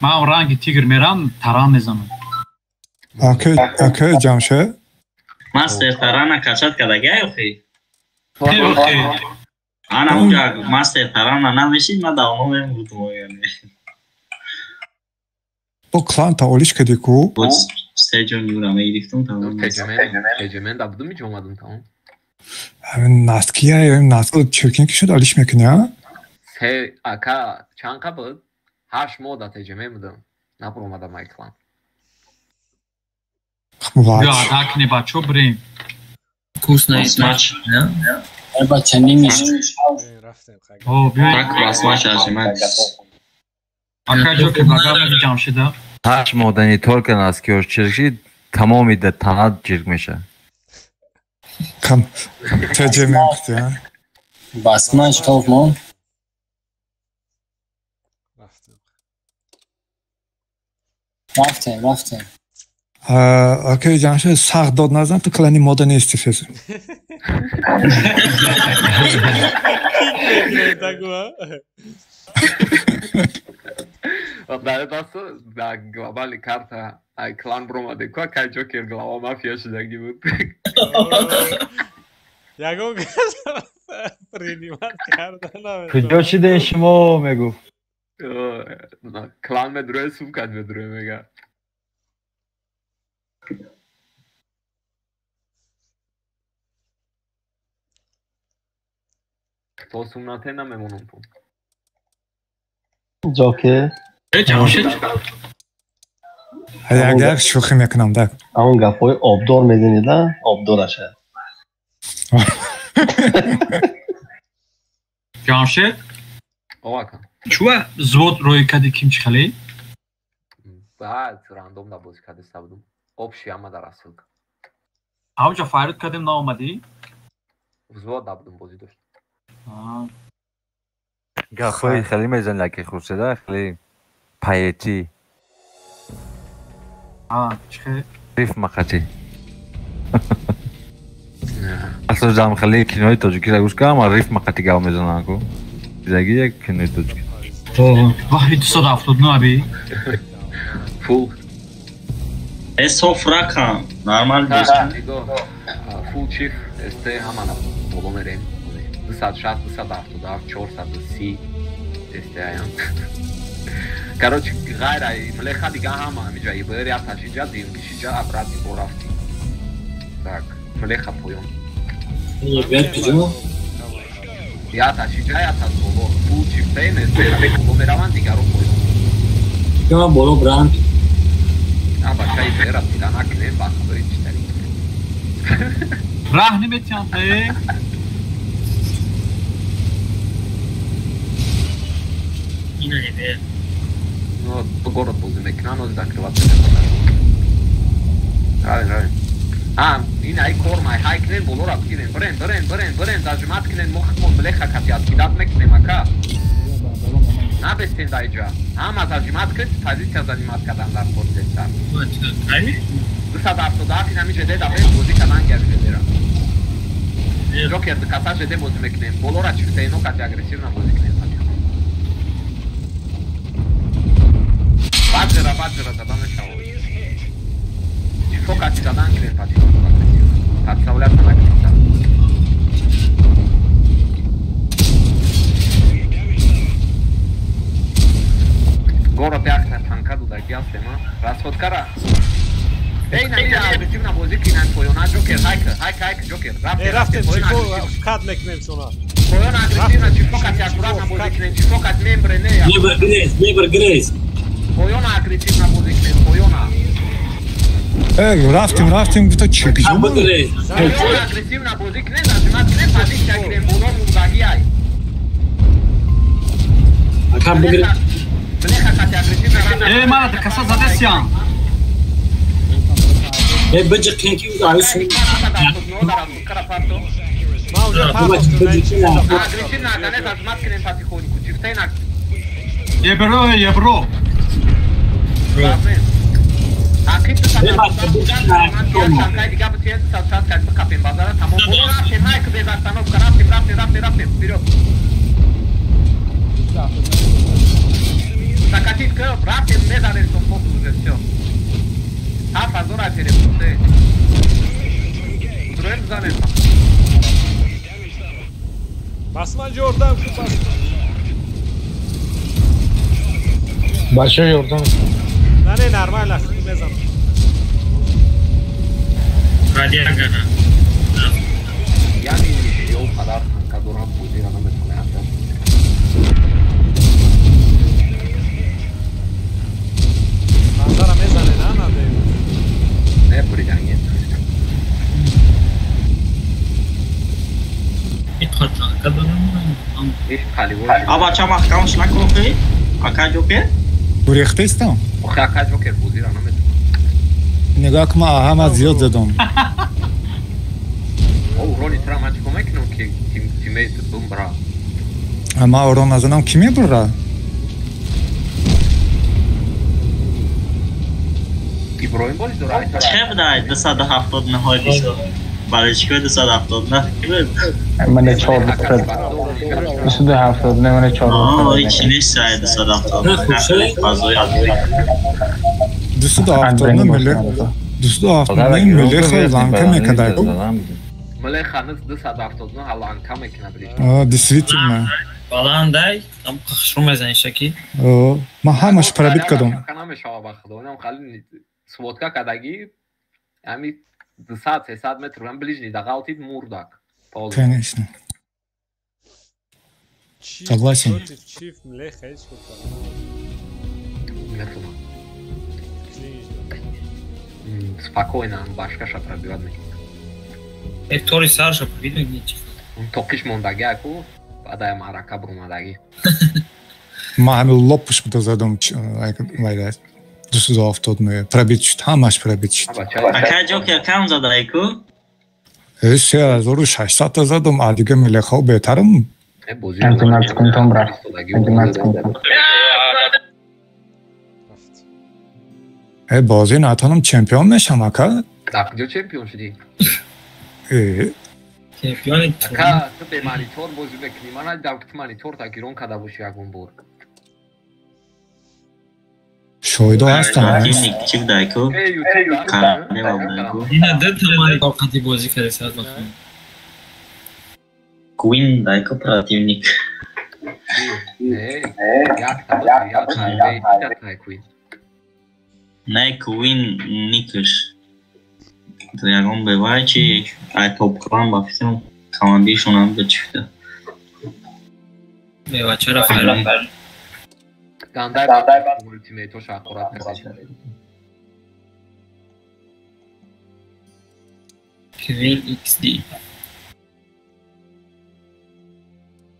Ман ранги тигр мерам, таран мезанам.
Аке Ҷамшед?
Мастер тарана качат кардагай охи? Ана унҷа мастер тарана намешид, ман давно мемурдум яъне.
Бо клан та олиш кардӣ ку?
Се ҷон юра мегирифтум тамом.
Теҷемен да будум иҷо омадум тамом.
Ҳамин насткия, настко чиркин ки шуд олиш мекунӣ, а?
Се ака чанд қа буд? 8 моҳ да теҷемен будам. Набуромадам ай клан.
Бیا дакни бачо бирем.
Вкусно матч.
Бача немиш.
О, биё.
Так басмач ажимат.
Ака ҷо ки багар Ҷамшеда.
8 моҳ да не только наскиёш чиркшид, тамоми да танат чирк меша.
Кам теҷемен кути, а?
Басмач топ мон. Рафтем, рафтем.
Акаи Ҷамшед сахт дод назан, ту клани мода нести фез.
Дар глобали карта ай клан бромаде ку акай Ҷокер глава мафия шудагӣ буд.
Ягон кас принимат карда наметавонад.
Куҷо шидем шумо мегуфт?
Клан медуре, сумкат медуре мега. То сумнате намемонам ту.
Ҷокер?
Ҷамшед?
Агар шӯхӣ мекунам да.
Ҳамон гапҳои обдор мезанед, а? Обдораша.
Ҷамшед?
Овака.
Чуа взвод рӯи кади ким чӣ хеле?
Баъд рандом да бозӣ кардеста будум. Общий ҳама дар рассылка.
Ҳамҷа файрод кардем наомадӣ?
Взвод да будум бозӣ дошт.
Гапҳои хеле мезанӣ аки Хуршеда, хеле паетӣ.
Чӣ хеле?
Рифма қатӣ. Асло ҷам хеле кинои тоҷикиро гӯш кардам, рифма қатӣ гап мезананд ку. Зиндагӣ як кинои тоҷикӣ.
Ваҳи 279 аби.
Фул.
Соф ракам, нормал нест.
Фул чиф, СТ ҳама на боло мерем. 260, 277, 430 СТ аян. Короче, ғайр ай млеха дига ҳама ҳамиҷа ИБР яташиҷа, ДМГшиҷа, обратно бо рафтӣ. Так, млеха поён.
ИБР куҷо?
Яташиҷа, яташ боло. Фул чифтаи СТ боло мераванд, дигаро поён.
Чифка боло бранд.
А бачаи бера пира накунем, ба худои читари.
Раҳ наметиҳанд э?
Ина не.
Ну, город бозӣ мекунанд, ози закрываться мекунанд. Равен, равен. А, ин ай кормай, ҳай кунем, болора бигирем. Бирем, бирем, бирем, бирем, зажимат кунем, мо худмон блеха кати кидат мекунем, ака. Набестен дар иҷа. Ҳама зажимат кун, позитсия занимат кардан дар кортеста. 277 ин ҳамин ЖД да бем бозӣ кардан гар ЖД-ра. Ҷокер каса ЖД бозӣ мекунем. Болора чифтаино кати агрессивно бозӣ кунем. Баджера, баджера зада мешавад. Чифо кати задан кунем патихонку агрессивно. Подставляться накунем. Город якта танка дудаги астема. Расходкара. Эй, на ина агрессивно бозӣ кинан поёна Ҷокер, ҳайка, ҳайка, ҳайка Ҷокер.
Рафтем, рафтем, чифо кат мекунем шуна.
Поёна агрессивно чифо кати аккуратно бозӣ кунем, чифо кати мембре не.
Небр грез, небр грез.
Поёна агрессивно бозӣ кунем, поёна.
Эй, рафтем, рафтем, гуфта чӣ киҷо?
Поёна агрессивно бозӣ кунем, зажимат кунем, позитсия гирем, боло мурдаги ай.
Ака бигир.
Эй, мана каса задесиям.
Э, баҷи қинки аюс.
Агрессивно агане зажимат кунем потихоньку, чифтейна.
Ебро, ебро.
Закатить к рафтем мезанем том топ уже всё. Ҳафт перепусте. Удроем занем.
Басман ёрдам ку басман.
Бача ёрдам.
На не нормально, мезанам.
Радиагана.
Яъне ё қадар танка дорам бозиро наметавонам.
Базара мезане, на наде.
Не буриданге.
А бача маҳкамаш накун ака Ҷокер?
Гурехтаистам?
Охе ака Ҷокер бозиро наметавонам.
Нигоҳ кун, ман ҳама зиёд задам.
О, урони тра ман чико мекунам ки тиммейт бумбра.
Ман урон назанам ки мебура?
Иброҳим бози дора?
Чӣ будай 279 бисёр? Барои чӣ 279 ки буд?
Мане 4 буд. 279 мане 4 буд.
Ҳеч нест 279. Фазои
279 миле 279 миле ланка мекадай.
Миле ханыз 279 ланка мекунад.
А, действительно.
Баландай, там хушру мезанӣ шаки.
Ман ҳамаш пробит кардам.
Намешава ба худо, инам хали сводка кадаги, ами 200-300 метр ам ближний да ғалтид мурдак.
Конечно. Согласен.
Чиф млеха ҳеч
Спокойно, башкаша пробивать мекунад.
Э, тори сарша пробит мекунад чиф.
Тоқиш мондаги аку, баъда маърака бурмадаги.
Ман ҳамин лопуш буда задам, вайда. 279 пробит шуд, ҳамаш пробит шуд.
Ака Ҷокер кам задай ку?
Э, 3600 та задам, а дига милехао беҳтарам. Э, бозӣ натонам чемпион мешам, ака?
Дар куҷо чемпион шудӣ?
Э,
чемпиони
ака, ту бе монитор бозӣ мекунӣ. Ман надидам ки ту мониторта гирон карда бошӣ ягон бор.
Шоҳидо ҳастанд.
Чӣ будай ку?
Ина ду та монитор қати бозӣ карда сад бахм.
Куин дай ку противник.
Не, якта якта Куин.
Не, Куин никаш. Ягон бевай чи ай топ клан ба фикрам командиршон ҳам ба чифта.
Мевачара файрам.
Гандай ультимейтош аккурат кардед.
Квин XD.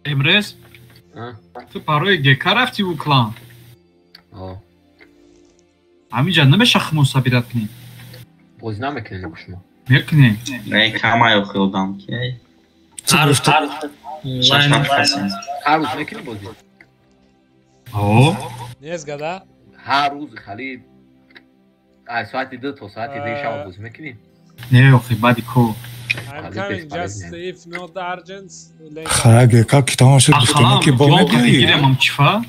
Эмрес? Ту барои ГК рафтӣ ӯ клан? Ҳаминҷа намеша хумон сабират кунем?
Бозӣ намекунем бо шумо.
Мекунем.
Не, камай охи одам ки.
Ҳар
рӯз мекунем бозӣ?
О?
Нест гада?
Ҳар рӯз хали ай соати 2 то соати 2 шаба бозӣ мекунем?
Не, охи баъди кор.
I'm coming just if not urgent.
Хай, ГК ки тамом шуд гуфтем ки бо мебиёӣ.
Гирем чифа?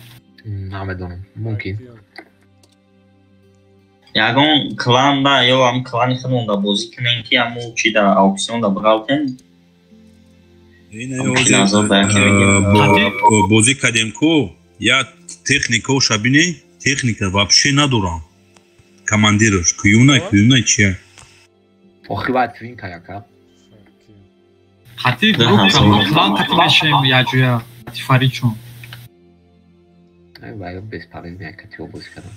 Намедонам, мумкин.
Ягон кланда ё ам клани худмонда бозӣ кунем ки аму чи да ауксионда биғалтем.
Бозӣ кардем ку я техникаоша бинӣ, техника вообще надорам. Командираш куюна куюна чия?
Охи вай твинка яка.
Хати групп клан қати мешем яҷоя фаричон.
Вай бесполезный якати бозӣ кардам.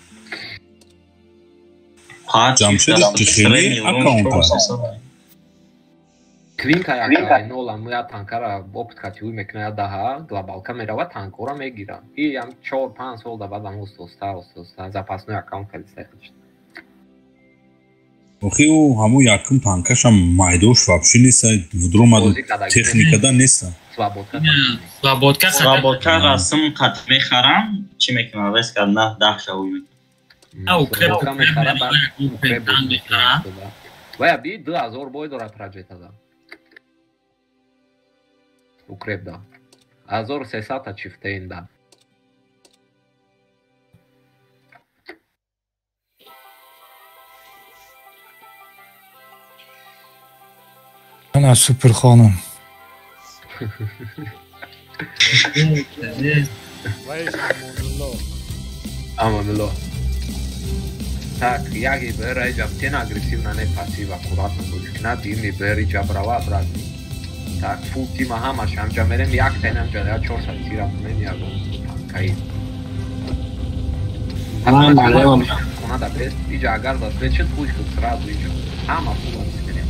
Ҷамшед хеле аккаунта.
Твинка яка нола муя танкара опыт кати уй мекуна я даҳа глобалка мерава танкора мегира. И ам 4-5 сол да баъдам оста оста запасной аккаунт кардиста худш.
Охи ӯ ҳамун якум танкашам майдош вообще неста, вдромаду техникада неста.
Свободка
Свободка расм қат мехарам, чӣ мекунам? Рес кард на 10 ша уй мекунам.
Вая би 2000 бой дорад проҷектада. Укреп да. 1300 та чифтейн да.
Ана супер хонум.
Аманулло. Так, яги бер иҷа тен агрессивно не пассив аккуратно бозӣ кунад, ими бер иҷа брава обратно. Так, фул тима ҳамаш ҳамҷа мерем, як тен ҳамҷа я 400 тира кунем ягон танкаи. Хона да бест, иҷа агар да бест шуд, пусть худ сразу иҷа. Ҳама фул ҳамс мерем.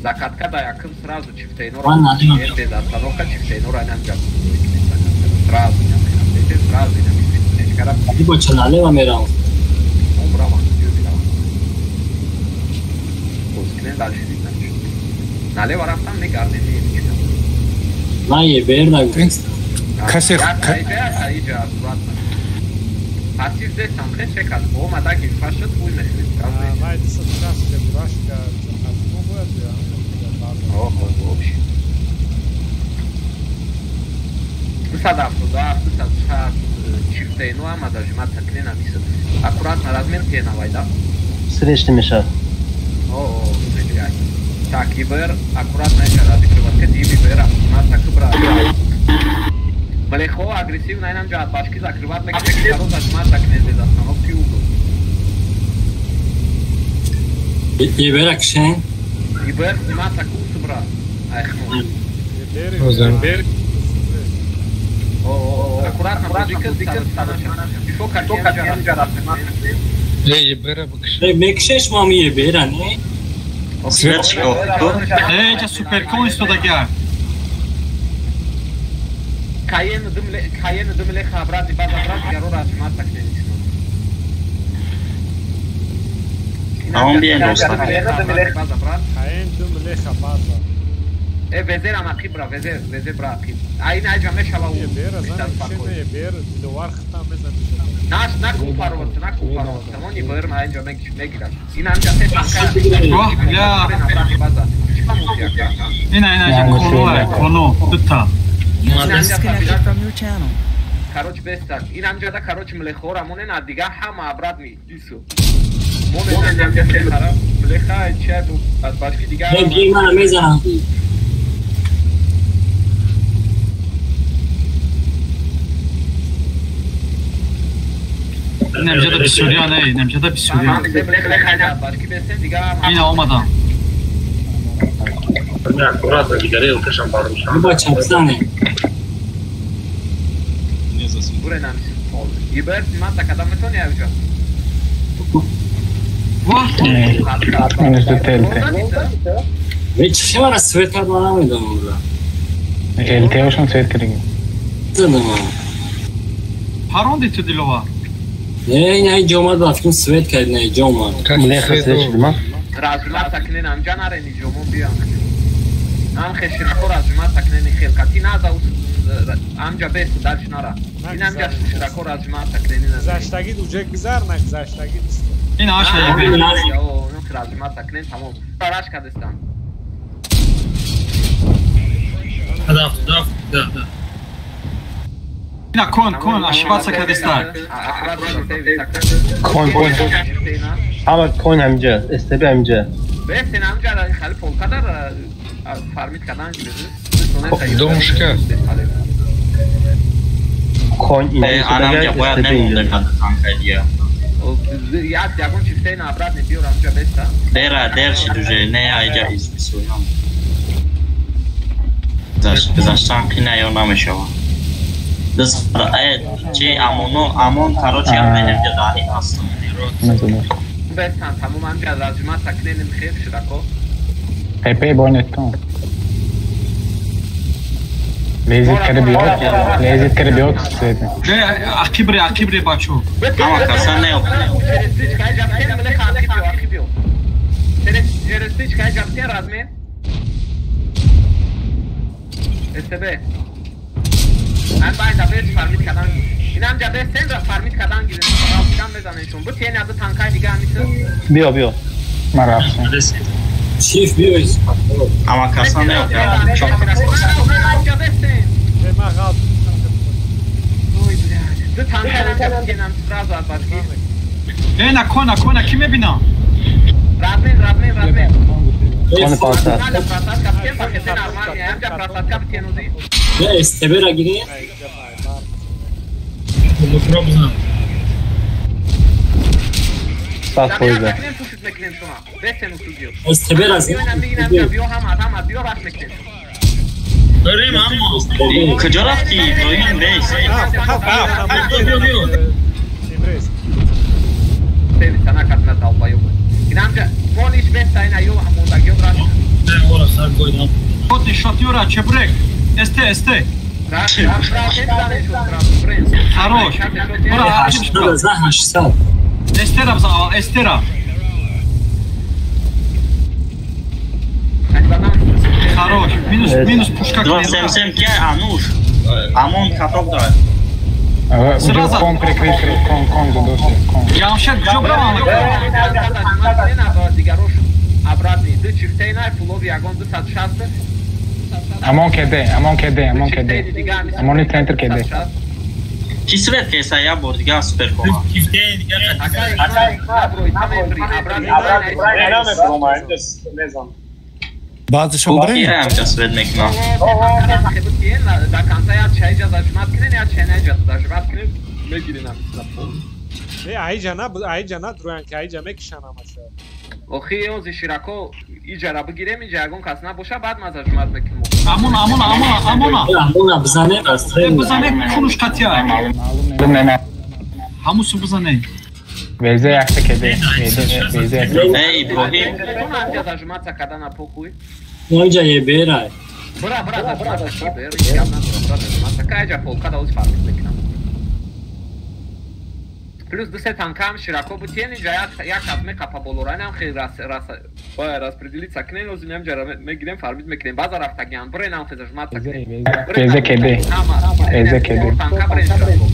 Закатка да якм сразу чифтейнора без остановка чифтейнора инамҷа сразу инам сразу инам
Бо чаналева мерам.
Налево рафтам мегардем.
Ман ебер нагуфт.
Касе
пассив дестам хе чекад. Омада гирфа шуд, уй мехрид.
Вай 260 бурашка хатмо бояд бия.
Ох, вообще. 277, 260 чифтейну ама даже ма такне намисад. Аккуратно размер тена вайда.
Срещи мешад.
О, встречай. Так, ИБР аккуратно еще разыгрывать. ИБР аккуратно кыбра. Млехо агрессивно инам ҷа башки закрывать мекунад, ро зажимать такне без остановки угол.
ИБР акшен.
ИБР снимать таку субра. Айхмо.
Озанберг.
Аккуратно, музыка, шо кардем ҷа.
Эй, ЕБР бикш.
Эй, мекшеш мами ЕБР, не?
Эй, ҷа суперкон истодага.
Каен дымле хабрати баз обрати гаро размат такне.
Аон биен доста.
Каен дымле хабаза.
Э, везер ам ақиб бра, везер, везер бра ақиб. Ай на ҷа мешава у.
Ебер, зан шене ебер, диловар хитам мезан.
Наш на купароват, на купароват. Тамони бер на ҷа мегирад. Ин ам ҷа се танка.
Оҳ, бля. Ина ина ҷа коно, коно, дута.
Короче, бестак. Ин ам ҷада короче млехора монен, а дига ҳама обратно дису. Монен ам ҷа се хара. Млеха чай бу аз башки дига.
Бе, мана мезанам.
Намҷада бисёрия не, намҷада бисёрия. Ина омадам.
Аккуратно, дигаре кашам барушам.
Ба чапсане.
Бурен ам пол. Ибер ман такада метони авҷа.
Минус ду ТЛТ.
Ве чӣ мара свет кард ман намедонам бла.
ЛТ ошон свет кардагӣ.
Задам.
Паронди ту Диловар.
Не, не, иҷо омад ба фикрм свет кард, не иҷо омад.
Млеха свет шуд ма?
Разжимат такнен амҷа нарен иҷомон биям. Ам хеширако разжимат такнен хелка. Ти наза амҷа бес дальше нара. Ин амҷа ширако разжимат такнен наза.
Гузаштагӣ уже гузар на гузаштагӣ нест.
Ин аша ебе.
Разжимат такнен тамом. Раш кардестан.
Да, да, да, да.
Ина кон, кон, ошибаться кардестан.
Кон, кон. Ҳама кон ҳамҷа, СТБ ҳамҷа.
Бесен ҳамҷа хали полкадар фармид кардан
Дом шкаф.
Кон ин
анамҷа бояд намонда танкай дига.
Як ягон чифтаи на обратно биёр ҳамҷа беста.
Дера, дер шид уже, не айҷа избисоям. Гузаштан қина ё намешавад. Чи амоно, амон короче ҳаминҷа дари ҳастам.
Бестан тамом ҳамҷа разжимат такненем хел ширако.
ПП бонетон. Лезет карабиот, лезет карабиот свет.
Не, ақибре, ақибре бачо.
Ама каса не.
Через стричка ҷабтен размен. СТБ. Ан байда берч фармид кардан. Инам ҷабе сен ра фармид кардан гирен. Равтидан мезаненшон. Бу тен язы танкай дига ҳамисы.
Биё, биё.
Ман рафтам.
Чиф биё.
Ама каса не.
Ду танкай ҳам сразу аз бачки.
Э, на кон, на кон, ки мебинам?
Размен, размен, размен.
Кон пасад.
Не, СТБ ра гире.
Сад фоиза.
СТБ ра
Барем аммо.
Куҷо рафтӣ, Иброҳим бес?
Шотни, шотнюра, чебурек. СТ, СТ. Хорош. Бра,
800.
СТ-ра бизан аввал, СТ-ра. Хорош. Минус, минус пушка.
277 ки Ануш. Амон каток дорад.
Сразу кон прикрыть, кон, кон, додоси, кон.
Ямшед, куҷо бравам?
Обратный. Ду чифтаи най пулови ягон 260.
Амон кеде, амон кеде, амон кеде. Амони центр кеде.
Ки свет кеса я бор дига супер кона.
Чифтаи дига.
Баъзешон
барем? Ҳамҷа свет мекунам.
Не, айҷа на, айҷа на, друян ки айҷа мекишан ҳамаша.
Охи ози ширако иҷара бигирем, иҷа ягон кас набоша, баъд ман зажимат мекунем.
Амона, амона, амона, амона.
Амона бизане,
бизане, кунуш қатия. Ҳамусу бизане.
Везе якта кеде, везе, везе.
Эй, Иброҳим.
Ҳамҷа зажимат кардана похуй.
Ҳамҷа еберай.
Бра, бра, бра, бра, зажимат кайҷа полка да ози фарқ мекунам. Плюс ду се танкам широко бутен, инҷа як кас меқапа болораинам хел распределиться кунен, ози ҳамҷара мегирем, фармид мекунем. Баъза рафтагиам, буренам хел зажимат кунем.
Везе кеде. Везе кеде.
Танка бурен широко.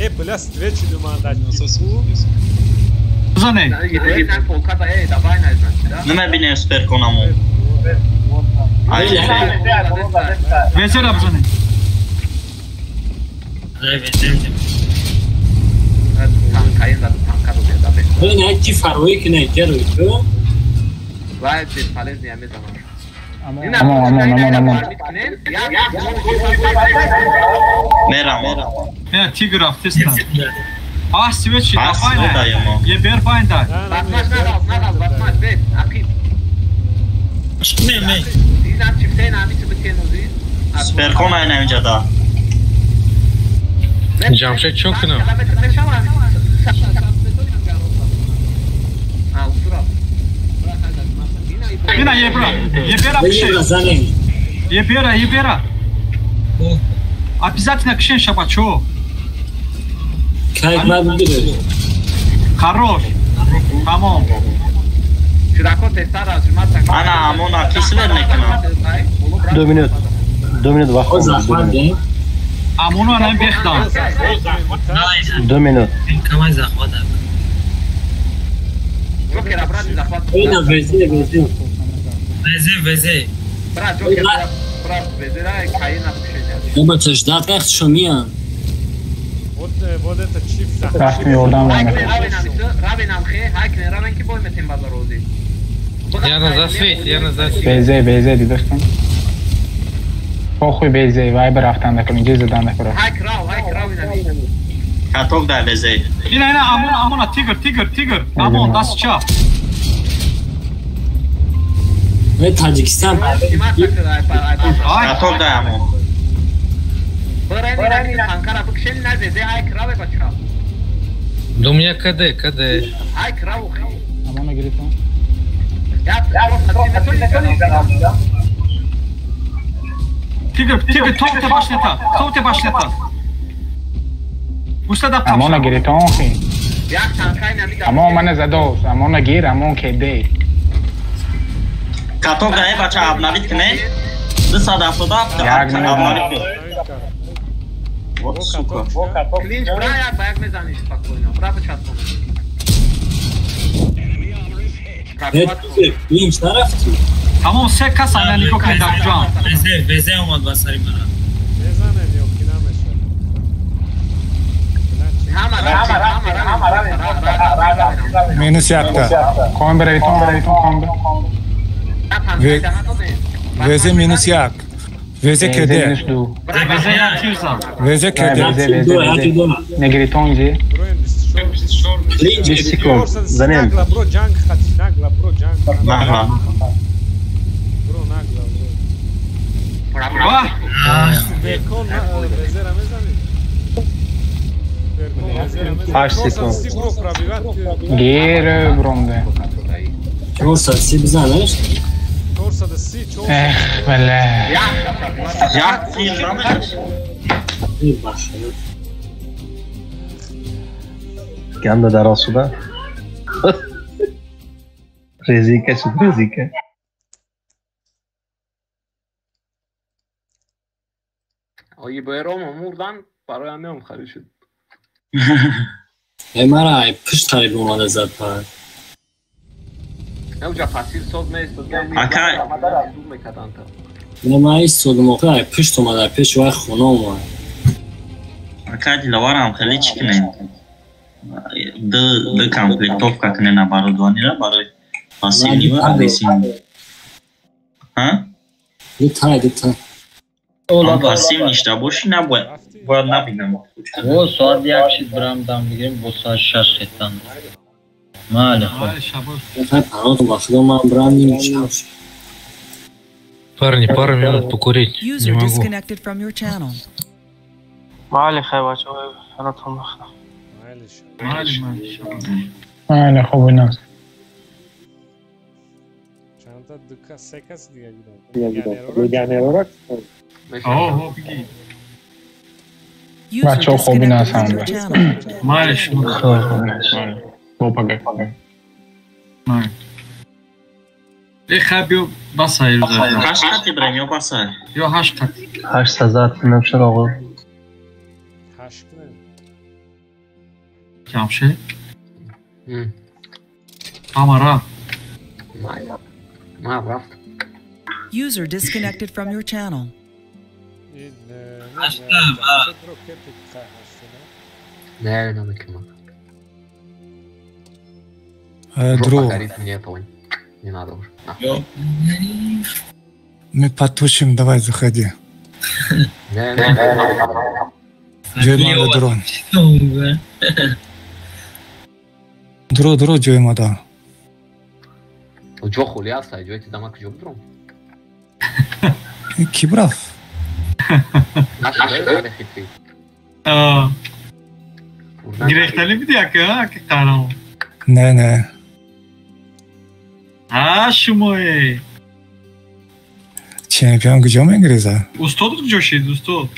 Э, бля, свет шуд ман дар
Бизане.
Намебинем супер конамо.
Везера бизане.
Не, чи фарвои ки не ҷарои ту?
Вай, бесполезный мезанам.
Амон, амон, амон, амон.
Мерам.
Не, тигр рафтеста. А, свет шид, давай. Ебер байнда.
Батмаш нарав, нарав, батмаш, бес, ақиб.
Не, не.
Инам чифтаи намиси битен узи.
Суперкон ай намиҷа да.
Ҷамшед чо кунам?
Ина ебра, ебера пише. Ебера, ебера. Обязательно кишен шабачо.
Как надо бегать?
Хорош. Тамом.
Ана амона кисвер мекунам.
2 минут. 2 минут вақт.
Амоно ана бехдан.
2 минут.
Камай захват.
Джокер, обратный захват.
Ина везе, везе.
Везе, везе.
Брат, Джокер, брат, везе, да, каина пушения.
Оба чаждат как шумия.
Вот, вот это чип захват.
Рафт меордам.
Я на засвете, я на засвете.
Везе, везе, дидоштам. Похуй везе, вайбер рафтан накунем, ҷиз задан накунем.
Каток дар везе.
Ина, ина, амона, амона, тигр, тигр, тигр. Амон, даст чап.
Э, Таҷикистон.
Каток дар амон.
Да у меня КД, КД.
Амона гирифтам.
Тигр, тигр, топте башнята, топте башнята.
Амона гирифтам охи. Амон мана задос, амона гир, амон КД.
Каток дар бача обновить кне. 277 обновить кне. Вот сука.
Клинч, бра, як ба як мезаниш спокойно. Бра, початку.
Клинч нарафти.
Тамом се кас ана нигоҳ кунед дар ҷон.
Везе, везе омад ба сари мана.
Мезанем ё ки намешавад?
Минус якта.
Кон беравитон, беравитон, кон.
Везе минус як. Везе КД. Везе КД.
Негритон ҷи.
20 секунд. Занем.
Нагла, бро, ҷанг хати, нагла, бро, ҷанг.
Нагла.
Бро, нагла, бро. Бекон, везера мезанӣ?
8 секунд.
Гир бромде.
430 бизанаш?
430,
Эх, бля.
Як тир намешавад?
Ганда дароз шуда. Резинка шуд, резинка.
Ои Беромо мурдан барои ҳамеам харид шуд.
Э, мара ай пушт қариб омада зад пар.
Уҷа фасил соз меистод.
Акай.
Не, ман истодам охир ай пушт омада, ай пеши вай хона омад.
Акай Диловарам хеле чӣ кунем? Ду комплектовка кунем оборудованиро барои пассивни ва агрессивни. Ҳа?
Дута, дута.
Пассив ништа бошӣ набояд бояд набинам.
О, соат як шид брам дам бигирем, бо соат 6 хетан. Майли хоб.
Парни, пару минут покурить не могу.
Майли хай бача, анатон бахна.
Майли, майли.
Майли хоб инас.
Чанда дука се кас дига гидам.
Легионерора?
О, биги.
Бачаҳо хоби насанд.
Майли шумо.
Бо пага.
Э, хай биё басай рӯза.
Ҳашт қати брем ё басай?
Ё ҳашт қати.
8 сазат намшад оғо.
8 кунем.
Ҷамшед? Ҳама рафт.
Ма рафт.
User disconnected from your channel.
Не, намекунам.
Дро.
Не надо уже.
Мы потушим, давай заходи. Ҷой мада дрон. Дро, дро ҷой мада.
Ҷо холи аст, ҷои ти дамак ҷо биром.
Ки брафт?
Гирехтали буди ака, ака қаҳрамон?
Не, не.
А шумое.
Чемпион куҷо мегиреза?
Устод куҷо шид, устод?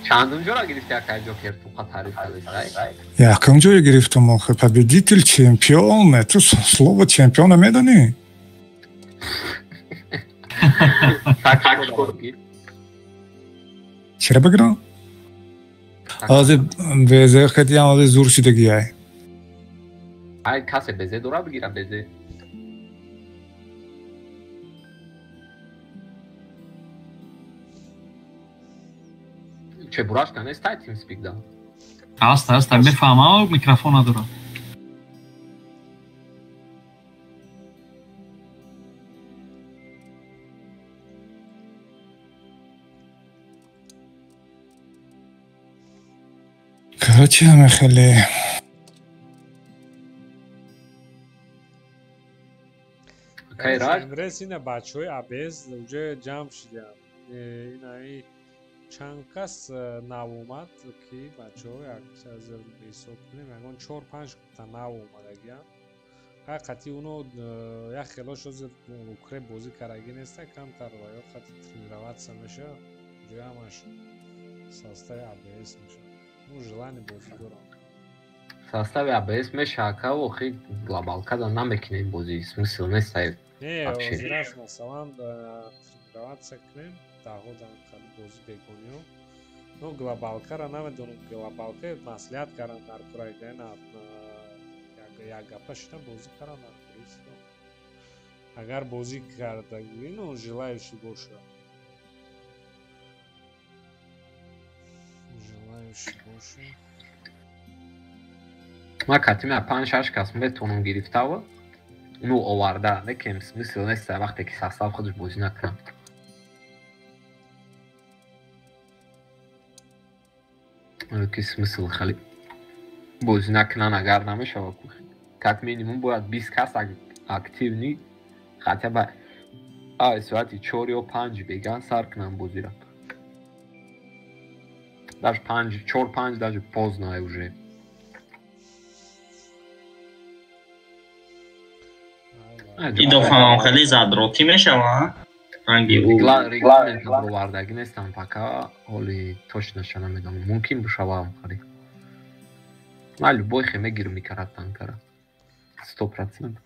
Чандум ҷоро гирифти ака Ҷокер, ту таъриф кардӣ?
Якум ҷое гирифтам охе, победитель, чемпион. Ту слово чемпиона медонӣ? Чира бигирам? Ҳозир безе хедиам, ҳозир зур шидагиай.
Ай касе безе дора бигира безе. Чебурашка нест ай TeamSpeak да?
Аст, аст, мефаҳмам, микрофон надорам.
Короче, ҳаме хеле.
Имрӯз ина бачаҳои АБС уже ҷамъ шиданд. Инаи чанд кас нав омад, ки бачаҳо як ҳисоб кунем, ягон 4-5 та нав омадагиам. Ҳай қати уно як хелош ҳозир укреп бозӣ кардаги неста, камтар ва ё қати тренироваться меша, уже ҳамаш состави АБС меша. Ну, желание бозӣ дорам.
Состави АБС меша, ака, охи глобалкада намекунем бозӣ, смысл нест ай.
Не, ҳозираш масалан тренироваться кунем, даҳо дан бозӣ бегониё. Ну, глобалкара намедонам, глобалка маслиҳат кардан дар курайгана як гапа шида бозӣ кардан дар кури. Агар бозӣ кардаги, ну, желающий боша. Желающий боша.
Ма катима 5-6 кас метавонам гирифтава. Ну, оварда, лекин смысл нест вақте ки состав худаш бозӣ накунад. Ки смысл хали бозӣ накунан агар намешава. Как минимум бояд 20 кас активный хотя бы соати 4 ё 5 беган сар кунан бозиро. Даже 5, 4-5 даже поздно уже.
Идофаам хеле задротӣ мешава? Ранги ӯ.
Регламент баровардаги нестам пока, ҳоли точноша намедонам. Мумкин бошавам хали. Ман любой хе мегирам мекарад танкара. 100%.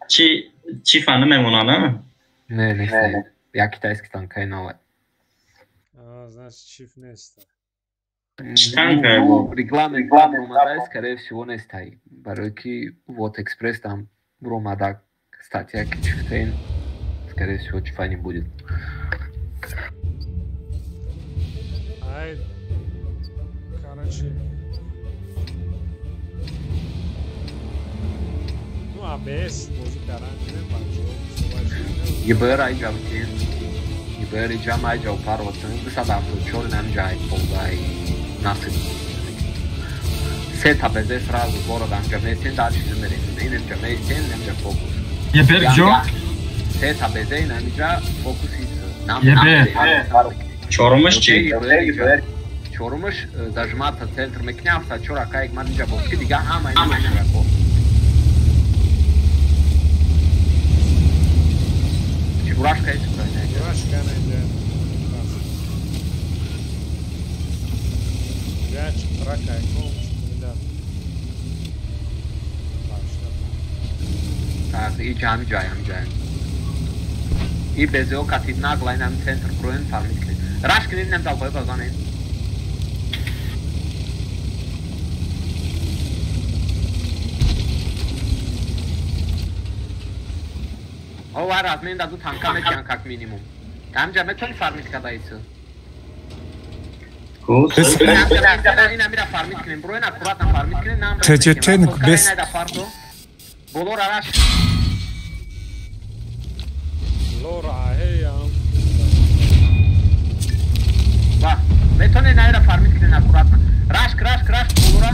Чӣ фан намемонад, на?
Не, не, як китайский танкаи навай.
Значит, чиф нест.
Чӣ танка?
Регламент баромада, скорее всего, нест ай. Барои ки вот экспресс там баромада статья ки чифтейн, скорее всего, чифа не будет.
Ай, короче, ну, АБС бозӣ кардан кунем, бачаҳо.
ГБР ай ҷавтин. ГБР ҷам ай ҷав парвотин. 274 нам ҷай полдай насиб. Се та безе сразу город анҷа месен, дальше намерем. Инем ҷа месен, инем ҷа фокус.
ЕБР ҷо?
Се та безе инем ҷа фокус ис.
ЕБР.
Чорумаш чи?
Чорумаш зажимата центр мекунем, 74 ака як ман инҷа боз ки дига ҳама ина мешава. Чебурашка есть куда-нибудь?
Чебурашка найдем. Я чебурака, да.
Так, и ҷам ҷаям ҷаям. И безео катид нагла инам центр броен фармит кунед. Раш кунед инам далбои базанед. О, ар аз мен даду танка метиҳан как минимум. Ҳамҷа метавонӣ фармит карда ису? Ина мира фармит кунем. Броен аккуратно фармит кунем. Нам
ТЧТ бес.
Болора раш.
Лора ҳеям.
Ва, метавонӣ наира фармит кунем аккуратно. Раш, раш, раш, болора.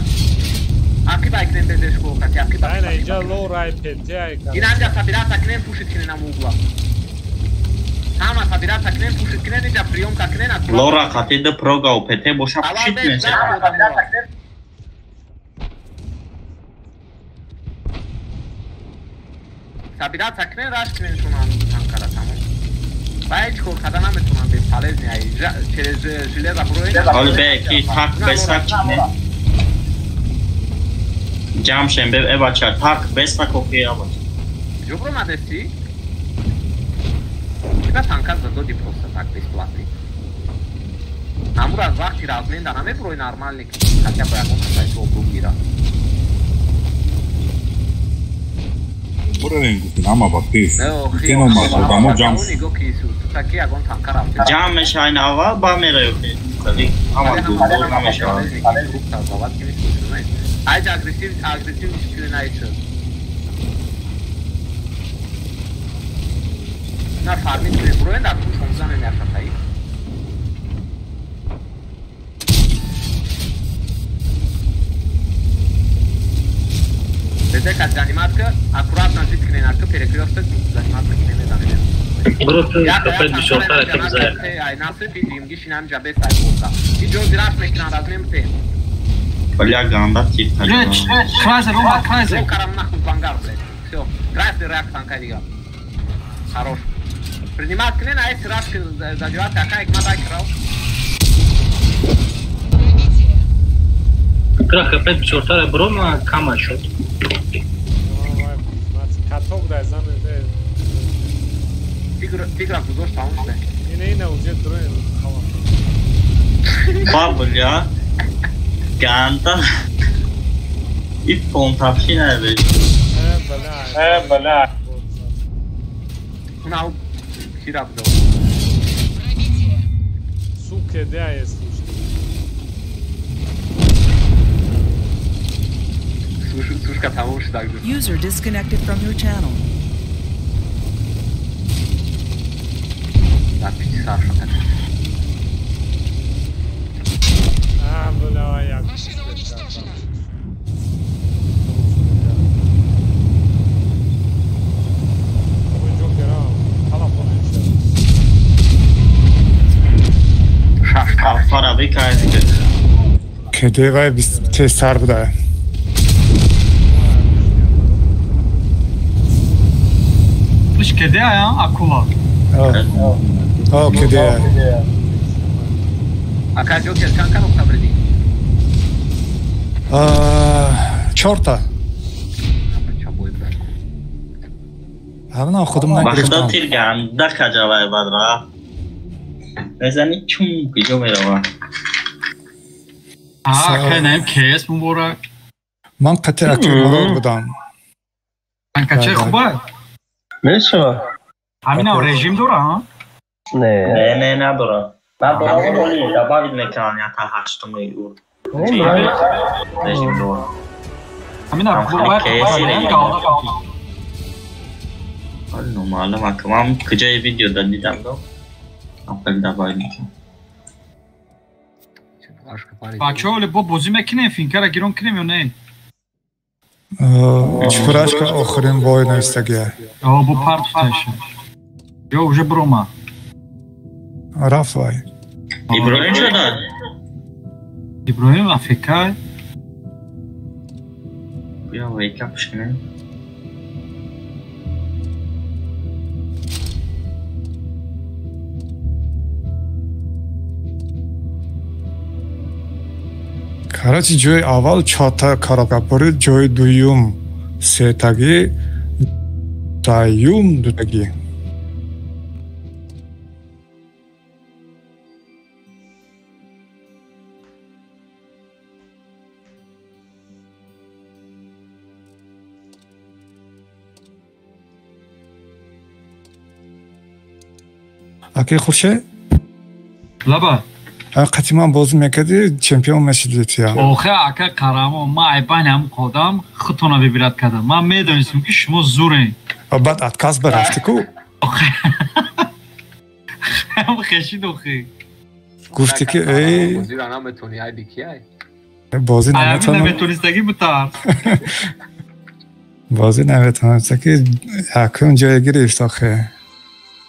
Ақиба кунем безеш ко кати ақиба.
Айна инҷа лора ай ПТ ай.
Ина инҷа сабирата кунем пушит кунем ам угла. Ҳама собираться кунен, пушит кунен, инҷа приёмка кунен.
Лора қатида прога ОПТ боша пушит мешавад.
Собираться кунен, раш кунен шумо ҳамун танкара тамом. Ба ҳеҷ кор карда наметавонам, бесполезный ай. Через железо броин.
Ҳоли бе ки так бесак не. Ҷамъ шем бе э бача так беса кофи э бача.
Ҷо бромадести? Тебя танка задоди просто так бесплатный. Ҳамур аз вақти размен да намеброи нормальный, хотя бы ягон касайти обрӯ гира.
Бурарем гуфтем ҳама ба пеш. Гуфтем одамо ҷамъ.
Ҷамъ мешаванд аввал ба меравем. Ҳама дубор намешаванд.
Айҷ агрессив агрессив дисциплина шуд. На фармид кунед, буроен дар тун 16 мемяшатаи. Безека заниматка, аккуратно жит кунед, ака перекрёсток заниматка кунед мезанед.
Бро, ту капет бисёртар ака бизая.
Ай насиб имги шинам ҷабе сай болта. И ҷо зираш мекунанд аз мемте.
Бля, ганда тип.
Крайзер, ома, Крайзер.
Карам нахуй вангар, блядь. Всё, Крайзер реакция дига. Хорош. Принимать кунед, ай сираш задевать, ака икма дай крал.
Кра капет бисёртар бро, ма кама шуд.
Каток дай зан.
Тигра гузошт тамом шуд.
Ина ина уже дроин хава.
Ба бля. Ганда. И понтавши наебеш.
Э бля.
Унау хира бдо.
Суке да есть.
Сушка тамом шуд.
User disconnected from your channel.
Так, Саша.
А, бля, я.
Машина уничтожена.
Кедевай тезтар буда.
Пуш кедея, акула.
О, кедея.
Ака Ҷокер чанд коробка бриди?
Чорта. Ҳамна худум нагирифтам.
Ба худо тир ганда хаҷалай бадра. Мезани чум куҷо мерава.
Ака кес муборак.
Ман қатъи аки мурод будам.
Танкаче хуба?
Мешава.
Ҳаминам режим дора, ҳа?
Не.
Не, не, надора. Надора, оли добавить мекунан я та ҳаштуми ур. Режим дора.
Ҳаминам хуба.
Номаълум ака, ман куҷои видео да дидам до? Апел добавить мекунам.
Бачаҳо, оле бо бозӣ мекунем, финкара гирон кунем ё не?
Чпурашка охирин бой навистагия.
О, бо парт таша. Ё уже брома.
Рафт вай.
Иброҳим шуда?
Иброҳим афека.
Бия вейка пушкунем.
Короче, ҷои аввал чорта коробка бурид, ҷои дуюм сетагӣ, сеюм дутагӣ. Аки Хуршед?
Лаба.
Қатъи ман бозӣ мекардӣ, чемпион мешидӣ тия.
Охе, ака Қарамо, ман айбани ҳам қодам худтона выбирать кардам. Ман медонистам, ки шумо зурен.
Баъд отказ барафтӣ ку?
Ҳам хешид охе.
Гуфтӣ ки эй
бозиро наметонӣ, айби ки ай?
Бозӣ наметонам.
Наметонистагӣ бутарс.
Бозӣ наметонам, ки якум ҷой гирифт охе.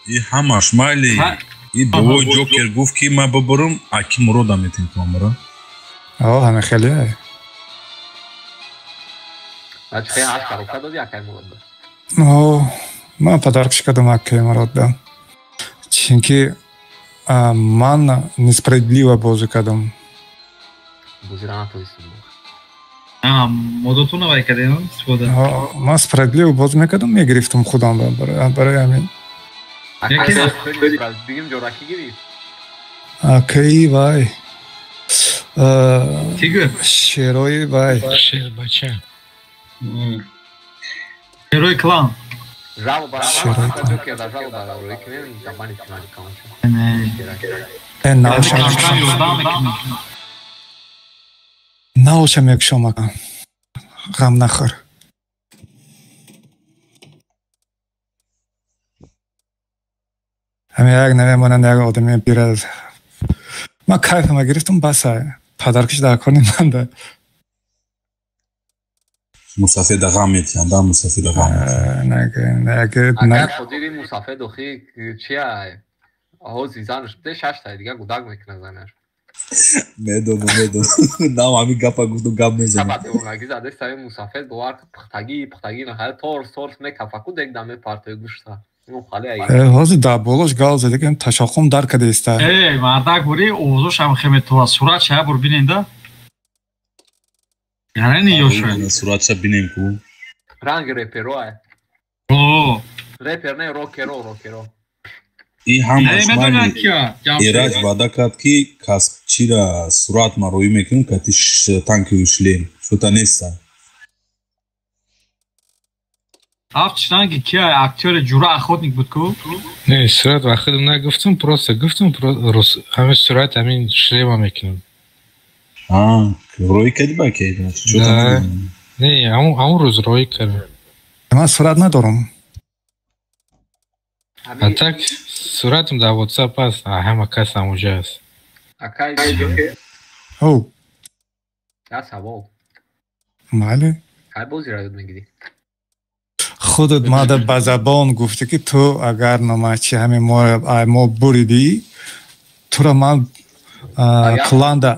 И ҳамаш майли. И бобои Ҷокер гуфт, ки ман бибурам, аки Мурода метем камера.
О, ҳама хеле.
Бач хе аш коробка доди акай Мурод.
О, ман подаркш кардам акай Мурод да. Чунки ман несправедливо бозӣ кардам.
Бозира натонистем.
Модотуна вай кардем истифода.
Ман справедливо бозӣ мекардам, мегирифтам худам барои ҳамин.
Бигим ҷораки гирифт.
Акаи вай. Шерои вай.
Шербача.
Шерои клан.
Жалоба Ҷокер да жалоба рӯй кунем, забани кунани камонча.
Наоша мекушом ака. Ғам нахӯр. Ҳамин як намемонанд як одами бира. Ман кайфама гирифтам, баса. Падаркиш дар кор неманда.
Мусафеда ғам метиҳанд, да, мусафеда ғам
метиҳанд.
Агар ходири мусафед охи чия? Ҳози занаш де шашта дига гудак мекунад занаш.
Медонам, медонам. Нам ҳамин гапа гуфтум, гап мезанам.
Сабат заде сави мусафед бовар пухтагӣ, пухтагӣ нахай торс торс мекафаку дек даме партои гӯшта.
Ҳозир дар болош гал зада ки ташаққум дар када иста.
Э, мардак бури овозош ҳам хеме това сурат ша бур биненда. Ярани ёша.
Суратша бинем ку.
Ранг реперо ай.
О,
репер не, рокеро, рокеро.
И ҳамаш майли. Эраҷ ваъда кард, ки каспчира сурат ма роӣ мекунем, кати танкиви шлем. Шута неста.
Афт ранги кия актёри Ҷура охотник буд ку?
Не, сурат ва худам нагуфтам, просто гуфтам, ҳамин сурат ҳамин шлема мекунам.
А, роӣ кардӣ ба ки?
Не, ҳамон рӯз роӣ кардам.
Ман сурат надорам.
А так суратам дар WhatsApp аст, ҳама кас ҳамонҷо аст.
Акай Ҷокер?
Ҳо.
Я савол.
Майли.
Кай бозиро ёд мегирӣ?
Худат мада ба забон гуфтӣ, ки ту агар номачи ҳамин мо буридӣ, тура ман кланда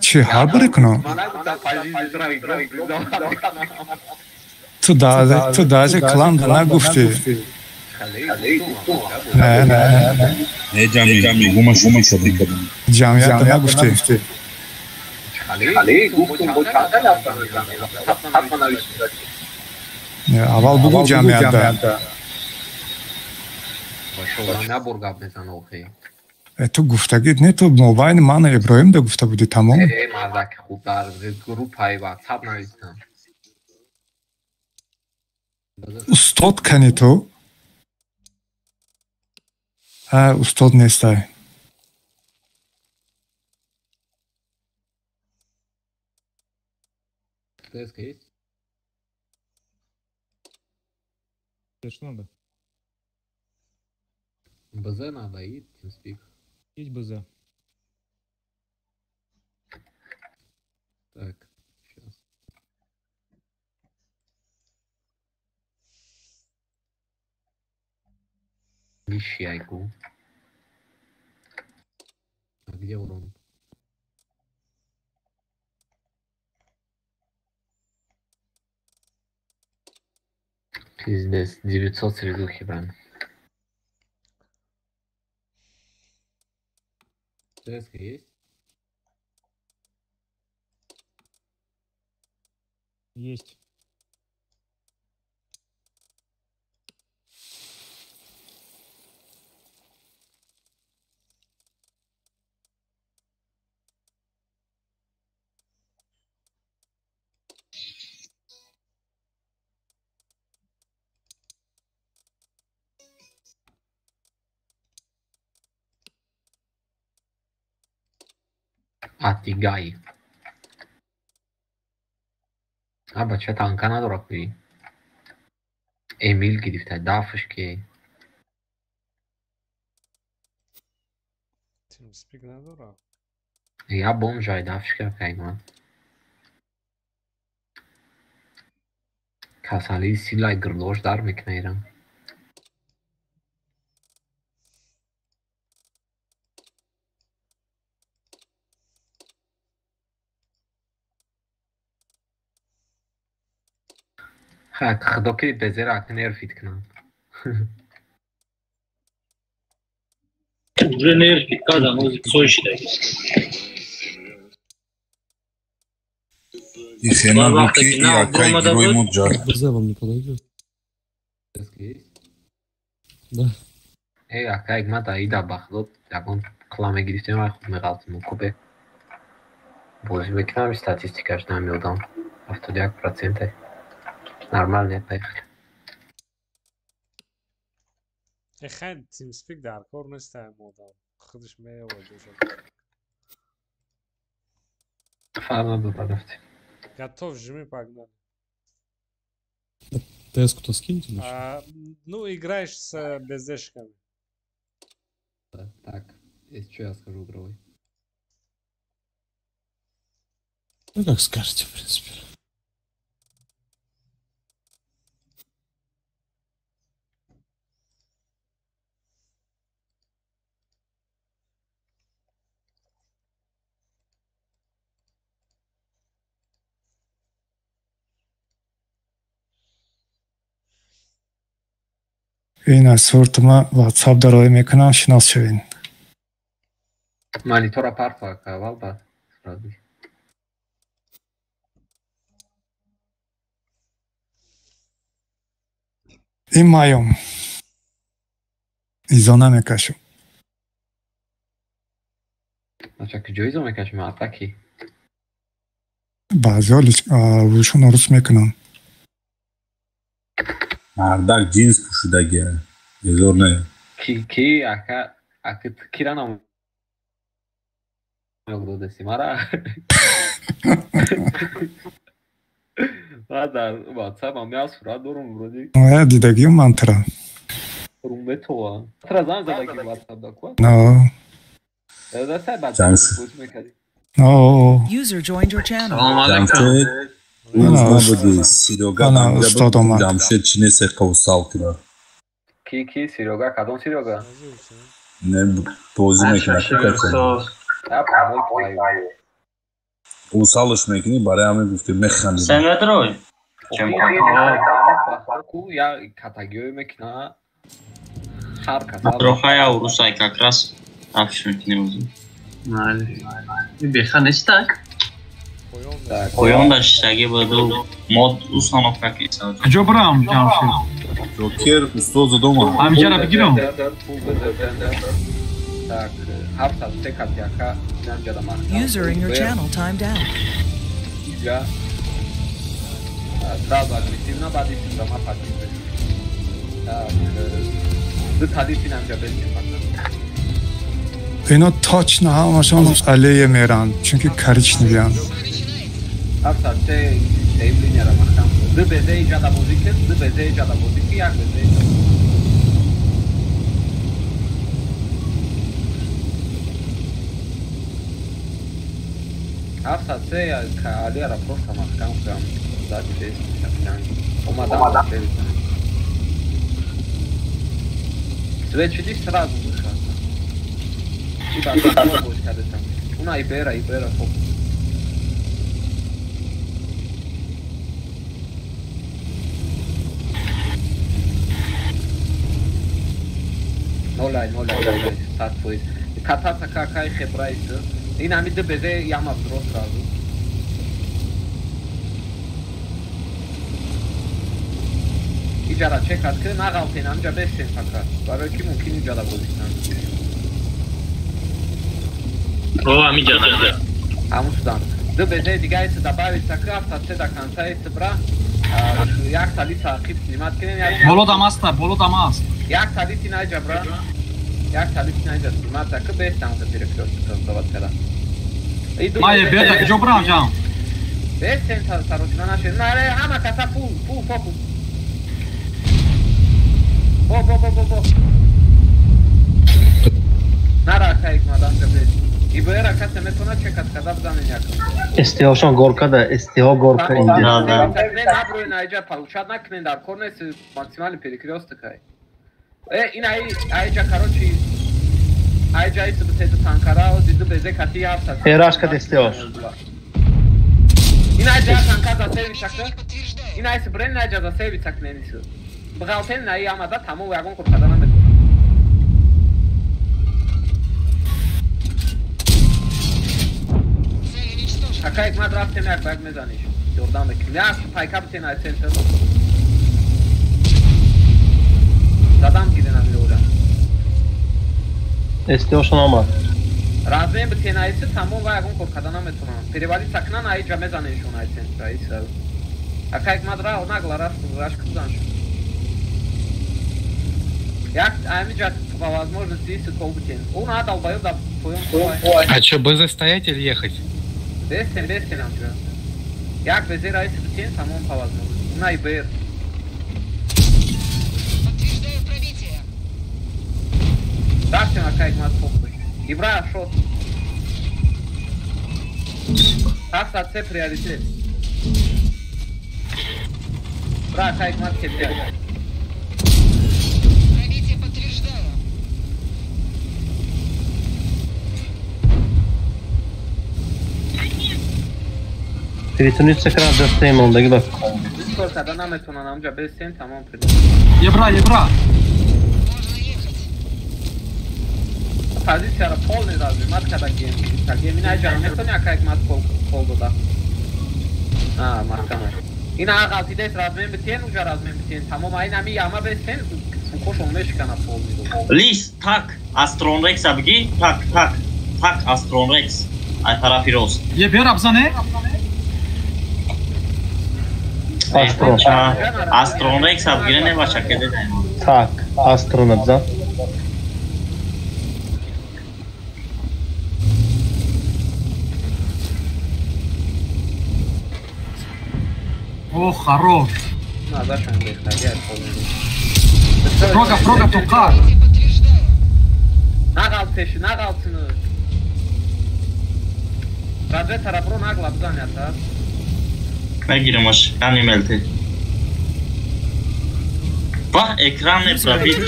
чӣ ҳар боре кунам? Ту даже кланда нагуфтӣ. Не, не.
Не, ҷамъи, гума шума кардем.
Ҷамъият нагуфтӣ. Аввал бугӯ ҷамъиятда. Ту гуфтагит не, ту мобайни мана Иброҳимда гуфта будӣ, тамом.
Мардаки хуб дар группаи WhatsApp навистам.
Устод кани ту? Ҳа, устод нестай.
Что надо?
БЗ надо и TeamSpeak.
Есть БЗ.
Так, сейчас. Ищайку. А где урон? Пиздец, 900 средухи, брат. ЦСК есть?
Есть.
Атигай. А бача танка надорад куи. Эмил гирифта, дафш ки.
TeamSpeak надорад.
Я бомжай дафш ки кайгман. Касалии силай гирдош дар мекунад ирам. Хак, худо ки безера ак нерфит кунам.
Уже нерфит кардам, ози цой шидаги.
И хена буки, и акай герой муджар.
БЗ вам не подойдет. Да.
Эй, акай, ма да ида бахдод, ягон қила мегирифтем, ай худ меғалтим кубе. Бозӣ мекунам, статистикаш намеодам. 71%. Нормально, поехали.
Эхай, TeamSpeak дар кор нест ай модам. Худаш меёвад ҷоша.
Фарқ надорад, рафтем.
Готов, жми, погнали.
ТС-ку-то скиньте или что?
Ну, играешь с БЗшками.
Так, если что, я скажу игровой.
Ну, как скажете, в принципе.
Ин аз суртма WhatsApp дароӣ мекунам, шинос шавед.
Монитора парфа аввал баъд сразу.
Ин маём. Изо намекашам.
Ача куҷо изо мекашем? Атаки?
Баъзеҳо рӯшон рус мекунанд.
Мардак ҷинс пӯшидагия. Изор не.
Ки ака ака кира нам додаси мара? Ма дар WhatsApp ам як сурат дорум вроде.
Оя дидагиюм ман тра.
Румбетова. Тра зан задаги WhatsApp да ку?
Но.
Да сай баъд бозӣ мекардӣ.
Но.
User joined your channel.
Салом алейкум.
Набуди Сирёга
устод омад.
Ҷамшед чи нест қавсал кира.
Ки Сирёга кадом Сирёга?
Не бозӣ мекунад ку касе. Усалаш мекунӣ барои ҳамин гуфтем механдем.
Сенатрой.
Я катагиё мекуна ҳар кас.
Рохая урусай как раз афш мекунем озу.
Майли. Беха нестак?
Поён дар шиштагӣ буду мод установка кисад.
Куҷо барам Ҷамшед?
Ҷокер устод задома.
Ҳамиҷара бигирам.
Так, 703 кати ака инамҷада маҳкам.
User in your channel timed out.
Иҷа сразу агрессивно баъд исимдама патин. Так, ду талиф инамҷа бестем патин.
Ино точно ҳамашон аллея меранд, чунки коричневиянд.
703 сейв линияра маҳкам. Ду безе иҷада бозӣ кун, ду безе иҷада бозӣ кун, як безе иҷада. Ҳафтсад се алияра просто маҳкам кунам. Сзади бест капитан. Омадам сервис. Свет шуди сразу выход. И баъд боз кардесам. Уна ибера фокус. Нолай, 100%. Катата какай хебрайс. Ин ҳами ду безе яма бдро сразу. Иҷара чекат ки нағалтен ҳамҷа бестен фақат. Барои ки мумкин иҷара бозӣ кунанд.
О, ҳамиҷа.
Ҳамун шудам. Ду безе дига иси добавиться ки 73 до конца иси бра. Як талиса ақиб снимат кунем.
Боло дам аста, боло дам аст.
Як талиси наҷа бра. Як талиси наҷа снимат ки бестам ки перекрёсток создавать кара.
Мае бета куҷо барам ҷам?
Бестен саросима нашед. Наре ҳама каса фул, фул фокус. Бо. Нара кайк мадам ҷабес. ИБР касе метавонад чекат карда бизанен якм.
СТҳошон горка да, СТҳо горка инҷа.
Не наброи наиҷа получат накунен дар кор нест максимальный перекрёсток ай. Ин аиҷа короче аиҷа иси битеду танкара ози ду безе кати 700.
Эраш кад СТҳош.
Ин аиҷа танка за сервис ака. Ин айси брен на ҷаза севица куненису. Бғалтен на амада тамом ягон кор карда наметавонад. Ака Ҳикмат рафтем як ба як мезаниш. Ёрдам мекунем. Як пайка битен ай центр. Задам гирен амир ора.
СТОшон омад.
Размен битен айси тамом ва ягон кор карда наметавонам. Перевалица кунан ай ҷа мезанешон ай центр айси. Ака Ҳикмат ра нагла рашк бизан шуд. Як ами ҷа по возможности иси тол битен. Он адал баёб да поён.
А чё, БЗ стоять или ехать?
Бестен, бестен амҷа. Як безер айси битен тамом по возможности. Най бер.
Подтверждаю пробитие.
Рафтем ака Ҳикмат похуй. Ибра шот. 703 приоритет. Бра ака Ҳикмат кебия.
Пробитие подтверждаю.
Перетянуться кран дастаи мондаги ба.
Кор карда наметавонам амҷа бестен тамом прид.
Ебра, ебра.
Можно ехать.
Позицияро полный размат карда гем. Гем ина ҷа наметавони ака Ҳикмат пол дода. А, маҳкама. Ина ғалтидес размен битен, уҷа размен битен. Тамом айн ами яма бестен, фукошон мешикана пол медод.
Лис, так, Астронрекс абги, так, так, так Астронрекс. Ай тарафи рост.
Е бера бзане?
Астрон.
Астронрекс абгире не баша кеде даем.
Так, Астрон абзан.
О, хорош.
На, зашан бехтар, я
Прога, прога, тоқар.
Нағалтеши, нағалтыны. Радве тарабро нагла бзан ята.
Мегиремаш, яни мелте. Ба, экран не пробит.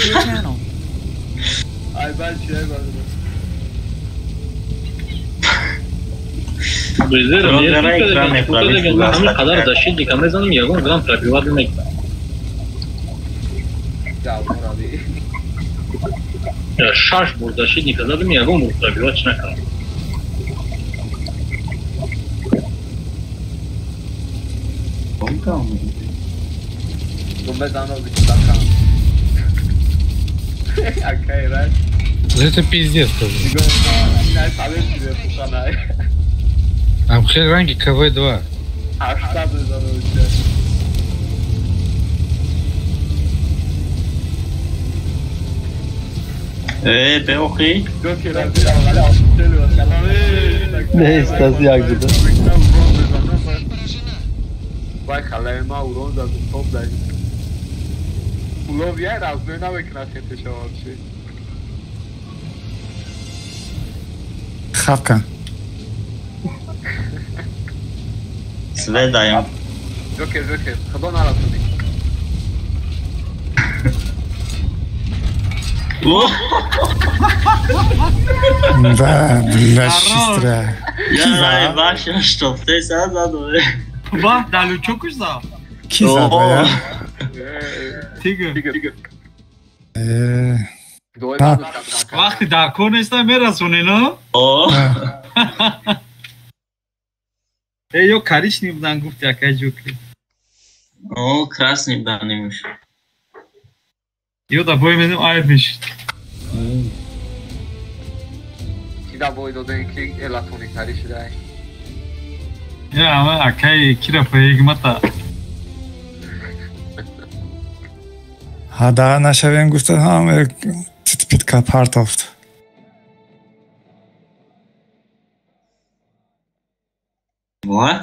Ай, бачи, ай, бачи.
Ҳамин қадар защитника мезанам, ягон грам пробиват намекунам. Шаш бор защитника задам, ягон бор пробиват накардам.
Это пиздец тоже. Амхел ранги КВ-2.
Беохи.
Не, стас як буда.
Вай халаи ма урон задум топ дай. Улов я разной намекунад хетеша вообще.
Хавка.
Свет даем.
Жокер, жокер, худо нарасони.
Да, блядь, сестра.
Я баша, что ты задал?
Ба, да лючокуш за.
Ки зада, я?
Тигр. Вақти дар кор неста мерасонӣ, но? Э, ё коричневый будан гуфти акай ҷокер.
О, красный будан немуш.
Ё да бой медем айб мешид.
Ки да бой додем ки элатони кари шудай.
Я, ама акай кира фаегмата.
Ҳа, нашавем гуфта ҳам титпитка партофт.
Ва?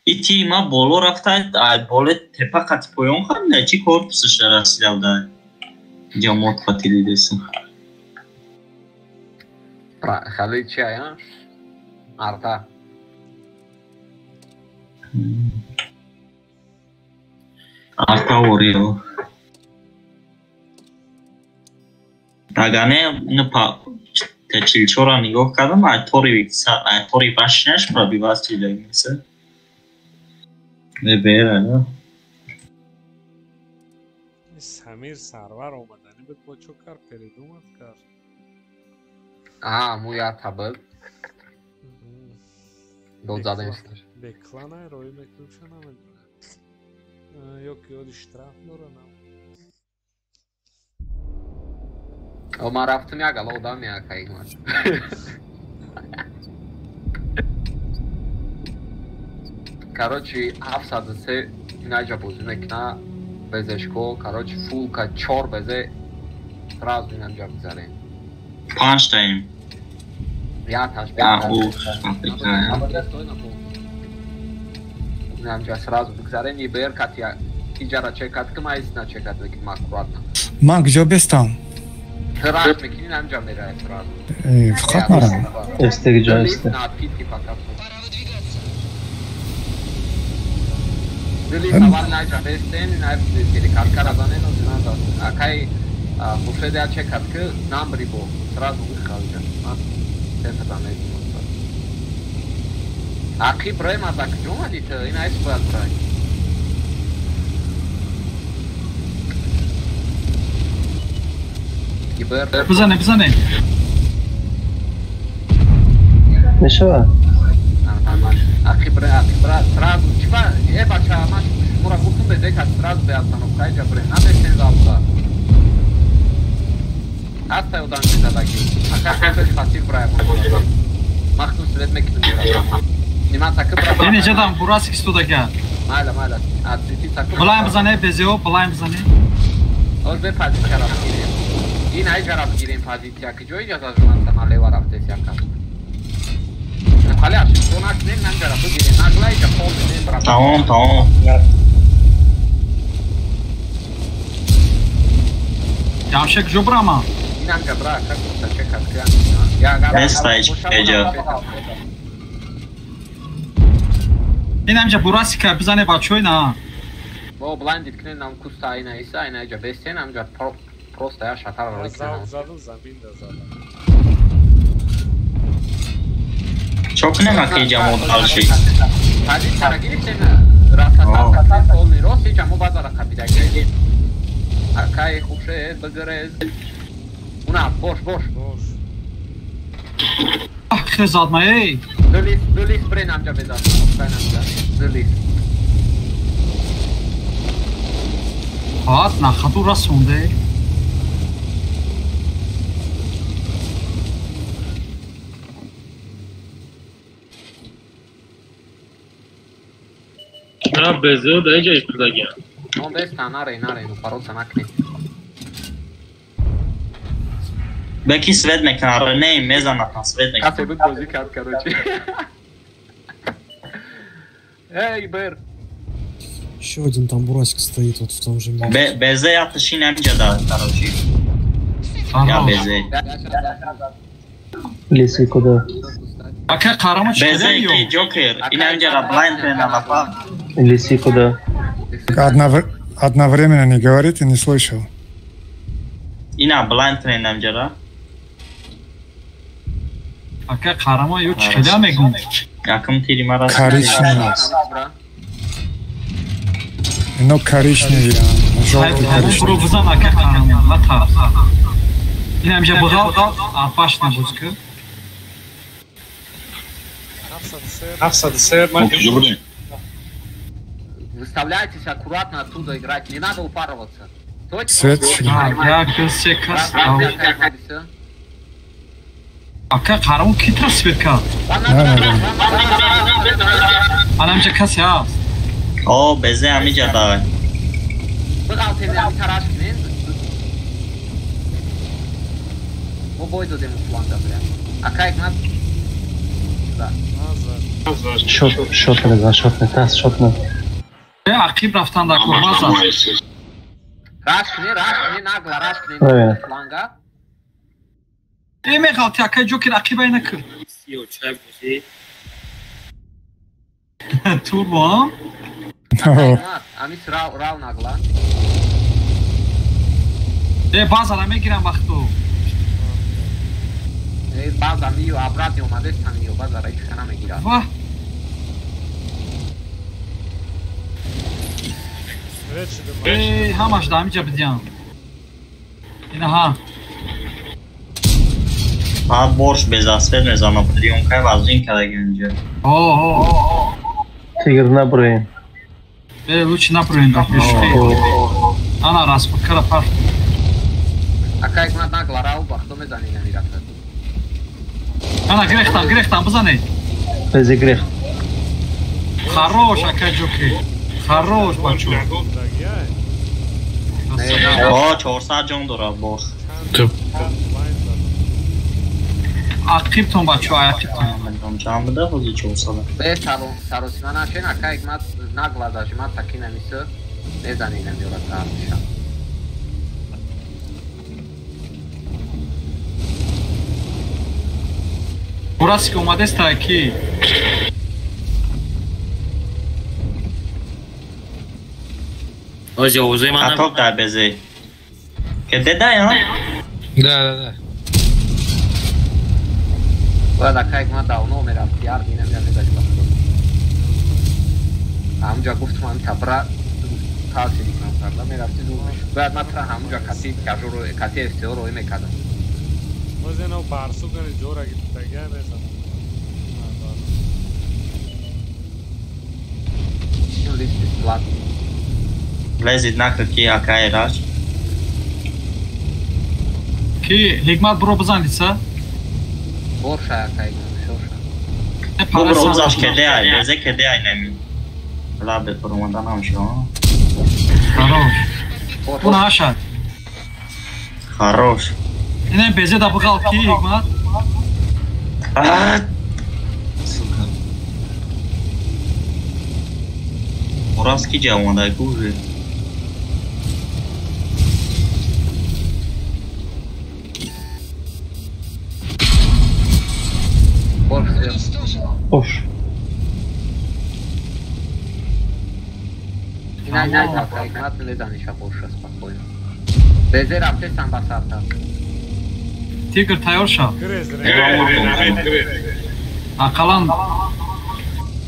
И ти ма боло рафта, ай боле тепа қати поён хамида, чи корпусаш расида буда? Ҷамот қати дидеса.
Хали чи ая? Арта.
Арта орио. Агар не, ну па чилчора нигоҳ кардам, ай тори ай тори башняш пробивать чилагиса. Бера, да?
Самир Сарвар омадани буд бо чо кар передумад кард.
А, му я табл. Дод задем сар.
Беклана рои мекунша намедонам. Ё ки оди штраф дора нам.
О, ман рафтам як ала одам як ай ман. Короче, 703 инаҷа бозӣ мекуна безешко, короче, фулка 4 безе сразу инаҷа бизарем.
5 таим.
Я таш.
А, у,
Инаҷа сразу бигзарем и бер катя иҷара чекат ки ман исна чекат мекунам аккуратно.
Ман куҷо бестам?
Раш мекунӣ намҷа мерай сразу.
Фақат марам.
Эстеги ҷо эсте.
На откидки пока. Дили савал наҷа бестен, най перекатка разанен, акай Хуршед я чекат ки намбри бо сразу выхалҷа. Ман центр да мезинам. Ақиб рем аз акҷо омадӣ ту? Ин айс бояд брай.
Бизане, бизане.
Мешава?
Ақиб ре, ақиб ра, сразу чиба, э бача, ман шуморо гуфтум бе дека сразу бе остановка иҷа бре, набестен залпа. Ҳастай одам мезадаги. Ака хеле пассив брай. Махтум свет мекунем. Ниман сакы бра.
Ин иҷадам бурасик истодага.
Майла, майла. Ацити сакы.
Билайн бизане, безео, билайн бизане.
Оз бе позиция ра бигирем. Ин айҷа ра бигирем позиция, ки ҷо иҷа зажиманса ман лева рафтес яка. Хали ошибка накунем, намҷара бигирем. Нагла иҷа пол медем бра.
Тамом, тамом.
Ҷамшед куҷо брама?
Инамҷа бра, как просто чекат кунам. Я агар
Неста иҷа.
Инамҷа бурасика бизане бачои на.
Бо блайндит кунем нам куста ина иса, ина иҷа бестен, амҷа просто я шатар ро кунам.
Задам замин да задам.
Чо кунем аки иҷа мо дальше?
Позиция гирифтем, расата полный рост иҷа мо базара қабидаги. Акай Хуршед бигирез. Уна бош, бош.
Ах, хе задма ей.
Дулис, дулис брен амҷа безад. Офтайн амҷа. Дулис.
Хат на хату расонде.
На безео да иҷа истодагиам.
Но беста наре, наре, ну пароца накунем.
Беки свет мекунад, не мезанад, свет мекунад.
Касе буд бозӣ кард, короче. Эй, Бер.
Еще один там бурасик стоит вот в том же месте.
Безе я ташин амҷа да, короче. Я безе.
Лисы куда?
Ака қарама чӣ
Безе ки Джокер, ин амҷа ра блайнд кунед лапа.
Лисы куда?
Одновременно не говорите, не слышал.
Ина блайнд кунед амҷа ра.
Ака қарама ё чӣ хела мегум?
Якум тири мара.
Коричневый. Ино коричневый, жёлтый коричневый.
Бро бизан ака қарама, лата. Ин амҷа буғал, апаш набуд ки.
703 ман.
Выставляйтесь аккуратно оттуда играть, не надо упарываться.
Свет.
Як, ду, се кас. Ака қарамон ки тра свет кард? Анамҷа касе ҳаст.
О, безе амиҷа да.
Бығалтем, тараш кунем. Мо бой додем фланга, бля. Ака икмат. Да.
Шот, шот не, шот не, тас, шот не.
Ақиб рафтан дар кормаза.
Раш кунем, раш кунем, нагла, раш кунем фланга.
Э меғалти ака Ҷокер ақиба ина кир.
Сиё чай бозӣ.
Турбо?
Амис рав, рав нагла.
Э базара мегирам вақту.
Э база миё обратно омадест там миё базара ҳеч хана мегирад.
Ваҳ. Эй, ҳамаш да ҳамиҷа бидиям. Инаҳа.
Баъд борш безасвет мезанам, приёмкай вазин кардаги инҷа.
О, о, о.
Тигр наброем.
Э, лучше наброем да пеш. Ана распуткара пар.
Акай гуна нагла рау бахто мезани намирафта.
Ана грехтан, грехтан бизанед.
Безе грех.
Хорош, акай ҷоки. Хорош, бачо.
О, 400 ҷон дорад борш.
Ақибтон бачо, ақибтон.
Чанд буда ҳозир 400?
Бе саросима нашен, акай мат нагла даже мат таки намиса. Мезани намиёрад таҳмиша.
Бурасик омадеста ки?
Ози овозои ман
Каток дар безе. Ке дедай, а?
Да, да, да.
Бояд акай ман давно мерафт, яр динам я мезани ба худо. Ҳамҷа гуфтум ҳам табра таъсир мекунам карда мерафти дур мешуд. Бояд ман тра ҳамҷа кати кажуро кати ФТО рой мекардам.
Ози но барсугани ҷора гирифтагия мезанам.
Ин лист бесплатно.
Лезид нака ки акай раш.
Ки ҳикмат буро бизан лица?
Борша акай шоша.
Бубро узаш кеде ай, безе кеде ай неми. Лабе промада намшо.
Хорош. Уна ашад.
Хорош.
Ине безе да бугал ки ҳикмат?
Сука. Орас ки ҷавондай гуже.
Ош.
Не, не, ҳикмат мезаниша борша спокойно. Безе рафтесан ба сарта.
Тигр тайёр шав. Ақаллан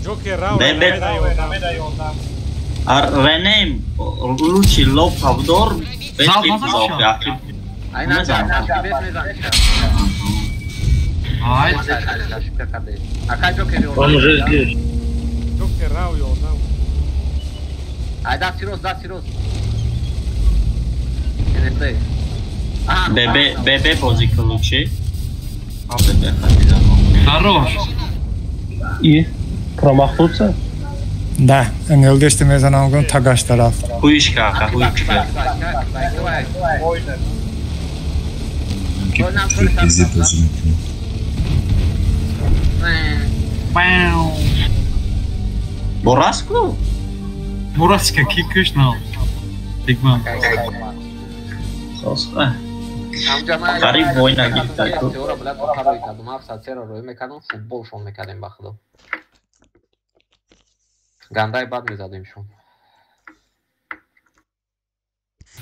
Ҷокер рав.
Ренем лучи лоб ҳавдор
Залп
Айна бес мезаниша.
Ай.
Акай Ҷокер
Он уже здесь.
Ҷокер рав ёрдам.
Ай да сироз, да сироз. НС.
ББ ББ бозӣ кун лучи. А ББ хатида.
Хорош.
И промахнуться?
Да, НЛДшти мезанам гум тагашта рафт.
Хуишка, ака, хуишка.
Безе бозӣ мекунӣ.
Бораску?
Бурасика ки кушнал? Ҳикмат.
Соса. Қариб бой нагирифта ку.
Теора блядь парои кардум, ҳафт сера рой мекардум, футболшон мекардем ба худо. Гандай бад мезадем шон.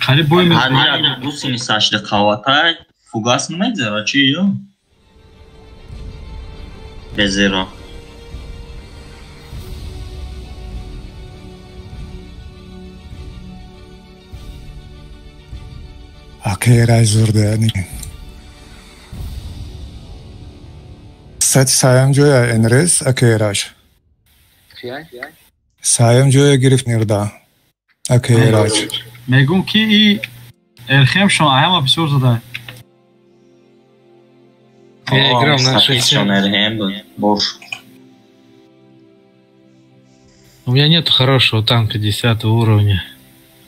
Қариб бой
мезадем. Ҳар гусини сашда қаватай фугас намезара чи ё? Безеро.
Акай зурда. Кстати, саям ҷоя НРС Акайраш.
Чия?
Саям ҷоя гирифт нирда. Акайраш.
Мегум ки и Эрхемшон аяма бисёр зада.
Я играл на
60. Борш.
У меня нет хорошего танка 10 уровня.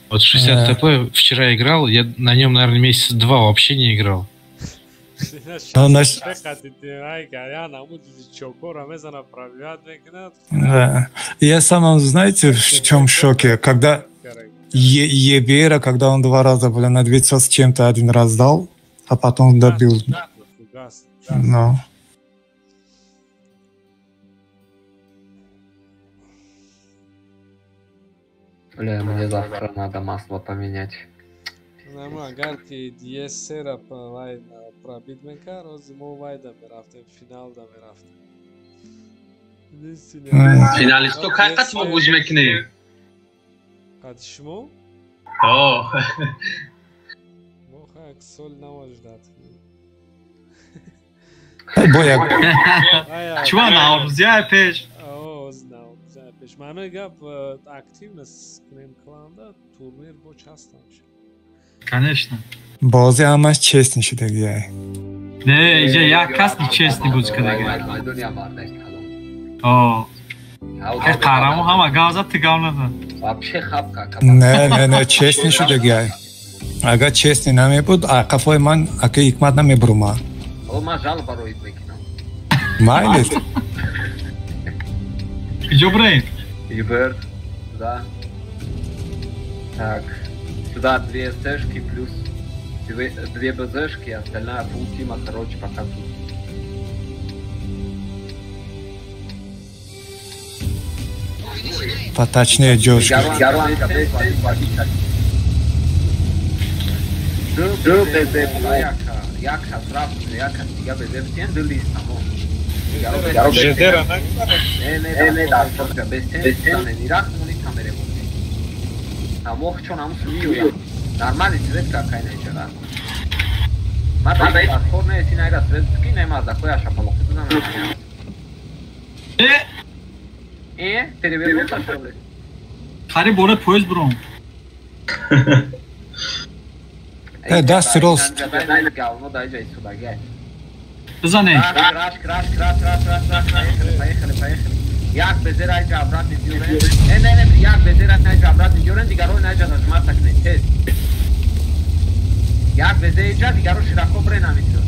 Вот 60 ТП вчера играл, я на нем, наверное, месяца два вообще не играл.
Да. Я сам, знаете, в чем шоке? Когда Ебера, когда он два раза, блин, на 900 с чем-то один раз дал, а потом добил. Но.
Бля, мне завтра надо масло поменять.
Намо агар ки ДС-ра вай пробит мекард, ҳозир мо вайда мерафтем, финалда мерафтем.
Финалисто кай қати мо бозӣ мекунем?
Қати шумо?
О.
Мо як сол наваждат.
Бояд.
Чува наврӯзия пеш.
Оз наврӯзия пеш. Маънои гап активност кунем кланда турнир бо часто мешавад.
Конечно.
Бозӣ ҳамаш честный шудагиай.
Не, иҷа як кас нечестный буд кадаги. О. Қаҳрамон ҳама гав зад, ту гав назад.
Вообще хапка.
Не, не, не, честный шудагиай. Агар честный намебуд, қафои ман ака ҳикмат намебурума.
О, ман жалоба роид мекунам.
Майли.
Куҷо бираем?
Ибер, да. Так, сюда две СТшки плюс две БЗшки, остальная фулл тима, короче, пока тут.
Поточнее ҷош.
Ду БЗ як кас рафт, як кас дига БЗ битен, ду лист тамом.
ЖД-ра
Не, не, не, дар бестен ирахмони камере буд. Амох чон ам миёям. Нормали свет какай нечара. Ма дар кор не син айра свет ки не мазда коя шапалоқ бизанам. Э, перевернуться что ли?
Хари боре поезд буром.
Э, даст рост.
Говно дай ҷай судаги.
Бизане.
Раш, раш, раш, раш, раш, раш, поехали, поехали, поехали. Як безер айҷа обратно биёрен. Не, не, не, як безер айҷа обратно биёрен, дигаро айҷа зажиматься кунед, тез. Як безер иҷа, дигаро широко брен ҳаминтур.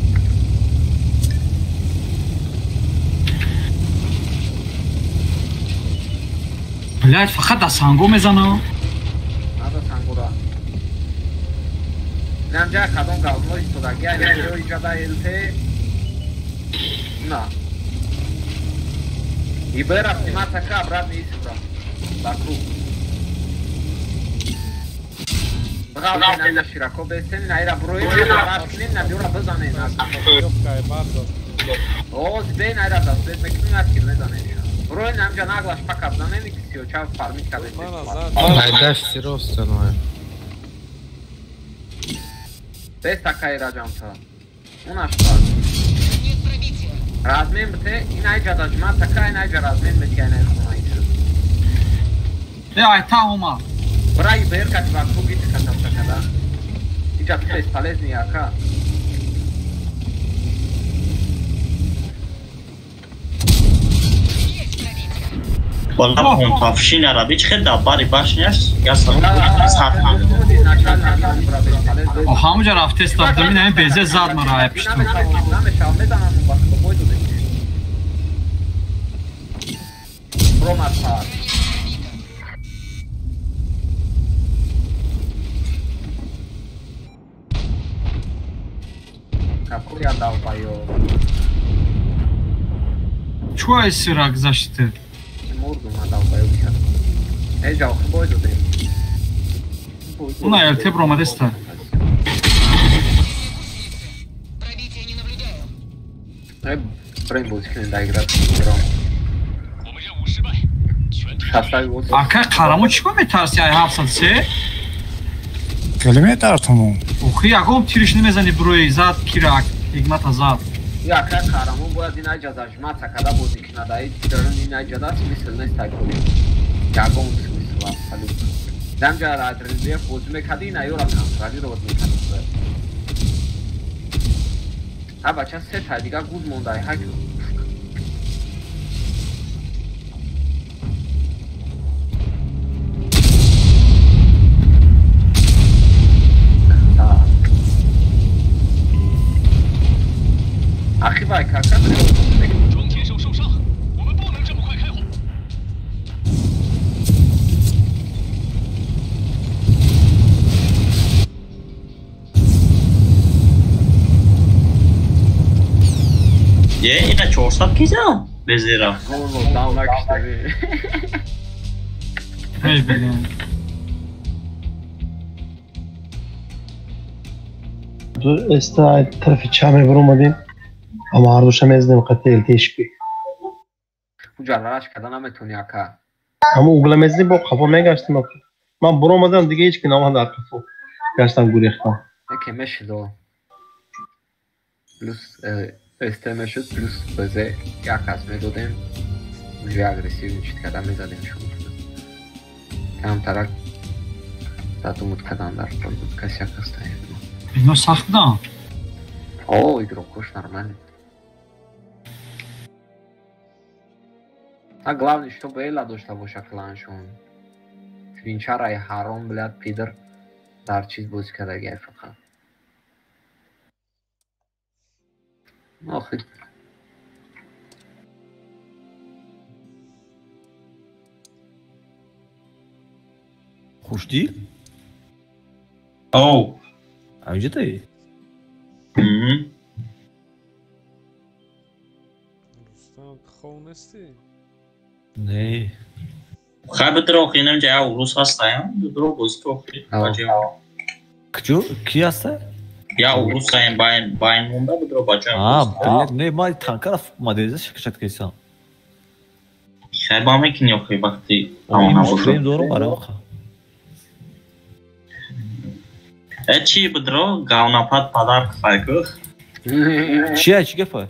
Блядь, фақат дар санго мезанам.
Надо сангора. Намҷа кадом говно истодаги, ай иҷа да ЛТ. На. Ибера сниматься ка обратно и сюда. Вокруг. Бғав на широко бестен, на ира брои, рашкнем, на бюра бизанем. О, збей на ира засвет мекунем, на кир мезанем. Брои намҷа наглаш пака бизанем, и сиоча фармит ка бестен.
Айдаш сироста ной.
Бест ака ира ҷамта. Унаш пак. Размен бите, ин айҷа дажма така, ин айҷа размен бите, ин ай хона ичу.
Э, ай та омад.
Бра и берка ти вокруг ити катам така, да? Иҷа ти бесполезный ака.
Валла понтавшин араби чӣ хел дар бари башняш я сад.
О, ҳамуҷа рафтеста будам, ин ҳамин безе зад мара ай пишту. Чӯ ай сира гузаштите? Уна ЛТ бромадеста. Ака қарамо чӣ ба метарси ай 703?
Хеле метартамон.
Охи ягон тириш намезани брои зад кирак, ҳикмата зад.
Яка қарамон бояд ин айҷа зажматься када бозӣ кунад, ай дарун ин айҷада смысл нест ай кори. Ягон смысл абсолютно. Дамҷа рельеф бозӣ мекарди, ин айёра контролировать мекард. Ҳа бача се та дига гуз монда ай ҳак. Ахи вай кака
Е, ина 400 киза? Безера.
Эй, блин.
Эста тарафи ча мебуромадем, ама ҳардуша мезанем қати ЛТшпи.
Уҷа раш када наметони ака.
Ҳама угла мезанем, бо қафо мегаштем ака. Ман буромадам, дига ҳеч ки наомад дар қафо. Гаштам гурехтам.
Яке мешидо. Плюс СТ мешуд, плюс БЗ як кас медодем. Уже агрессивно чит карда мезадем шумо. Камтарак датумут кадан дар кор буд, каси як кас таем.
Ино сахт да?
О, игрокош нормально. А главное, чтобы Эла дошта боша кланшон. Твинчарай ҳаром, блядь, пидр дар чиз бозӣ кардагиай фақат. Охи.
Хушдил?
Оу.
Ҳаминҷо таи?
Рустам, ту хов нестӣ?
Не.
Хай битро охи, инам ҷа урус ҳастаям, битро бозӣ ки охи.
Куҷо? Ки ҳаста?
Я урусаем байн монда битро бачаам.
А, блядь, не, ма танкара модерниза шакашат кесам.
Хай ба мекунӣ охи вақти ҳамон набошад.
Фрейм дорум барам ха.
Э чи битро говнопад подарк файку.
Чия, чи гапа?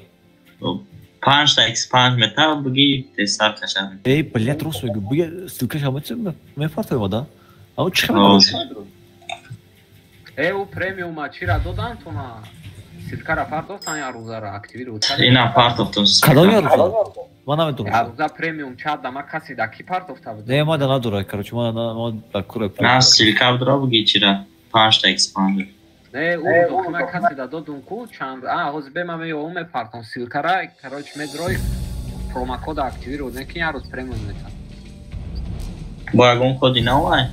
5 та X5 мета буги тестар кашад.
Эй, блядь, рост мегӯ. Буги ссылка шамат мефартоем да? Ама чи хабар?
Э, ӯ премиума чира додан тона? Ссылкара партофтан я рӯзара активировать.
Ина партофтам.
Кадом я рӯза? Ман намедонам.
Я рӯза премиум чат дама каси да ки партофта буд?
Не, ма да надора, короче, ма да кура.
На ссылка бдро буги чира 5 та X5.
Не, ӯ дохима каси да додум ку чанд. А, ҳозир бе ма меёвам мепартом ссылкара, короче, медрой промокода активировать, не ки я рӯз премиум метам.
Бо ягон коди навай?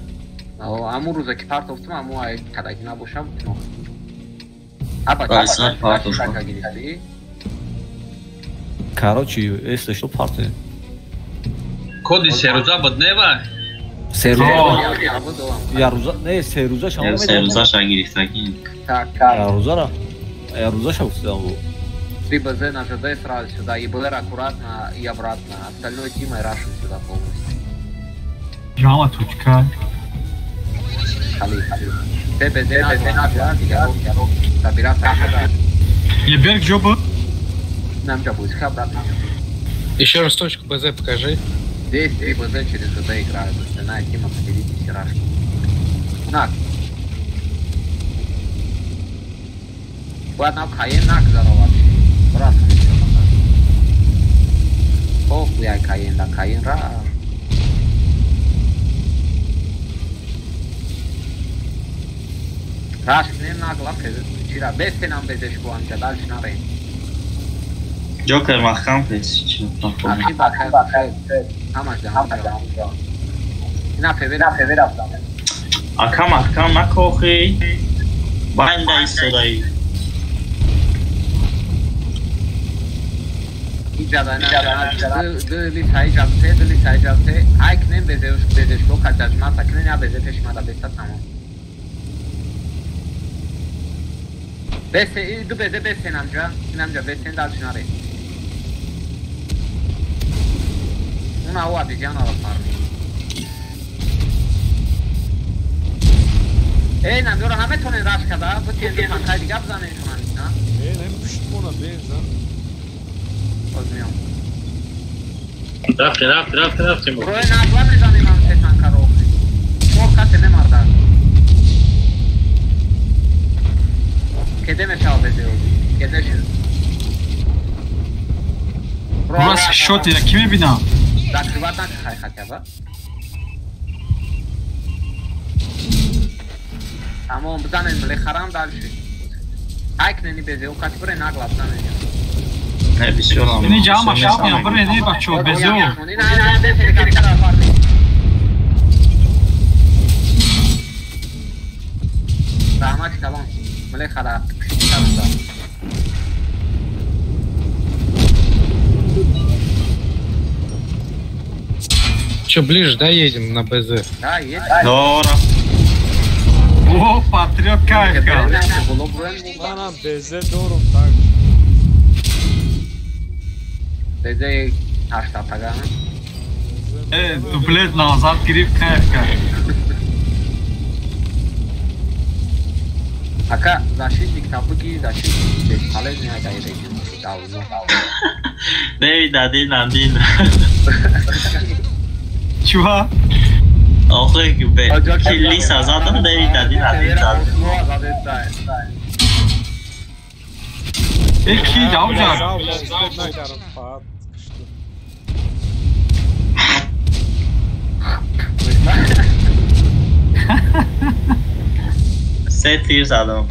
Аму рӯза ки партофтум, аму ай кадаги набошам бутино. Аба, чака гирифтӣ?
Короче, если что, партоем.
Коди серӯза буд, не вай?
Серӯза. Я рӯза, не, серӯза шама медонам.
Серӯза ша гирифтагӣ.
Так,
Я рӯзара. Я рӯза ша гуфтам бу.
Три БЗ на ЖД сразу сюда, и БР аккуратно и обратно. Остальной тимой рашим сюда полностью.
Ҷама точка.
Хали, хали. ТБЗ на ЖД, собираться сюда.
Еберг ҷо буд?
Нам ҷо будет, обратно.
Еще раз точку БЗ покажи.
Здесь 3 БЗ через ЖД играют, остальная тима поделитесь и рашим. На. Ладно, Каен нагзаро вообще. Брат, похуй, ай Каен, да Каен ра. Раш не нагла, чира бестенам безешку анҷа дальше нарем.
Ҷокер маҳкам пес чи
Ахи бахайр, бахайр. Ҳамаш да ҳамаш. Ина февера февера.
Ака маҳкам накохи. Банда истодаи.
Дили саиҷабте, дили саиҷабте. Ай кнем безеуш безешко каҷажмата кнем я безе пешмада беста тамом. Бесе, ду безе бесен амҷа, инамҷа бесен дальше наре. Уна у обезьяна фарми. Эй, намёра наметонен раш када, бутен ду танкай дига бизанен шуна на?
Э, не пуштмона безан.
Боз меём.
Рафтем, рафтем, рафтем, рафтем.
Рои нагла мезанем ам се танкаро. Чор касе мемарда. Кеде мешава безеози? Кеде шуд?
Рост шоти ки мебинам?
Закрывать накахай хотя бы. Тамом, бизанем млехарам дальше. Айкнени безео, кати бре нагла бизанем.
Не, бисёр ам.
Ини ҷама шавмиям, бре не бачо, безео.
Ина, ина, бесе, кати фарми. Раҳмати калон. Млехара, пушти.
Че, ближе, да, едем на БЗ?
Да, едем.
Дора.
О, патриот кайф.
Манам БЗ дорум так.
БЗ 80 тага.
Э, дуплет назад гирифт кайф.
Ака, защитник там буги, защитник бесполезный, ага, давно.
Дэвид один один.
Чего?
Охе, ки лиса задам, Дэвид один один зад.
Э, ки давжар?
Се тир задам.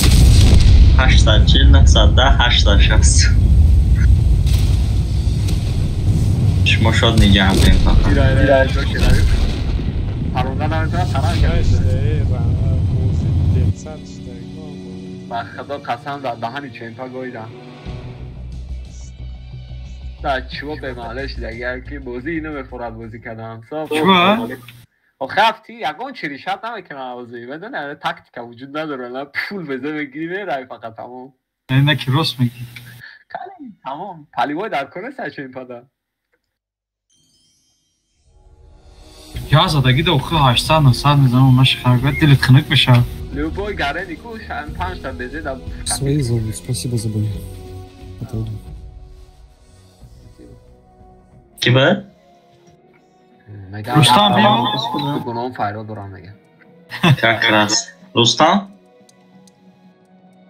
840, 910, 860. Шумо шод нигаҳ дем фақат.
Паронда наметавонад таран ба худо қасам дар даҳани чемпа гоидам. Да чего бемаълеш дагар ки бозӣ ино мефорад бозӣ кардам.
Чего?
Охе ҳафти ягон чи решат намекунам бозӣ. Медони тактика вуҷуд надорад. На пул беза мегири мерави фақат тамом.
Не, ки рост мегӣ.
Кали тамом. Паливой дар кор нест чемпада.
Я задаги да охе 800 900 мезанам маш харгат дилит хунук мешавад.
Любой гарени ку панҷта безе да.
Свои зовут. Спасибо за бой. Отойду.
Ки бад?
Рустам биё.
Гуноҳ файро дорам мега.
Как раз. Рустам?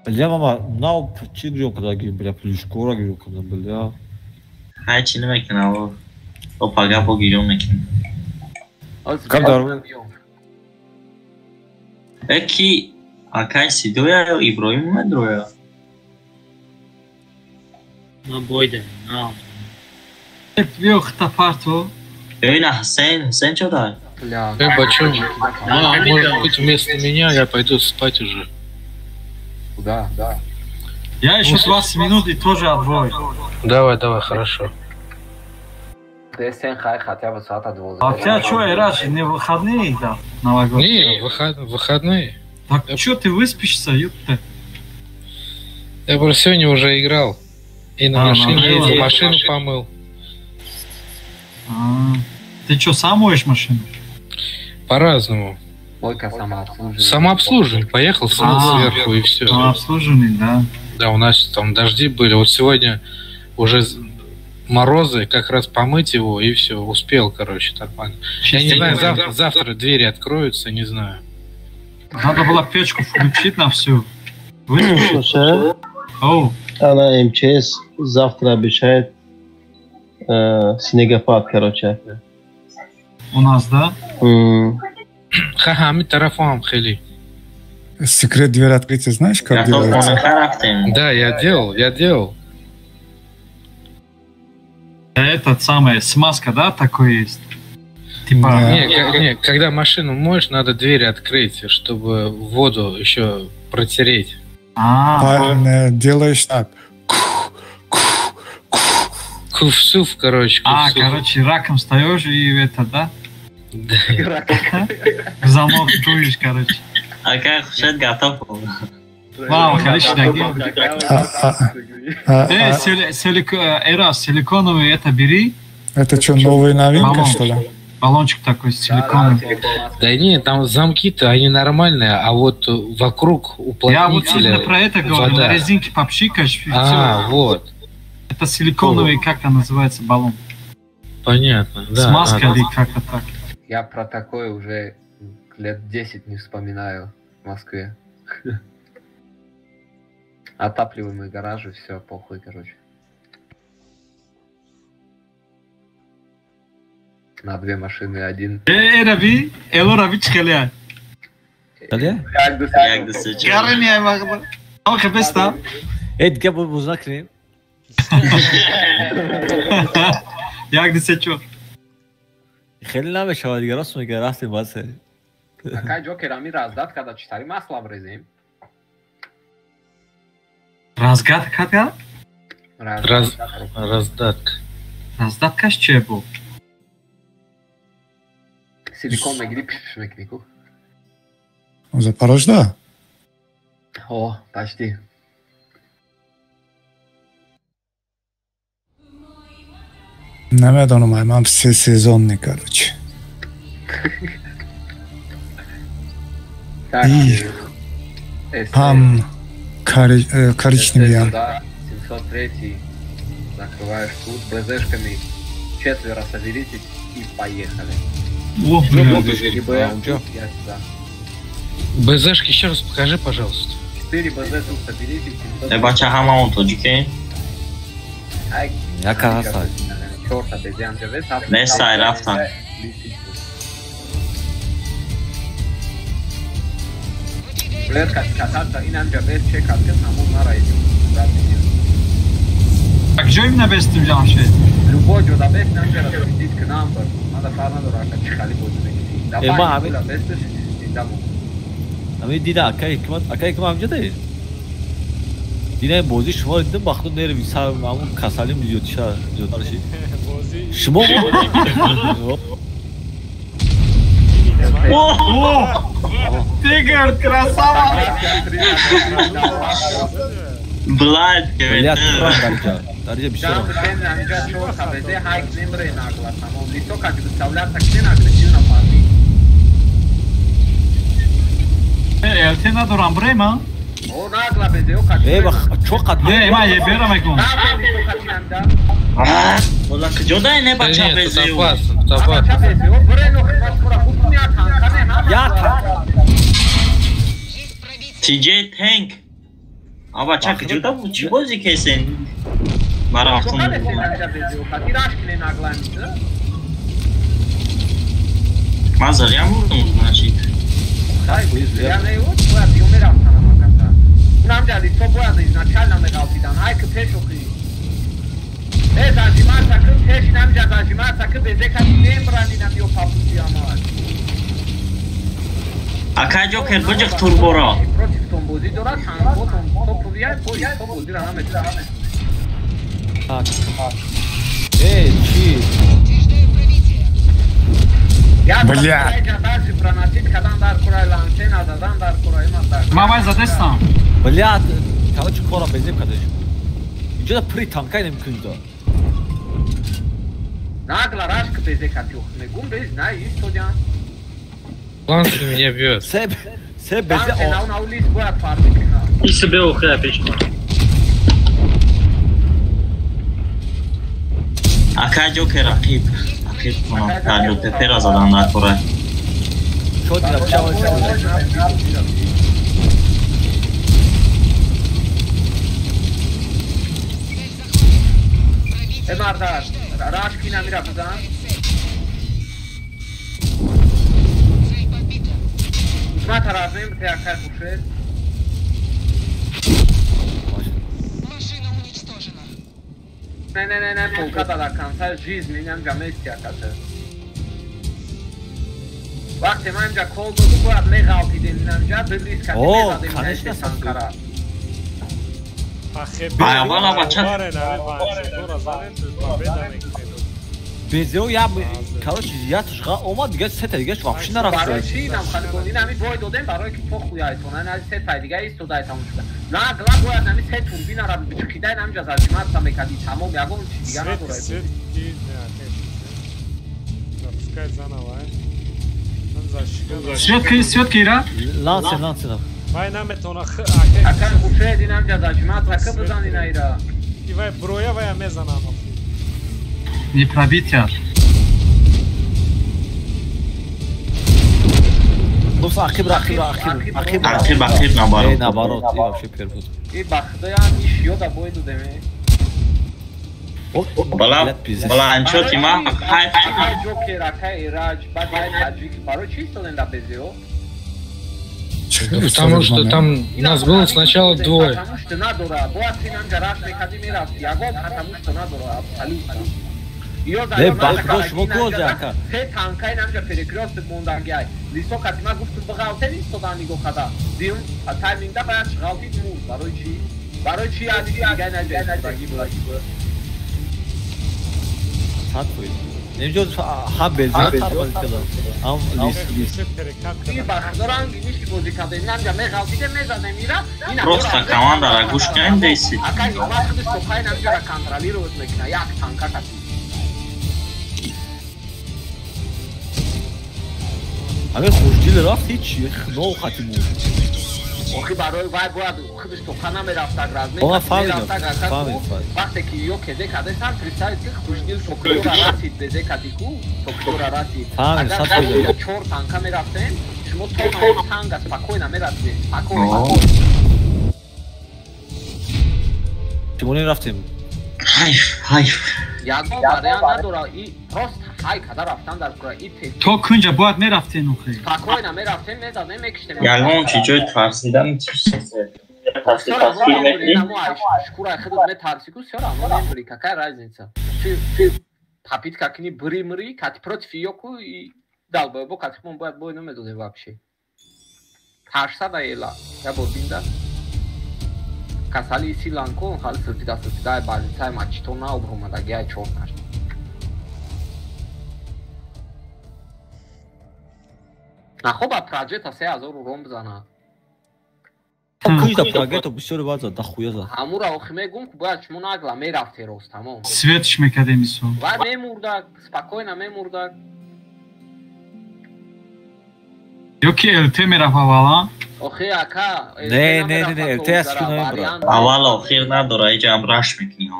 Бля, мама, нав чи гирён кадаги, бля, плюшкора гирён када, бля.
Ҳай чи намекунам, о пага бо гирён мекунам.
Кам дар?
Э ки акай Сидоя ё Иброҳим омад роя?
Ман бойдем, на.
Биё хита парту.
Ё ина Ҳусейн, Ҳусейн чо дар?
Бачо, может быть, вместо меня я пойду спать уже.
Куда? Да.
Я еще 20 минут и тоже отбой.
Давай, давай, хорошо.
Хотя бы соата 12.
А у тебя что, Ираш, не выходные, да, новогодние?
Не, выходные.
Так что ты выспишься, ёпта?
Я просто сегодня уже играл. И на машине ездил, машину помыл.
Ты что, сам моешь машину?
По-разному.
Мойка самообслуживание.
Самообслуживание. Поехал сверху и все.
Самообслуживание, да.
Да, у нас там дожди были. Вот сегодня уже морозы, как раз помыть его, и все, успел, короче, нормально. Я не знаю, завтра двери откроются, не знаю.
Надо было печку включить на всю.
Слушай, она МЧС завтра обещает снегопад, короче.
У нас, да?
Ха-ха, мы тарафом хели.
Секрет дверь открытия знаешь, как делается?
Да, я делал.
Этот самый, смазка, да, такой есть? Типа...
Не, когда машину моешь, надо дверь открыть, чтобы воду еще протереть.
Делаешь так.
Кувсуф, короче.
А, короче, раком встаешь и это, да?
Да.
Замок дуешь, короче.
А как хушет готов?
Вау, хороший дагин. Эра, силиконовый это бери.
Это что, новая новинка, что ли?
Баллончик такой с силиконом.
Да нет, там замки-то, они нормальные, а вот вокруг уплотнителя.
Я вот именно про это говорю, на резинке попшикаешь.
А, вот.
Это силиконовый, как там называется, баллон.
Понятно, да.
Смазка или как-то так.
Я про такое уже лет 10 не вспоминаю в Москве. Отапливаемые гаражи, все, похуй, короче. На две машины один.
Раби, эло Раби чхелия.
Чхелия?
Як ду се.
Гарми ай мағба. Охе беста.
Э, дига боз накунем.
Як ду се чор.
Хеле намешавад дига, рост мега, рафтем бас.
Акай Ҷокер ами раздат када читари масла брезем.
Разгад када?
Раздатка.
Раздаткаш че бу?
Силикон мегири пиш мекунӣ ку?
Запорожда?
О, почти.
Намедонам, ай ман все сезонный, короче.
Так.
Ам. Коричневый.
703 закрываешь тут, БЗшками четверо соберитесь и поехали.
О,
я сюда.
БЗшки еще раз покажи, пожалуйста.
4 БЗ тут соберитесь.
Бача ҳамаон тоҷике?
Яка ҳаста.
Не сай рафтан.
Блерка кататься ин анҷа бес чекат ки тамом нараид.
Так ҷои мина бестим ҷамшед?
Любой ҷода бес анҷа дид ки намбар. Мада фарқ надора ака чи хали бозӣ мекунӣ.
Ма ҳамин
бестиш зинда мон.
Ҳамин дида акай ҳикмат, акай ҳикмат ҳамҷа даед. Дина бозӣ шумо дидам бахто нерви сар ҳамун касалим зиёдша зиёдтар шид. Шумо
О! Тигр, красава!
Блядь,
Блядь, дарҷа бисёр.
ЛТ надорам, брей ман?
Э, чо қад?
Не, ман ебера мекунам.
Ола куҷо дай не бача безеу?
Я танк.
TJ Tank. А бача куҷо да буд? Чӣ бозӣ кесен? Мара рафтам. Ман зря мурдам, значит. Акай Ҷокер биҷиқ турборо.
Э, чӣ?
Бля.
Ман вай задестам.
Бля, короче, кора безеб кадеш. Инҷо при танкай намекунӣ да.
Нагла рашк безекати мегум без на истодян.
Ланс меня бьет.
Се безе.
И себе охря пешма.
Акай Ҷокер ақиб. Ақиб кунам. Дарё тепера задан дар кора.
Чо дила чаво.
Э мардар, рашки намира бизан. Ма тарафем те акай хушед.
Машина уничтожена.
Не, не, не, не, полка до конца жизни инам ҷамести акате. Вақте ман инҷа кол доду бояд меғалтидем инамҷа бибрис кати мезадем.
О, конечно,
санкара.
Аввала бача.
Безео я, короче, я тушға омад, дига сета дига вообще нарафт.
Барои чи инам хали бо ин ҳами бой додем барои ки похуй айтон, ана сета дига истода айтон шуда. На гла бояд ҳами се турбина ра бичқида ин ҳамҷа зажиматса мекади тамом ягон чи дига надорад.
Свет ки не, запускай заново.
Свет ки, свет ки ра?
Лансе, лансе.
Вай наметона
акар хушед ин ҳамҷа зажиматса ки бизан ина ира.
И вай броя вай мезанам.
Не пробитие.
Просто ақиб, ақиб, ақиб, ақиб,
ақиб, ақиб, наоборот.
Наоборот, и вообще пербуд.
И бахдоян иш ёда бой додем.
Бала, бала, анчоти ма, хайф.
Ҷокер, акай Ираҷ, баъд ай таҷик, барои чи истодем дар БЗО?
Потому что там нас было сначала двое.
Потому что надора, бояд инамҷа раш мекади мерафт, ягон потому что надора, абсолютно.
Не, бахдо шумо коза ака.
Се танка инамҷа перекрёсток мондагиай. Лисо кати ма гуфтум биғалтен истодан нигоҳ када. Дим, таймингда баяд ғалтид мурд. Барои чи? Барои чи аз дига наҷаги буд?
Сад фоиз. Немҷо ҳам беза ҳам лис.
И бахдо ранги ниши бозӣ кардем. Инамҷа меғалтидем, мезадем ира.
Просто командара гӯш кунем дейси.
Ака ҳикмат худаш топа инамҷара контролировать мекунад. Як танка кати.
ҳамин хушдил рафт ҳичи но хати мурд.
Охи барои вай бояд худаш тоқа намерафтаг разме.
Фаҳмидам.
Вақте ки ё кеде кадесан представить ки хушдил токиёра расид безе кадику токиёра расид. Агар чор танка мерафтем, шумо то танга спокойно мерасидем. Спокойно.
Чигуна рафтем?
Хайф, хайф.
Ягон вариант надора и просто хай када рафтан дар кура и
то кунҷа бояд мерафтем охи.
Спокойно мерафтем, мезадем, мекиштем.
Ягон чи ҷой тарсидан чиз тасвир мекунӣ?
Шкура худат метарси ку всё равно мемри, какая разница? Попытка кни бри мри, кати против её ку и долбоебо кати мон бояд бой намедодем вообще. 800 ела, я бор бинда. Касали силанко, хали силфида силфида балицай мачито на обрумадаги ай чорташ. Нахоба проҷекта 3000 урон бизана.
Куҷа проҷекта бисёр база да хуя за.
Ҳамура охи мегум ку бояд шумо нагла мерафте рост тамом.
Светш мекардем исо.
Вай мемурдак, спокойно мемурдак.
Ё ки ЛТ мерафт аввала?
Охи ака,
Не, не, не, ЛТ аз ки намебарад.
Аввал охир надора, иҷа ам раш мекунӣ.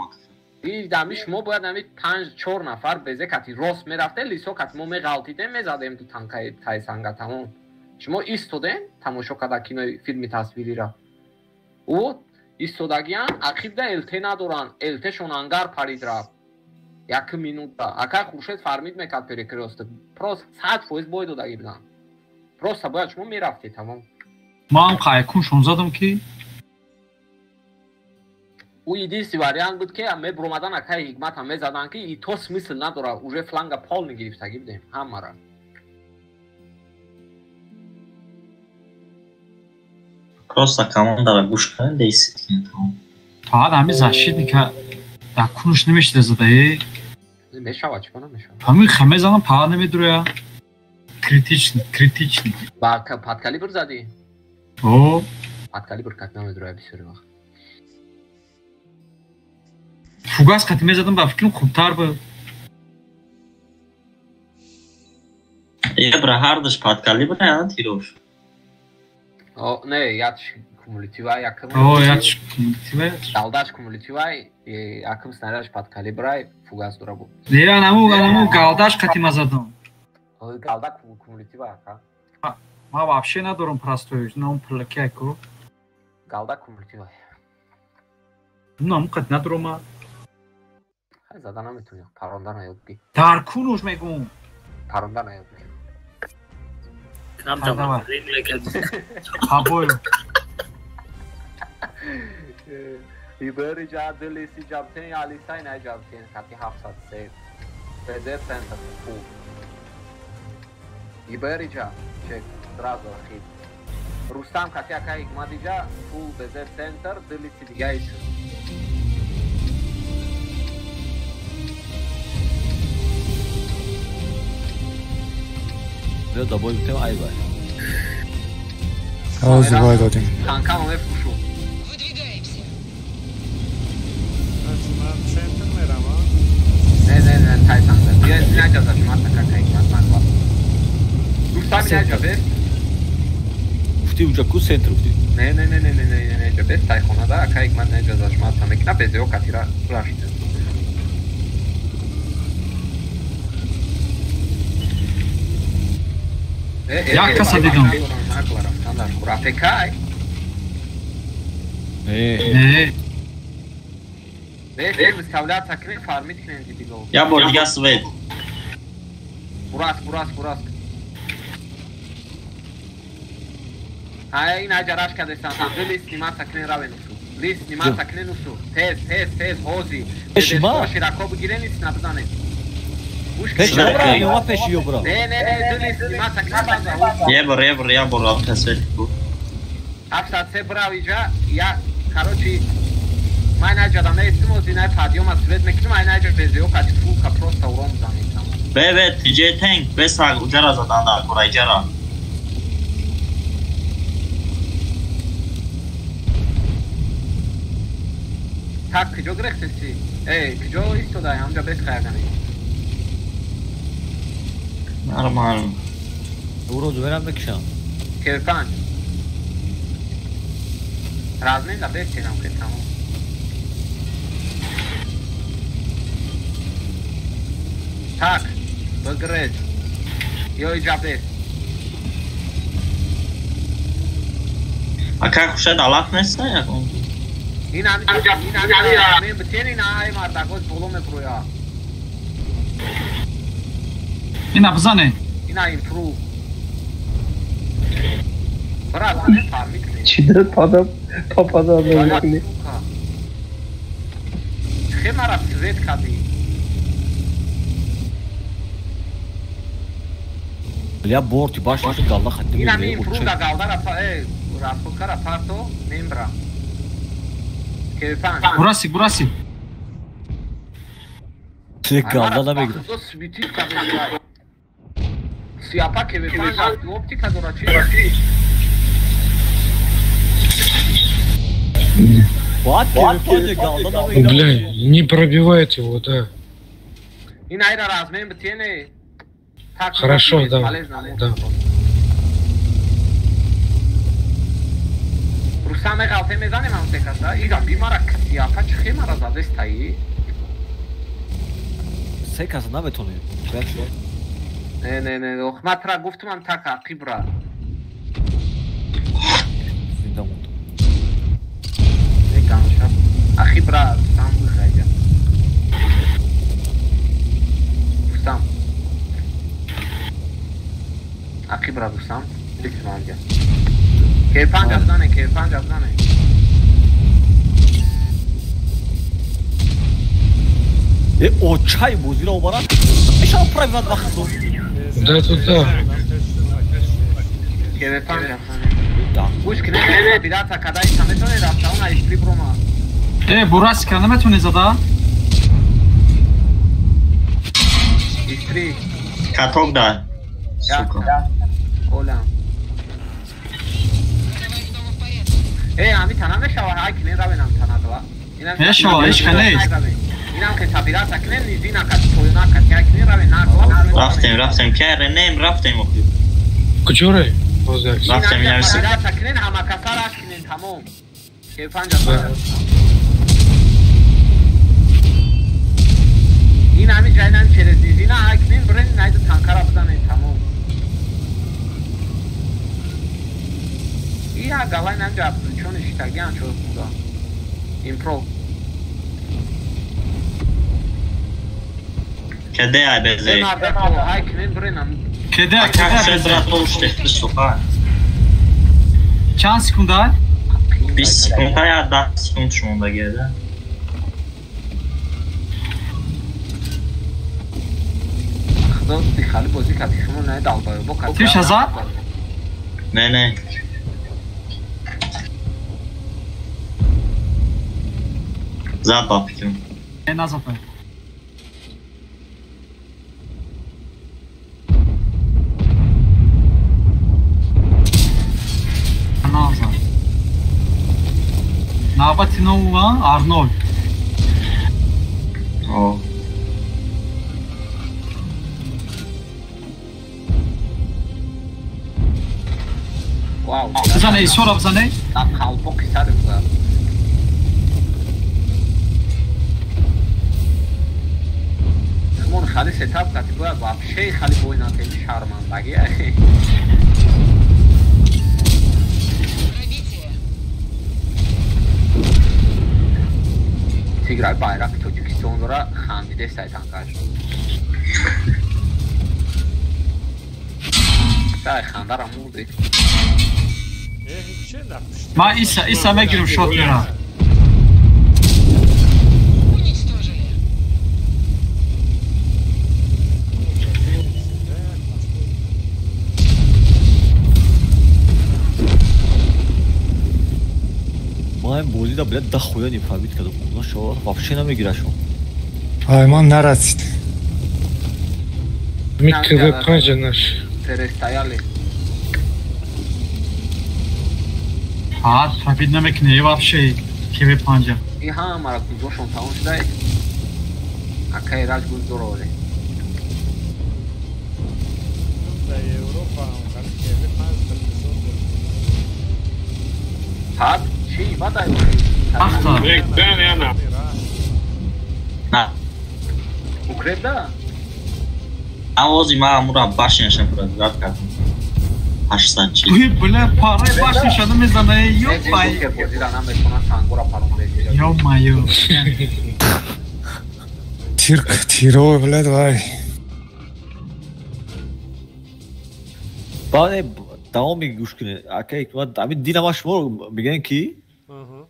И дами шумо бояд ами 5-4 нафар безе кати рост мерафте, лисо кати мо меғалтидем, мезадем ту танкаи тай санга тамом. Шумо истодем, тамошо карда кинои филми тасвирира. О, истодагиян ақибда ЛТ надоранд, ЛТ-шон ангар парид рафт. Як минута. Ака Хуршед фармид мекард перекрёст. Просто 100% бой додаги буданд. Просто бояд шумо мерафтед тамом.
Ман қайкун задам ки
ӯ единственный вариант буд ки мебуромадан акаи ҳикмат ҳам мезадан ки и то смысл надора, уже фланга полный гирифтагӣ будем ҳамара.
Просто командара гӯш кунед, дейсид кунед тамом.
Фақат ҳамин защитника дар кунуш намешида задае.
Мешавад, чӣ намешавад?
Ҳамин ха мезанам, фақат намедуроя. Критичный, критичный.
Ба под калибр задӣ?
О.
Под калибр как намедуроя бисёри вақт.
Фугас қати мезадам, ба фикрам хубтар буд.
Ебра ҳардаш под калибр я тирош.
О, не, ятш кумулятива, якм.
О, ятш кумулятива.
Далдаш кумулятива, якм снарядаш под калибрай, фугас дора буд.
Не, анаму галдаш қати мазадам.
Галда кумулятива ака.
Ма вообще надорам простой, нам пулакай ку.
Галда кумулятива.
Нам қат надорам.
Хай зада наметунӣ, паронда наёд би.
Дар кунуш мегум.
Паронда наёд би.
Кам
Хабой.
Ибери ҷа дилиси ҷабтен алисай най ҷабтен кати 703. БЗ центр фул. Ибери ҷа чек сразу хит. Рустам кати акай ҳикматиҷа фул БЗ центр дилиси дига ич.
Да бой битем ай бай.
Ҳозир бой додем.
Танкамо мефурӯшу.
Выдвигаемся.
Ман центр мерам, а?
Не, не, не, тай центр. Бия наҷа за шума така кай ман ва. Рустам наҷа бе.
Уфти уҷа ку центр уфти.
Не, не, не, не, не, не, не, наҷа бе тай хона да акай ман наҷа за шума тамекна безео катира рашт.
Як каса дидам.
АФК?
Не.
Не, выставляться кнем, фармить кнем дебилов.
Я бор дига свет.
Бураск, бураск, бураск. Ай, ин аҷараш кадесан. Дили сниматься кнем равен усу. Ли сниматься кнем усу. Тез, тез, тез, ҳози.
Пеши
Широко бигирен и снабзанен.
Пеши бра, ё пеши ё бра.
Не, не, не, дили сниматься кнем база.
Ебр, ебр, я бор рафта свет ку.
703 брав иҷа, я, короче, ман наҷадам, не истимози, не падиём аз свет мекунам, ман наҷа безеё кати фулка просто урон занем.
Бе, бе, тиҷе танк, бе саг уҷара задан дар кора иҷара.
Так, куҷо гирехтеси? Эй, куҷо истодай? Ҳамҷа бес хаягане.
Нормально.
Урозу верам мекишам.
45. Размен да бестенам ке тамом. Так, бигрез. Ё иҷа бест.
Ака хушад алаф нест ягон?
Ин ами ами битен ин ай мардакоз боло меброя.
Ина бизане.
Ина импрув. Брат, не фармик не.
Чӣ да пада папада намекунӣ?
Хе мара свет кади.
Бля, борти баш галда хатти.
Ина ми импрув да галдара па расходкара парто мембра. Кепан.
Бураси, бураси.
Се галда намегирад.
Сиапа кевепан оптика дора чи?
Бля, не пробивает его, да.
Ин айра размен битене.
Хорошо, да. Да.
Рустам меғалте мезанем ҳам секаса. Ира бимара сиапа чихе мара задестаи?
Секаса наметонӣ.
Не, не, не, ох, ма тра гуфтумам так ақибра.
Зинда монд.
Не ганша. Ақибра Рустам бихайҷа. Рустам. Ақибра Рустам, бикманҷа. Кепанҷ абзане, кепанҷ абзане.
Э, очай бозиро обарад. Мешава правилат вақто.
Да, тут да.
Кепанҷ абзане. Гӯш кунед, бирата кадай наметоне рафта, он айстри брома.
Э, бураси ка наметоне зада?
Истри.
Каток да. Сука.
Олам. Э, ами тана мешава, ай кунен равенам тана дала.
Мешава, ишка нест.
Инам ке табирата кунен, низина кат поёна кат, ай кунен равен нагла.
Рафтем, рафтем, ке нем рафтем охи.
Куҷоре?
Рафтем, инам си.
Табирата кунен, ҳама касараш кунен тамом. Ке панҷа. Ин ами ҷайнам через низина ай кунен брен найду танкара бизанен тамом. Я галай намҷа чони шитагиан чо худа. Импро.
Кеде ай безе?
Ай кунен бренам.
Кеде, кеде
безе? Сука.
Чанд секунда?
20 секунда я 10 секунд шумонда геда.
Худо дихали бози кати шумо не далбаю бо кати.
Тиш азад?
Не, не. Зад ба фикрам.
Не, назад бе. Назад. Навбати нова Арнольд.
О.
Вау.
Бизане, исора бизане.
Қалпоқи сари бизан. Мон хали сетап кати бояд вообще хали бой натеми шармандаги. Тиграй байрақи Тоҷикистон дора хандидестай танкаш. Тай хандара мурди.
Ма Иса, Иса мегирим шот мера.
Ма ин бозида блядь дохуя не пробить кардам. Худо шо вообще намегира шо.
Ай, ман нарасид.
Ми КВ5 наш.
Перестояли.
А, пробить намекунӣ вообще КВ5.
И ҳамара гузошон тамом шудай. Акай раҷ гуздорове.
Дар Европа ҳам КВ5 телевизор буд.
Ҳад? Чӣ? Бадай.
Ахта.
На.
Укреп да?
Авози ма амура башняша продават кардам. 840.
Уй, бля, параи башняша намезана, ёпай. Ё-моё.
Тирк, тиро, бля, давай.
Баъде давоми гӯш кунед. Ака Ҳикмат, ҳамин дина ма шумо мегӯем ки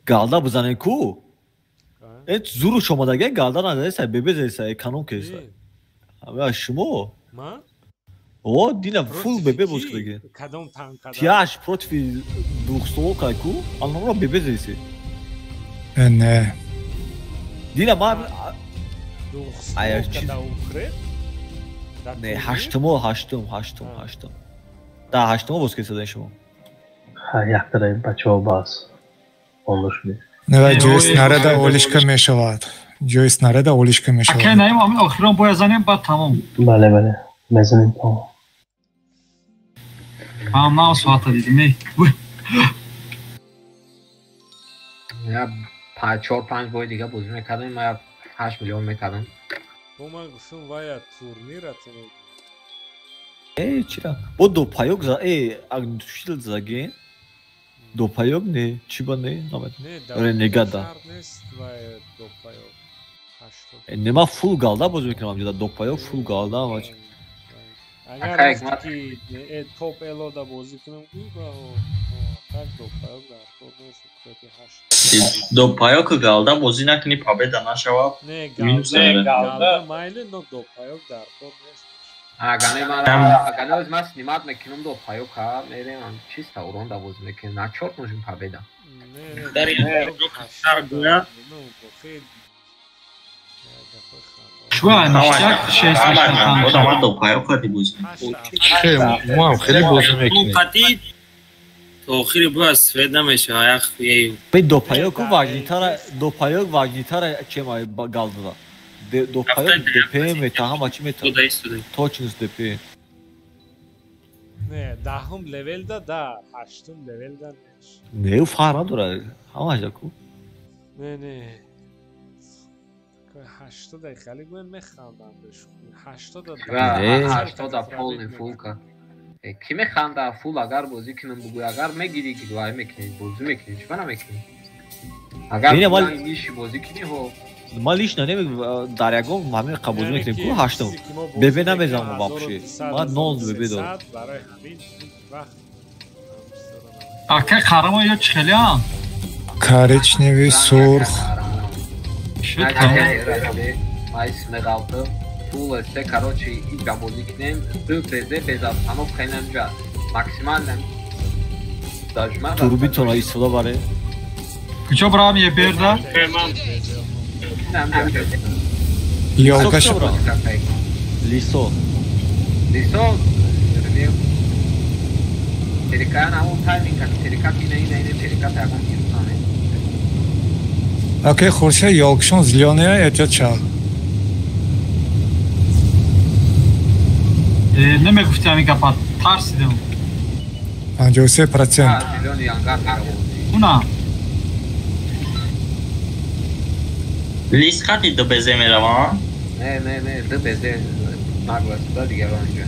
галда бизанем ку? Э зуруш омадаге галда назаеса, бебе заеса, эконом кеса. Ҳама шумо?
Ман?
О, дина фул бебе боз кадаге.
Кадом танкада?
Тиаш против двухстволка ку, анамро бебе заеси.
Не.
Дина ма
двухстволка да укреп?
Не, ҳаштумо, ҳаштум, ҳаштум, ҳаштум. Да, ҳаштумо боз кесадаи шумо.
Ҳа, яктараи бачаҳо бас. Онло шудем.
Давай, ҷои снаряда олишка мешавад. Ҷои снаряда олишка мешавад.
Ака наим, ами охирон бояд занем, баъд тамом.
Бале, бале. Мезанем тамом.
Ам нав соата дидим, эй.
Я 4-5 бой дига бозӣ мекардем, ма я 8 миллион мекардам.
Бо ман гуфтам вая турнира ту.
Э, чира? Бо до паёк за, э, агнтушил заген. До паёк не, чиба не, намед.
Не,
негада.
Нест вая до паёк.
Нема фул галда бозӣ мекунам ҷода до паёк фул галда вач.
Агар ки топ элода бозӣ кунам гу ба так до паёк дар кор нест, ки 8.
До паёк галда бозӣ накунӣ победа нашава.
Не, галда, галда майли, но до паёк дар кор нест.
Агане мара, агане оз мас снимат мекунам до паёка, мерем чисто урон да бозӣ мекунем, на чорт нужен победа.
Дар ин
Шуа, ништяк 6
Одам до паёк қати бозӣ.
Мо хеле бозӣ мекунем.
Қати то охири бояд свет намешава, як хуе.
Бе до паёк важнитара, до паёк важнитара чем ай галда. До паёк ДП мета, ҳама чӣ мета. Точность ДП.
Не, даҳум левелда да, ҳаштум левелда неш.
Не, ӯ фарқ надорад, ҳамаш ку.
Не, не. 80 хеле гӯем механдам бешухӣ. 80
80 полный фулка. Ки механда фул агар бозӣ кунам бугӯй, агар мегирӣ ки вай мекунӣ, бозӣ мекунӣ, чӣ намекунӣ? Агар ниши бозӣ кунӣ ҳо.
Ман лично не дар ягон ҳамин қабул мекунем ку ҳаштум. Бебе намезанам вообще. Ман нол бебе дорам.
Барои ҳамин вақт
Ака қарамо ё чӣ хелеам?
Коричневый, сурх.
Майс меғалтым. Фул эсте, короче, иҷа бозӣ кунем. Ду ПЗ без остановка инамҷа максимально дажма.
Турбитона истифода баре.
Куҷо бравам еберда?
Ёлка
Лисо.
Лисо. Терика намон тайминг как терика ина ина ина терика тагон кирсане.
Окей, Хурша, ёлкшон зелёная, это ча.
Намегуфти ҳамин гапа, тарсидем.
53%.
Уна.
Лис қати ду безе меравам?
Не, не, не, ду безе нагло сюда дигарон инҷа.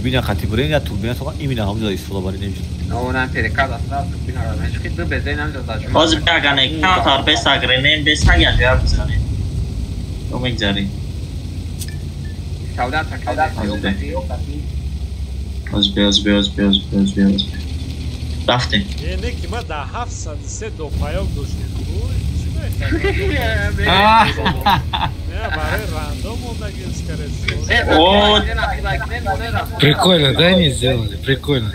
Турбина қати бурем я турбина то именно ҳамҷода истифода барем немишад.
Но, нам перекада сразу турбина ра мешқи ду безе намҷа зажима.
Ҳозир биагане камтар бесагренем, бесаг яҷоя бизанем. То мегзарем.
Савда такада.
Оз бе, оз бе, оз бе, оз бе, оз бе, оз бе. Рафтем.
Е, не ки ма да 703 до паёк доштем. Чӣ мехоҳӣ? Не, барои рандом мондагӣ скорее.
Прикольно, да, они сделали? Прикольно.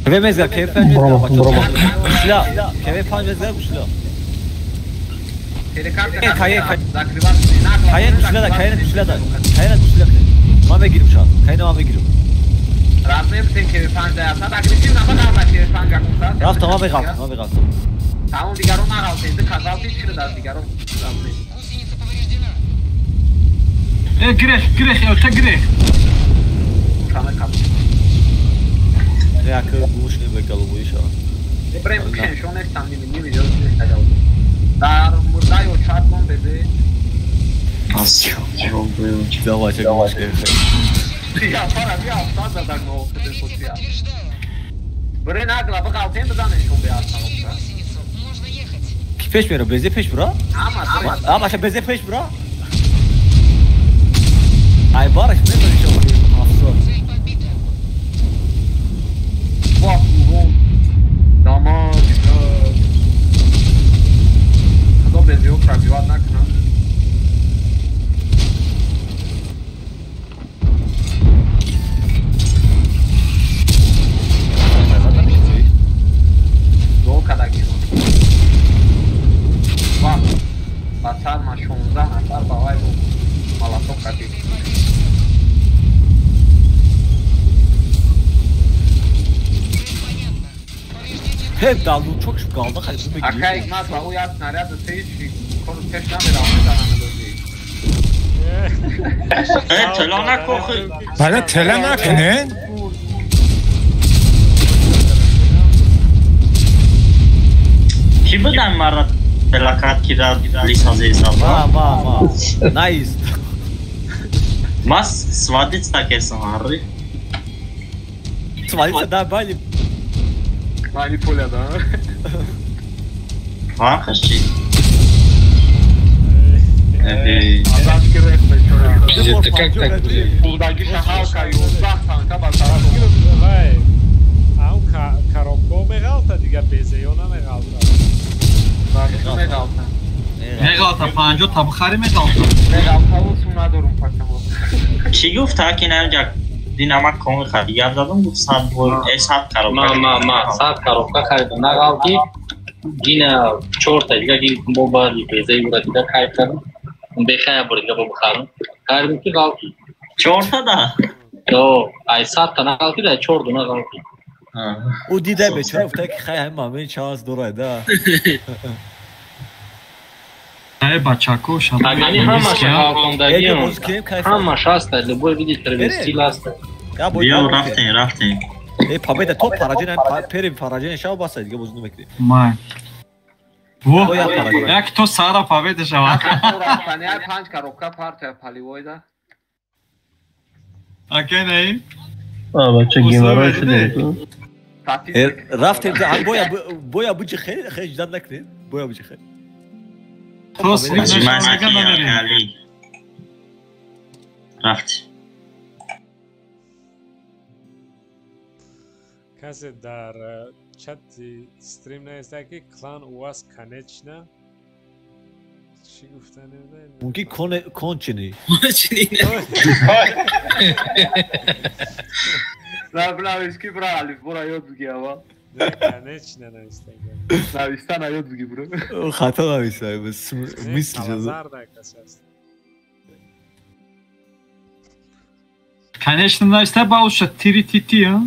КВ мезга, КВ 5 мезга. Гушла, КВ 5 мезга, гушла. Кае, кае гушла да, кае гушла да. Кае гушла. Ма мегирим шан. Кае ма мегирим.
Размер битем КВ 5 да, сад агрессив наба да КВ 5 гакун.
Рафта ма меғалтам, ма меғалтам.
Тамом дигарон нағалтем, ди казалти чиро дар дигарон.
Э, грех, грех, э, та грех.
Не ака гӯш не бе голубой шава.
Ибрем кушен нестам ними ними ҷо неста ҷавоб. Дар мурда ё чат мон безе.
Давай, давай.
Я пара бия афтад задаг мо худо хотия. Бре нагла бақалтем бизанем шон бе астам.
Ки пеш мера безе пеш бура?
Ама
ама ша безе пеш бура? Ай бараш метони шон. Афсор.
Вах, дамаг. Худо безе пробивать накунам. Ба сар ма 16 нафар ба вай молоток кардем.
Хеб далучок шуд галда хали бу мегирӣ.
Ака Ҳикмат ба ӯ як снаряд теч кору пеш намерав мезанам дозӣ.
Э тела накохи.
Бале тела накунен.
Ки будан мара телакат ки ра лиса зеза
Ма ма ма. Найс.
Мас свадица кесам арри.
Свадица да бали.
Бали поля да.
Вахаши.
Пиздец, как так?
Булдаги шаҳалка 11 танка ба тараф.
Вай. Ам коробко меғалта дига безе ё намеғалта?
Меғалта.
Меғалта 50 та бихари меғалта.
Меғалта сум надорум пакамо.
Чӣ гуфт ки наҷа динама ком хари гап задам гуфт 100 бор 100 коробка.
Ма ма 100 коробка харидам нағалти. Дина 4 та дига гирифтам бо баъди безе ура дига кайф кардам. Бехая бор дига бо бихарам. Харидам ки ғалти.
4 та да?
О, ай 100 та нағалти да 4 дуна ғалти.
Ӯ дида бечора гуфта ки хай ҳамин мамин шанс дорад да.
Ай бачако шаб.
Агани ҳамаша ғалтондагиам. Ҳамаш ҳаста, любой види травестил ҳаста.
Биё рафтем, рафтем.
Э победа то параҷин пери параҷин шав баса дига боз намекунем.
Май. Во, як то сара победа шава.
Рафтани 5 коробка партия поливойда.
Аке не?
А бача геморрой шуда.
Рафтем боя боя буҷи хеле хеле ждат накунед. Боя буҷи хеле.
То слив нашава.
Рафт.
Касе дар чати стрим наиста ки клан у вас конечно. Чӣ гуфта намедонам.
Мумкин конченый.
Нависки бра алиф бора ёд бигӣ ава.
Конечно нависта.
Нависта на ёд бигӣ бро.
Хато нависта. Мисли
Зарда касе аст.
Конечно нависта бауша тири тити, а?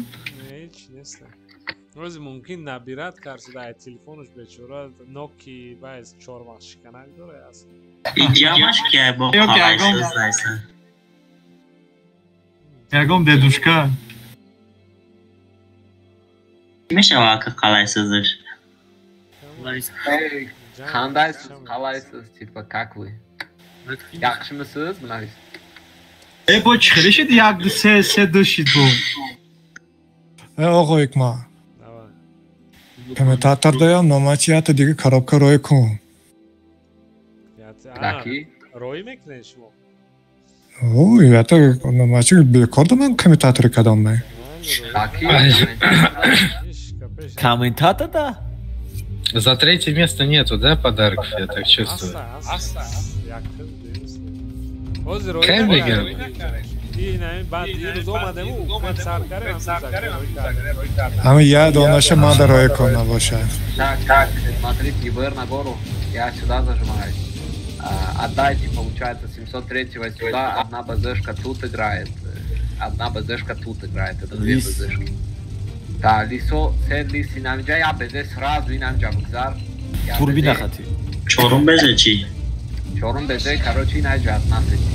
Рӯзи мумкин набират кард ай телефонаш бечора Nokia баъз чормағ шиканак дора аст.
Иҷамаш ки ай бо қалайсыз.
Ягом дедушка.
Мешава ака қалайсызш.
Қандайсыз, қалайсыз, типа как вы? Яхшымысыз, мынавис.
Э бо чӣ хеле шид 1 2 3 3 2 шид бо.
Э оғо Ҳикмат. Комментатор даям номачи ята дига коробка рой кун.
Даки?
Рой мекунед шумо?
О, ята номачи бекор да ман комментатори кадом ме.
Даки?
Комментатор да?
За третье место нету, да, подарков, я так чувствую. Кай выиграл?
Ама я донаша мада рой кун набошад.
Так, так, смотрите, ИБР на гору, я сюда зажимаюсь. Отдайте, получается, 703-го сюда, одна БЗшка тут играет, одна БЗшка тут играет, это две БЗшки. Да, лисо, се лис инамҷа, я БЗ сразу инамҷа бигзар.
Турбина хати.
Чорум БЗ чи?
Чорум БЗ, короче, инаҷа одна сети.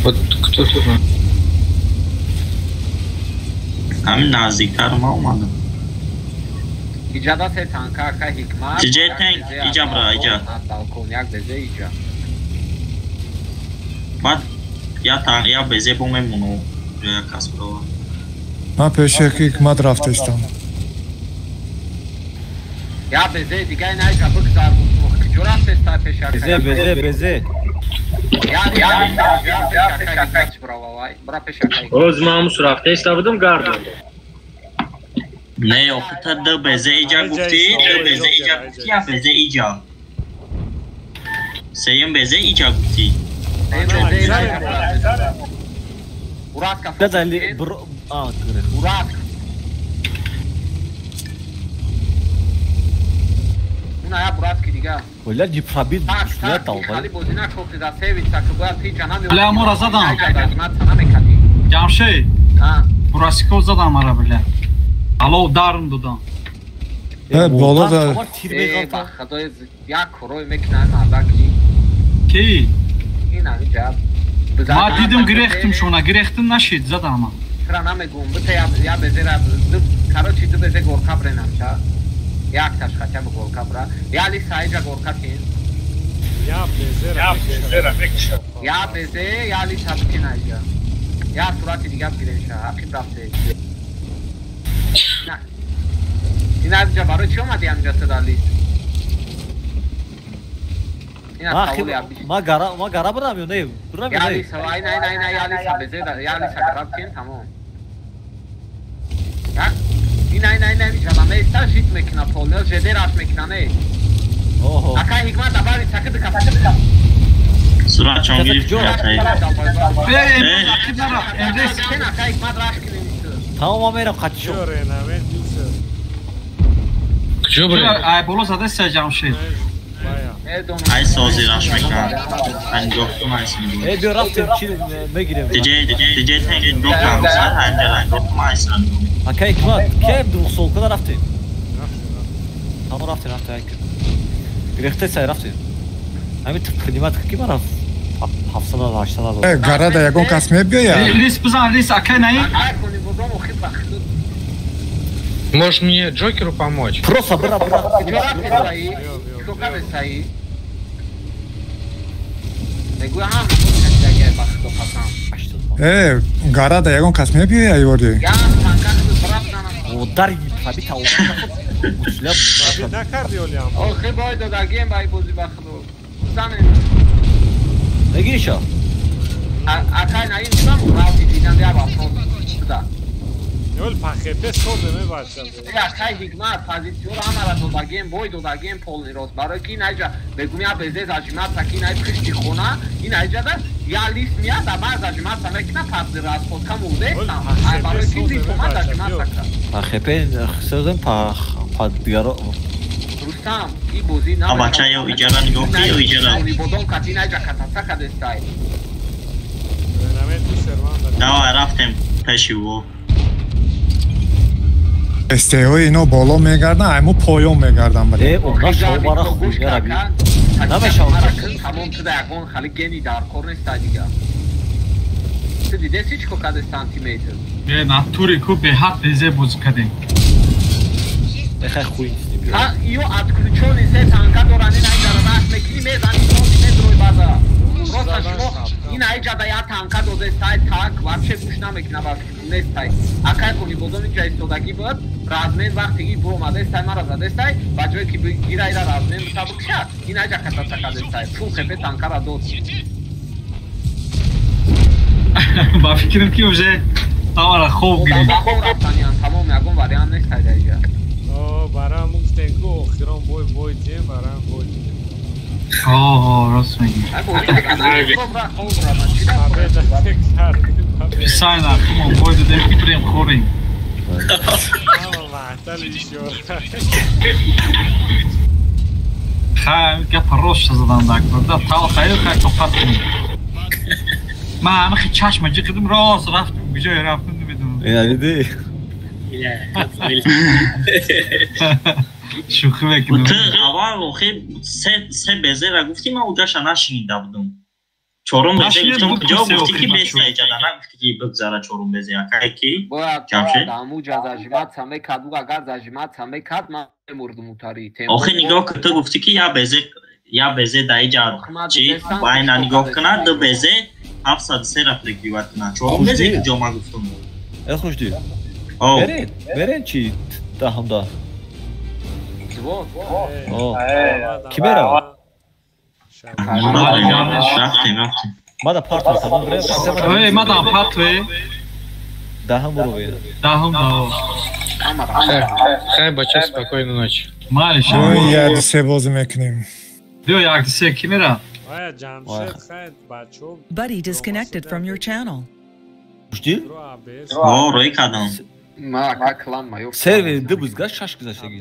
Вот кто тут?
Ҳамин наздиктар ма омадам.
Иҷада се танка ака Ҳикмат.
Тиҷе танк иҷа бра иҷа.
Балкон як безе иҷа.
Баъд я танк я безе бо мемону ҷоя кас бирова.
Ман пеши Ҳикмат рафтестам.
Я безе дига ина иҷа бигзар куҷо рафтеста пеши ака?
Безе безе безе.
Я я я пеши ака бирова вай. Бра пеши ака.
Оз ман ҳамус рафтеста будам гардам.
Не, охи та д безе иҷа гуфтӣ, д безе иҷа гуфтӣ, я безе иҷа. Сеюм безе иҷа гуфтӣ.
Уратка. Уна я буратки дига.
Бля, не пробит, бля, долбай.
Бля, мора задам. Ҷамшед. Бурасико задам мара, бля. Алло, дарм додам.
Боло да.
Ба худои як корой мекунад мардаки.
Ки?
Ин ҳамин ҷаб.
Ма дидим гирехтим шуна, гирехтим нашид, задам.
Тра намегум, бите я безера, короче, ду безе горка бренам ша. Якташ хотя бы горка бра. Я ли саиҷа горка кин?
Я безера мекушам.
Я безе, я ли сабкин аиҷа. Я сурати дига бигирем ша, ақиб рафте. Ин аиҷа барои чӣ омади ҳамҷа ту дар лист?
Ма гара бурам ё не? Бурам ё не?
Я лиса, ай на, ай на, я лиса безе, я лиса гара бикин, тамом. Ин ай на, ай на, иҷа меиста жит мекуна полнел, жеде раш мекуна, не? Акай Ҳикмат абари сакид каф.
Сурат чон гирифт.
Акай Ҳикмат раш кунем.
Тамом, ма мерам қатишо.
Куҷо буред?
Ай боло задаста Ҷамшед.
Ай сози раш мекунам. Нигоҳ кун ай син.
Э биё рафтем чи мегирем.
Диҷе диҷе танк нигоҳ кун сар ҳанҷара нигоҳ кун ай син.
Акай Ҳикмат, кем двухсолкада рафтем? Тамом рафтем, рафтем ай. Гирехте сай рафтем. Ҳамин принимат ки мара 700 800.
Э гарада ягон кас мебиёяд?
Лис бизан, лис акай наи.
Можешь мне Джокеру помочь?
Просто бра бра.
Э гарада ягон кас мебиёяд ёри?
Удар пробита
накарди олиам.
Охи бой додагем бай бози ба худо. Занем.
Мегириша?
Акай наин сам рафти дидан я вопрос. Да.
Ёл пахепе созе мебачам.
Акай Ҳикмат позитсиёро ҳамара додагем, бой додагем полный рост. Барои ки ин айҷа бегум я безе зажиматса ки ин ай пишти хона, ин айҷада я лист мияд, а баъд зажиматса мекуна пас расходка мурдестам. Ай барои ки лист омад зажиматса кард.
Пахепе созем па дигаро.
Рустам, и бозӣ на.
Бача ё иҷара нигоҳ кун ё иҷара.
Бодом кат ин айҷа катаца кадестай.
Давай рафтем пеши ӯ.
СТО ино боло мегарданд, ай мо поён мегарданд.
Э, она шобара хуйня раби. Намешавад.
Тамом шуда ягон хали гени дар кор неста дига. Ту дидеси чӣ кор каде сантиметр?
Э, натури ку беҳад безе бозӣ кардем.
Эхай хуй нестем.
Ҳа, ё отключённый се танка доранд, ин айҷа раш мекунӣ, мезанӣ сантиметрои база. Просто шумо ин айҷа да я танка додестай, так вообще гӯш намекуна ба нестай. Акай Конибодом инҷа истодагӣ буд, размен вақте ки буромадестай, мара задестай, ба ҷое ки гира ира размен бита бикша, ин айҷа катаца кадестай. Фул хепе танкара дод.
Ба фикрам ки уже тамара хоб гирифт.
Хоб рафтаниян, тамом ягон вариант нестай дар инҷа.
О, барам гуфтем ку охирон бой бой тем, барам бой тем.
О, рост мегӣ. Сайна, кумон бой додем ки бирем хӯрем. Хай, гапа рост задам дакбар. Тал хайр, хай тоқат кунем. Ман ҳамахи чашма ҷиқидим, рост рафтем, куҷое рафтем намедонам.
Ина диди?
Шӯхӣ мекунам.
Ту аввал охи се безера гуфтӣ, ман уҷаша нашинида будам. Чорум безе гуфтам куҷо гуфтӣ ки беста иҷада нагуфтӣ ки бигзара чорум безе акае ки Ҷамшед?
Амуҷа зажиматься мекард, ӯ агар зажиматься мекард, ман мемурдум утари.
Охи нигоҳ кун, ту гуфтӣ ки я безе дар иҷа чи байна нигоҳ кунад, ду безе 703 ра прикрывать кунад. Чорум безе куҷо ман гуфтум?
Э хушди. Берен, берен чи даҳамда. Ки меравад?
Рафтем, рафтем.
Мада партве тамом бре.
Эй, мадам партве.
Даҳам буро.
Даҳам даҳам.
Хай, бача, спокойной ночи.
Малиш.
Ой, як ду се бозӣ мекунем.
Биё як ду се ки мера?
Buddy disconnected from your channel.
Хушди?
О, рӯй кардам.
Ма ака клан ма ёфт.
Сервери ду бузгашт шаш гузаштагӣ.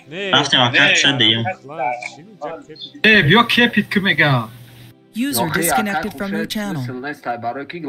Рафтем ака шад деем.
Э, биё кепит ки мегам.
User disconnected from your channel.
Барои ки